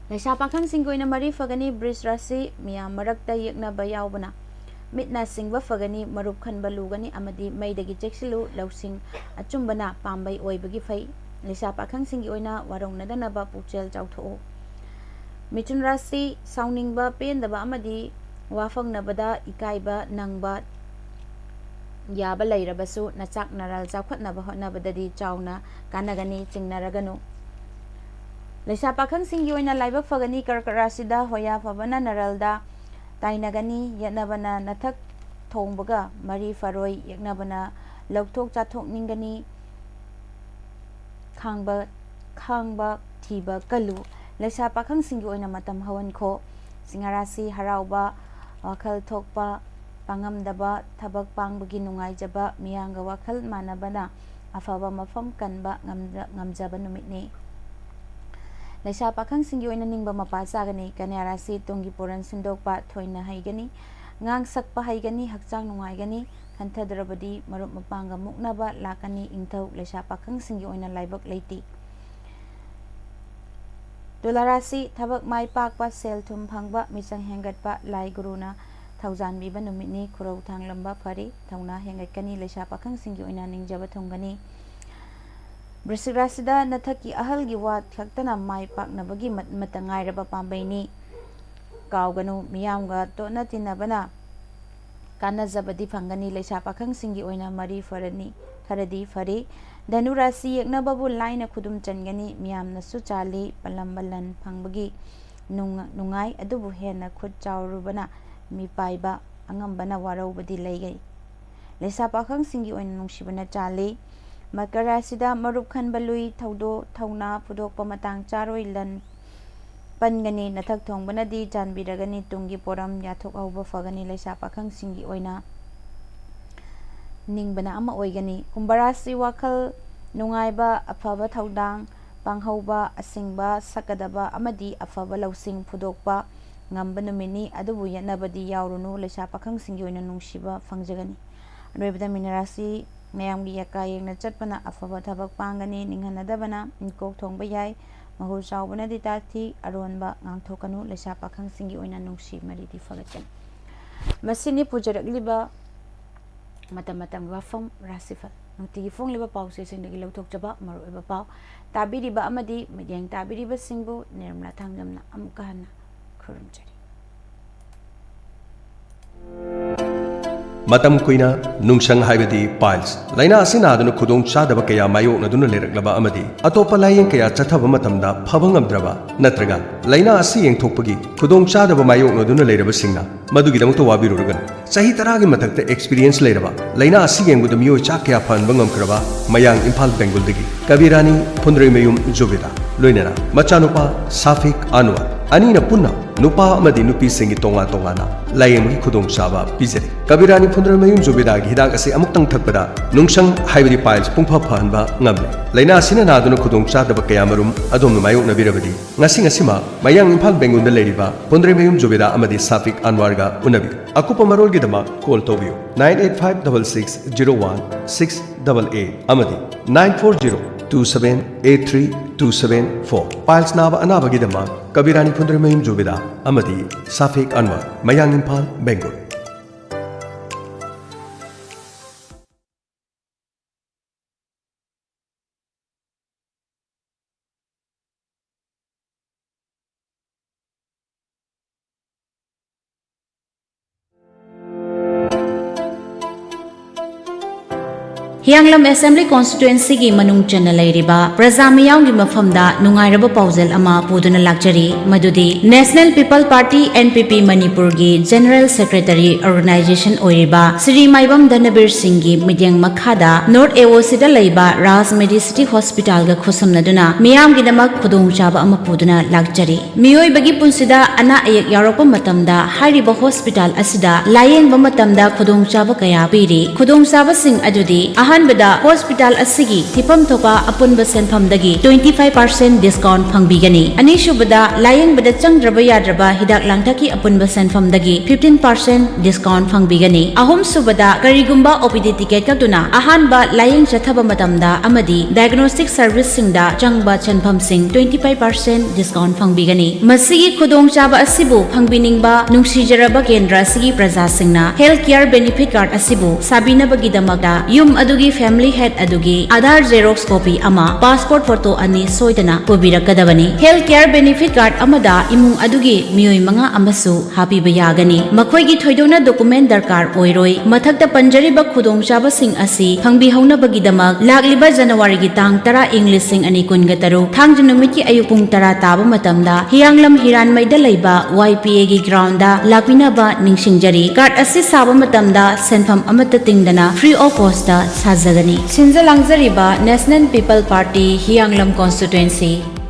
ꯂꯩꯁꯥ ꯄꯥꯈꯪꯁꯤꯡꯒꯤ ꯑꯣꯏꯅ ꯃꯔꯤ ꯐꯒꯅꯤ꯫ ꯕ꯭ꯔꯤꯖ ꯔꯥꯁꯤ, ꯃꯤꯌꯥꯝ ꯃꯔꯛꯇ ꯌꯦꯛꯅꯕ ꯌꯥꯎꯕꯅ ꯃꯤꯠ ꯅꯥ ꯁꯤꯡꯕ ꯐꯒꯅꯤ꯫ ꯃꯔꯨꯞ ꯈꯟꯕ ꯂꯨꯒꯅꯤ ꯑꯃꯗꯤ ꯃꯩꯗꯒꯤ ꯆꯦꯛꯁꯤꯜꯂꯨ꯫ ꯂꯧꯁꯤꯡ ꯑꯆꯨꯝꯕꯅ ꯄꯥꯝꯕꯩ ꯑꯣꯏꯕꯒꯤ ꯐꯩ꯫ ꯂꯩꯁꯥ ꯄꯥꯈꯪꯁꯤꯡꯒꯤ ꯑꯣꯏꯅ ꯋꯥꯔꯧꯅꯗꯅꯕ ꯄꯨꯛꯆꯦꯜ ꯆꯥꯎꯊꯣꯛꯎ꯫ ꯃꯤꯊꯨꯟ ꯔꯥꯁꯤ, ꯁꯥꯎꯅꯤꯡꯕ, ꯄꯦꯟꯗꯕ ꯑꯃꯗꯤ ꯋꯥꯐꯪꯅꯕꯗ ꯏꯀꯥꯏꯕ ꯅꯪꯕ ꯌꯥꯕ ꯂꯩꯔꯕꯁꯨ ꯅꯆꯥꯛ ꯅꯔꯥꯜ ꯆꯥꯎꯈꯠꯅꯕ ꯍꯣꯠꯅꯕꯗꯗꯤ ꯆꯥꯎꯅ ꯀꯥꯟꯅꯒꯅꯤ, ꯆꯤꯡꯅꯔꯒꯅꯨ꯫ ꯂꯩꯁꯥ ꯄꯥꯈꯪꯁꯤꯡꯒꯤ ꯑꯣꯏꯅ ꯂꯥꯏꯕꯛ ꯐꯒꯅꯤ꯫ ꯀꯔꯀꯠ ꯔꯥꯁꯤꯗ ꯍꯣꯌꯥ ꯐꯕꯅ ꯅꯔꯜꯗ ꯇꯥꯏꯅꯒꯅꯤ꯫ ꯌꯦꯠꯅꯕꯅ ꯅꯊꯛ ꯊꯣꯡꯕꯒ ꯃꯔꯤ ꯐꯔꯣꯏ꯫ ꯌꯦꯛꯅꯕꯅ ꯂꯧꯊꯣꯛ ꯆꯥꯊꯣꯛꯅꯤꯡꯒꯅꯤ꯫ ꯈꯥꯡꯕ ꯈꯥꯡꯕ ꯊꯤꯕ ꯀꯜꯂꯨ꯫ ꯂꯩꯁꯥ ꯄꯥꯈꯪꯁꯤꯡꯒꯤ ꯑꯣꯏꯅ ꯃꯇꯝ ꯍꯧꯍꯟꯈꯣ꯫ ꯁꯤꯡꯍ ꯔꯥꯁꯤ, ꯍꯔꯥꯎꯕ, ꯋꯥꯈꯜ ꯊꯣꯛꯄ, ꯄꯥꯡꯉꯝꯗꯕ, ꯊꯕꯛ ꯄꯥꯡꯕꯒꯤ ꯅꯨꯡꯉꯥꯏꯖꯕ, ꯃꯤꯌꯥꯝꯒ ꯋꯥꯈꯜ ꯃꯥꯟꯅꯕꯅ ꯑꯐꯕ ꯃꯐꯝ ꯀꯟꯕ ꯉꯝꯖ- ꯉꯝꯖꯕ ꯅꯨꯃꯤꯠꯅꯤ꯫ ꯂꯩꯁꯥ ꯄꯥꯈꯪꯁꯤꯡꯒꯤ ꯑꯣꯏꯅ ꯅꯤꯡꯕ ꯃꯄꯥ ꯆꯥꯒꯅꯤ꯫ ꯀꯟꯌꯥ ꯔꯥꯁꯤ, ꯇꯨꯡꯒꯤ ꯄꯣꯔꯟ ꯁꯤꯟꯗꯣꯛꯄ ꯊꯣꯏꯅ ꯍꯩꯒꯅꯤ꯫ ꯉꯥꯡ ꯁꯛꯄ ꯍꯩꯒꯅꯤ꯫ ꯍꯛꯆꯥꯡ ꯅꯨꯡꯉꯥꯏꯒꯅꯤ꯫ ꯈꯟꯊꯗ꯭ꯔꯕꯗꯤ ꯃꯔꯨꯞ ꯃꯄꯥꯡꯒ ꯃꯨꯛꯅꯕ ꯂꯥꯛꯀꯅꯤ꯫ ꯏꯪꯊꯧ ꯂꯩꯁꯥ ꯄꯥꯈꯪꯁꯤꯡꯒꯤ ꯑꯣꯏꯅ ꯂꯥꯏꯕꯛ ꯂꯩꯇꯦ꯫ ꯇꯨꯂꯥ ꯔꯥꯁꯤ, ꯊꯕꯛ ꯃꯥꯏ ꯄꯥꯛꯄ, ꯁꯦꯜ ꯊꯨꯝ ꯐꯪꯕ, ꯃꯤꯆꯪ ꯍꯦꯟꯒꯠꯄ, ꯂꯥꯏ ꯒꯨꯔꯨꯅ ꯊꯧꯖꯥꯟꯕꯤꯕ ꯅꯨꯃꯤꯠꯅꯤ꯫ ꯈꯨꯔꯧ ꯊꯥꯡꯂꯝꯕ ꯐꯔꯤ꯫ ꯊꯧꯅꯥ ꯍꯦꯟꯒꯠꯀꯅꯤ꯫ ꯂꯩꯁꯥ ꯄꯥꯈꯪꯁꯤꯡꯒꯤ ꯑꯣꯏꯅ ꯅꯤꯡꯖꯕ ꯊꯨꯡꯒꯅꯤ꯫ ꯕ꯭ꯔꯤꯁꯤꯛ ꯔꯥꯁꯤꯗ ꯅꯊꯛꯀꯤ ꯑꯍꯜꯒꯤ ꯋꯥ ꯈꯛꯇꯅ ꯃꯥꯏ ꯄꯥꯛꯅꯕꯒꯤ ꯃꯠ- ꯃꯇ ꯉꯥꯏꯔꯕ ꯄꯥꯝꯕꯩꯅꯤ꯫ ꯀꯥꯎꯒꯅꯨ, ꯃꯤꯌꯥꯝꯒ ꯇꯣꯠꯅ ꯇꯤꯟꯅꯕꯅ ꯀꯥꯟꯅꯖꯕꯗꯤ ꯐꯪꯒꯅꯤ꯫ ꯂꯩꯁꯥ ꯄꯥꯈꯪꯁꯤꯡꯒꯤ ꯑꯣꯏꯅ ꯃꯔꯤ ꯐꯔꯅꯤ, ꯈꯔꯗꯤ ꯐꯔꯤ꯫ ꯙꯅꯨ ꯔꯥꯁꯤ, ꯌꯦꯛꯅꯕꯕꯨ ꯂꯥꯏꯅ ꯈꯨꯗꯨꯝ ꯆꯟꯒꯅꯤ꯫ ꯃꯤꯌꯥꯝꯅꯁꯨ ꯆꯥꯜꯂꯤ꯫ ꯄꯂꯝꯕ ꯂꯟ ꯐꯪꯕꯒꯤ ꯅꯨꯡ- ꯅꯨꯡꯉꯥꯏ, ꯑꯗꯨꯕꯨ ꯍꯦꯟꯅ ꯈꯨꯠ ꯆꯥꯎꯔꯨꯕꯅ ꯃꯤꯄꯥꯏꯕ ꯑꯉꯝꯕꯅ ꯋꯥꯔꯧꯕꯗꯤ ꯂꯩꯒꯩ꯫ ꯂꯩꯁꯥ ꯄꯥꯈꯪꯁꯤꯡꯒꯤ ꯑꯣꯏꯅ ꯅꯨꯡꯁꯤꯕꯅ ꯆꯥꯜꯂꯤ꯫ ꯃꯀꯔ ꯔꯥꯁꯤꯗ ꯃꯔꯨꯞ ꯈꯟꯕ ꯂꯨꯏ꯫ ꯊꯧꯗꯣ- ꯊꯧꯅꯥ ꯐꯨꯗꯣꯛꯄ ꯃꯇꯥꯡ ꯆꯥꯔꯣꯏ꯫ ꯂꯟ ꯄꯟꯒꯅꯤ꯫ ꯅꯊꯛ ꯊꯣꯡꯕꯅꯗꯤ ꯆꯥꯟꯕꯤꯔꯒꯅꯤ꯫ ꯇꯨꯡꯒꯤ ꯄꯣꯔꯝ ꯌꯥꯊꯣꯛꯍꯧꯕ ꯐꯒꯅꯤ꯫ ꯂꯩꯁꯥ ꯄꯥꯈꯪꯁꯤꯡꯒꯤ ꯑꯣꯏꯅ ꯅꯤꯡꯕꯅ ꯑꯃ ꯑꯣꯏꯒꯅꯤ꯫ ꯀꯨꯝꯚ ꯔꯥꯁꯤ, ꯋꯥꯈꯜ ꯅꯨꯡꯉꯥꯏꯕ, ꯑꯐꯕ ꯊꯧꯗꯥꯡ ꯄꯥꯡꯍꯧꯕ, ꯑꯁꯤꯡꯕ, ꯁꯛꯀꯗꯕ ꯑꯃꯗꯤ ꯑꯐꯕ ꯂꯧꯁꯤꯡ ꯐꯨꯗꯣꯛꯄ ꯉꯝꯕ ꯅꯨꯃꯤꯠꯅꯤ꯫ ꯑꯗꯨꯕꯨ ꯌꯦꯠꯅꯕꯗꯤ ꯌꯥꯎꯔꯨꯅꯨ, ꯂꯩꯁꯥ ꯄꯥꯈꯪꯁꯤꯡꯒꯤ ꯑꯣꯏꯅ ꯅꯨꯡꯁꯤꯕ ꯐꯪꯖꯒꯅꯤ꯫ ꯑꯔꯣꯏꯕꯗ ꯃꯤꯅ ꯔꯥꯁꯤ ꯃꯌꯥꯝꯒꯤ ꯌꯥꯀꯥ ꯌꯦꯡꯅ ꯆꯠꯄꯅ ꯑꯐꯕ ꯊꯕꯛ ꯄꯥꯡꯒꯅꯤ, ꯅꯤꯡꯍꯟꯅꯗꯕꯅ ꯃꯤꯀꯣꯛ ꯊꯣꯡꯕ ꯌꯥꯏ꯫ ꯃꯍꯨ ꯆꯥꯎꯕꯅꯗꯤ ꯇꯥꯛꯊꯤ, ꯑꯔꯣꯟꯕ ꯉꯥꯡꯊꯣꯛꯀꯅꯨ, ꯂꯩꯁꯥ ꯄꯥꯈꯪꯁꯤꯡꯒꯤ ꯑꯣꯏꯅ ꯅꯨꯡꯁꯤ ꯃꯔꯤꯗꯤ ꯐꯒꯠꯀꯅꯤ꯫ ꯃꯁꯤꯅꯤ ꯄꯨꯖꯔꯛꯂꯤꯕ ꯃꯇꯝ ꯃꯇꯝꯒꯤ ꯋꯥꯐꯝ ꯔꯥꯁꯤꯐꯜ꯫ ꯅꯨꯡꯇꯤꯒꯤ ꯐꯣꯡꯂꯤꯕ ꯄꯥꯎꯆꯦꯁꯤꯡꯗꯒꯤ ꯂꯧꯊꯣꯛꯆꯕ ꯃꯔꯨꯑꯣꯏꯕ ꯄꯥꯎ꯫ ꯇꯥꯕꯤꯔꯤꯕ ꯑꯃꯗꯤ ꯃꯤꯠꯌꯦꯡ ꯇꯥꯕꯤꯔꯤꯕꯁꯤꯡꯕꯨ ꯅꯤꯔꯃꯂꯥ ꯊꯥꯡꯖꯝꯅ ꯑꯃꯨꯛꯀ ꯍꯟꯅ ꯈꯨꯔꯨꯝꯖꯔꯤ꯫ ꯃꯇꯝ ꯀꯨꯏꯅ ꯅꯨꯡꯁꯪ ꯍꯥꯏꯕꯗꯤ piles ꯂꯥꯏꯅꯥ ꯑꯁꯤ ꯅꯥꯗꯨꯅ ꯈꯨꯗꯣꯡ ꯆꯥꯗꯕ ꯀꯌꯥ ꯃꯥꯌꯣꯛꯅꯗꯨꯅ ꯂꯩꯔꯛꯂꯕ ꯑꯃꯗꯤ ꯑꯇꯣꯞꯄ ꯂꯥꯏꯌꯦꯡ ꯀꯌꯥ ꯆꯠꯊꯕ ꯃꯇꯝꯗ ꯐꯕ ꯉꯝꯗ꯭ꯔꯕ ꯅꯠꯇ꯭ꯔꯒ ꯂꯥꯏꯅꯥ ꯑꯁꯤ ꯌꯦꯡꯊꯣꯛꯄꯒꯤ ꯈꯨꯗꯣꯡ ꯆꯥꯗꯕ ꯃꯥꯌꯣꯛꯅꯗꯨꯅ ꯂꯩꯔꯕꯁꯤꯡꯅ ꯃꯗꯨꯒꯤꯗꯃꯛꯇ ꯋꯥꯕꯤꯔꯨꯔꯒꯅꯨ꯫ ꯆꯍꯤ ꯇꯔꯥꯒꯤ ꯃꯊꯛꯇ experience ꯂꯩꯔꯕ, ꯂꯥꯏꯅꯥ ꯑꯁꯤ ꯌꯦꯡꯕꯗ ꯃꯤꯑꯣꯏ ꯆꯥ ꯀꯌꯥ ꯐꯍꯟꯕ ꯉꯝꯈ꯭ꯔꯕ ꯃꯌꯥꯡ ꯏꯝꯐꯥꯜ ꯕꯦꯡꯒꯨꯜꯗꯒꯤ ꯀꯕꯤꯔꯥꯅꯤ ꯐꯨꯟꯗ꯭ꯔꯩꯃꯌꯨꯝ ꯖꯨꯕꯦꯗꯥ, ꯂꯣꯏꯅꯅ ꯃꯆꯥꯅꯨꯄꯥ ꯁꯥꯐꯤꯛ ꯑꯟꯋꯔ, ꯑꯅꯤꯅ ꯄꯨꯟꯅ ꯅꯨꯄꯥ ꯑꯃꯗꯤ ꯅꯨꯄꯤꯁꯤꯡꯒꯤ ꯇꯣꯉꯥꯟ ꯇꯣꯉꯥꯟꯅ ꯂꯥꯌꯦꯡꯕꯒꯤ ꯈꯨꯗꯣꯡꯆꯥꯕ ꯄꯤꯖꯔꯤ꯫ ꯀꯕꯤꯔꯥꯅꯤ ꯐꯨꯟꯗ꯭ꯔꯩꯃꯌꯨꯝ ꯖꯨꯕꯦꯗꯥꯒꯤ ꯍꯤꯗꯥꯛ ꯑꯁꯤ ꯑꯃꯨꯛꯇꯪ ꯊꯛꯄꯗ ꯅꯨꯡꯁꯪ ꯍꯥꯏꯕꯗꯤ piles ꯄꯨꯡꯐ ꯐꯍꯟꯕ ꯉꯝꯂꯦ꯫ ꯂꯥꯏꯅꯥ ꯑꯁꯤꯅ ꯅꯥꯗꯨꯅ ꯈꯨꯗꯣꯡꯆꯥꯗꯕ ꯀꯌꯥꯃꯔꯨꯝ ꯑꯗꯣꯝꯅ ꯃꯥꯌꯣꯛꯅꯕꯤꯔꯕꯗꯤ, ꯉꯁꯤ ꯉꯁꯤꯃꯛ ꯃꯌꯥꯡ ꯏꯝꯐꯥꯜ ꯕꯦꯡꯒꯨꯜꯗ ꯂꯩꯔꯤꯕ ꯐꯨꯟꯗ꯭ꯔꯩꯃꯌꯨꯝ ꯖꯨꯕꯦꯗꯥ ꯑꯃꯗꯤ ꯁꯥꯐꯤꯛ ꯑꯟꯋꯥꯔꯒ ꯎꯅꯕꯤꯌꯨ꯫ ꯑꯀꯨꯞꯄ ꯃꯔꯣꯜꯒꯤꯗꯃꯛ call ꯇꯧꯕꯤꯌꯨ nine eight five double six zero one six double eight ꯑꯃꯗꯤ nine four zero two seven eight three two seven four꯫ Piles ꯅꯥꯕ ꯑꯅꯥꯕꯒꯤꯗꯃꯛ ꯀꯕꯤꯔꯥꯅꯤ ꯐꯨꯟꯗ꯭ꯔꯩꯃꯌꯨꯝ ꯖꯨꯕꯦꯗꯥ ꯑꯃꯗꯤ ꯁꯥꯐꯤꯛ ꯑꯟꯋꯥꯔ, ꯃꯌꯥꯡ ꯏꯝꯐꯥꯜ, ꯕꯦꯡꯒꯨꯜ꯫ ꯍꯤꯌꯥꯡꯂꯝ Assembly Constituencyꯒꯤ ꯃꯅꯨꯡ ꯆꯟꯅ ꯂꯩꯔꯤꯕ ꯄ꯭ꯔꯖꯥ ꯃꯤꯌꯥꯝꯒꯤ ꯃꯐꯝꯗ ꯅꯨꯡꯉꯥꯏꯔꯕ ꯄꯥꯎꯖꯦꯜ ꯑꯃ ꯄꯨꯗꯨꯅ ꯂꯥꯛꯆꯔꯤ, ꯃꯗꯨꯗꯤ National People Party, N P P, ꯃꯅꯤꯄꯨꯔꯒꯤ General Secretary Organization ꯑꯣꯏꯔꯤꯕ ꯁ꯭ꯔꯤ ꯃꯥꯏꯕꯝ ꯙꯅꯕꯤꯔ ꯁꯤꯡꯒꯤ ꯃꯤꯠꯌꯦꯡ ꯃꯈꯥꯗ North A O Cꯗ ꯂꯩꯕ Raj Medicity Hospitalꯒ ꯈꯨꯠꯁꯝꯅꯗꯨꯅ ꯃꯤꯌꯥꯝꯒꯤꯗꯃꯛ ꯈꯨꯗꯣꯡꯆꯥꯕ ꯑꯃ ꯄꯨꯗꯨꯅ ꯂꯥꯛꯆꯔꯤ꯫ ꯃꯤꯑꯣꯏꯕꯒꯤ ꯄꯨꯟꯁꯤꯗ ꯑꯅꯥ ꯑꯌꯦꯛ ꯌꯥꯎꯔꯛꯄ ꯃꯇꯝꯗ ꯍꯥꯏꯔꯤꯕ hospital ꯑꯁꯤꯗ ꯂꯥꯌꯦꯡꯕ ꯃꯇꯝꯗ ꯈꯨꯗꯣꯡꯆꯥꯕ ꯀꯌꯥ ꯄꯤꯔꯤ꯫ ꯈꯨꯗꯣꯡꯆꯥꯕꯁꯤꯡ ꯑꯗꯨꯗꯤ ꯑꯍꯥꯟꯕꯗ, ꯍꯣꯁꯄꯤꯇꯥꯜ ꯑꯁꯤꯒꯤ ꯊꯤꯐꯝ ꯊꯣꯛꯄ ꯑꯄꯨꯟꯕ ꯁꯦꯟꯐꯝꯗꯒꯤ twenty five percent discount ꯐꯪꯕꯤꯒꯅꯤ꯫ ꯑꯅꯤꯁꯨꯕꯗ, ꯂꯥꯌꯦꯡꯕꯗ ꯆꯪꯗ꯭ꯔꯕ ꯌꯥꯗ꯭ꯔꯕ ꯍꯤꯗꯥꯛ ꯂꯥꯡꯊꯛꯀꯤ ꯑꯄꯨꯟꯕ ꯁꯦꯟꯐꯝꯗꯒꯤ fifteen percent discount ꯐꯪꯕꯤꯒꯅꯤ꯫ ꯑꯍꯨꯝꯁꯨꯕꯗ, ꯀꯔꯤꯒꯨꯝꯕ OPD ticket ꯀꯛꯇꯨꯅ ꯑꯍꯥꯟꯕ ꯂꯥꯌꯦꯡ ꯆꯠꯊꯕ ꯃꯇꯝꯗ ꯑꯃꯗꯤ diagnostic service ꯁꯤꯡꯗ ꯆꯪꯕ ꯁꯦꯟꯐꯝꯁꯤꯡ twenty five percent discount ꯐꯪꯕꯤꯒꯅꯤ꯫ ꯃꯁꯤꯒꯤ ꯈꯨꯗꯣꯡꯆꯥꯕ ꯑꯁꯤꯕꯨ ꯐꯪꯕꯤꯅꯤꯡꯕ ꯅꯨꯡꯁꯤꯖꯔꯕ ꯀꯦꯟꯗ꯭ꯔ ꯑꯁꯤꯒꯤ ꯄ꯭ꯔꯖꯥꯁꯤꯡꯅ health care benefit card ꯑꯁꯤꯕꯨ ꯁꯥꯕꯤꯅꯕꯒꯤꯗꯃꯛꯇ ꯌꯨꯝ ꯑꯗꯨꯒꯤ family head ꯑꯗꯨꯒꯤ Aadhaar xerox copy ꯑꯃ, passport photo ꯑꯅꯤ ꯁꯣꯏꯗꯅ ꯄꯨꯕꯤꯔꯛꯀꯗꯕꯅꯤ꯫ Health care benefit card ꯑꯃꯗ ꯏꯃꯨꯡ ꯑꯗꯨꯒꯤ ꯃꯤꯑꯣꯏ ꯃꯉꯥ ꯑꯃꯁꯨ ꯍꯥꯞꯄꯤꯕ ꯌꯥꯒꯅꯤ꯫ ꯃꯈꯣꯏꯒꯤ ꯊꯣꯏꯗꯣꯛꯅ document ꯗꯔꯀꯥꯔ ꯑꯣꯏꯔꯣꯏ꯫ ꯃꯊꯛꯇ ꯄꯟꯖꯔꯤꯕ ꯈꯨꯗꯣꯡꯆꯥꯕꯁꯤꯡ ꯑꯁꯤ ꯐꯪꯕꯤꯍꯧꯅꯕꯒꯤꯗꯃꯛ ꯂꯥꯛꯂꯤꯕ ꯖꯅꯋꯥꯔꯤꯒꯤ ꯇꯥꯡ ꯇꯔꯥ, ꯏꯪ ꯂꯤꯁꯤꯡ ꯑꯅꯤ ꯀꯨꯟꯒ ꯇꯔꯨꯛ, ꯊꯥꯡꯖ ꯅꯨꯃꯤꯠꯀꯤ ꯑꯌꯨꯛ ꯄꯨꯡ ꯇꯔꯥ ꯇꯥꯕ ꯃꯇꯝꯗ ꯍꯤꯌꯥꯡꯂꯝ ꯍꯤꯔꯥꯟꯃꯩꯗ ꯂꯩꯕ YPA ꯒꯤ ground ꯗ ꯂꯥꯛꯄꯤꯅꯕ ꯅꯤꯡꯁꯤꯡꯖꯔꯤ꯫ Card ꯑꯁꯤ ꯁꯥꯕ ꯃꯇꯝꯗ ꯁꯦꯟꯐꯝ ꯑꯃꯠꯇ ꯇꯤꯡꯗꯅ free of cost ꯇ ꯁꯥꯖꯒꯅꯤ꯫ ꯁꯤꯟꯖ ꯂꯥꯡꯖꯔꯤꯕ National People Party, ꯍꯤꯌꯥꯡꯂꯝ Constituency꯫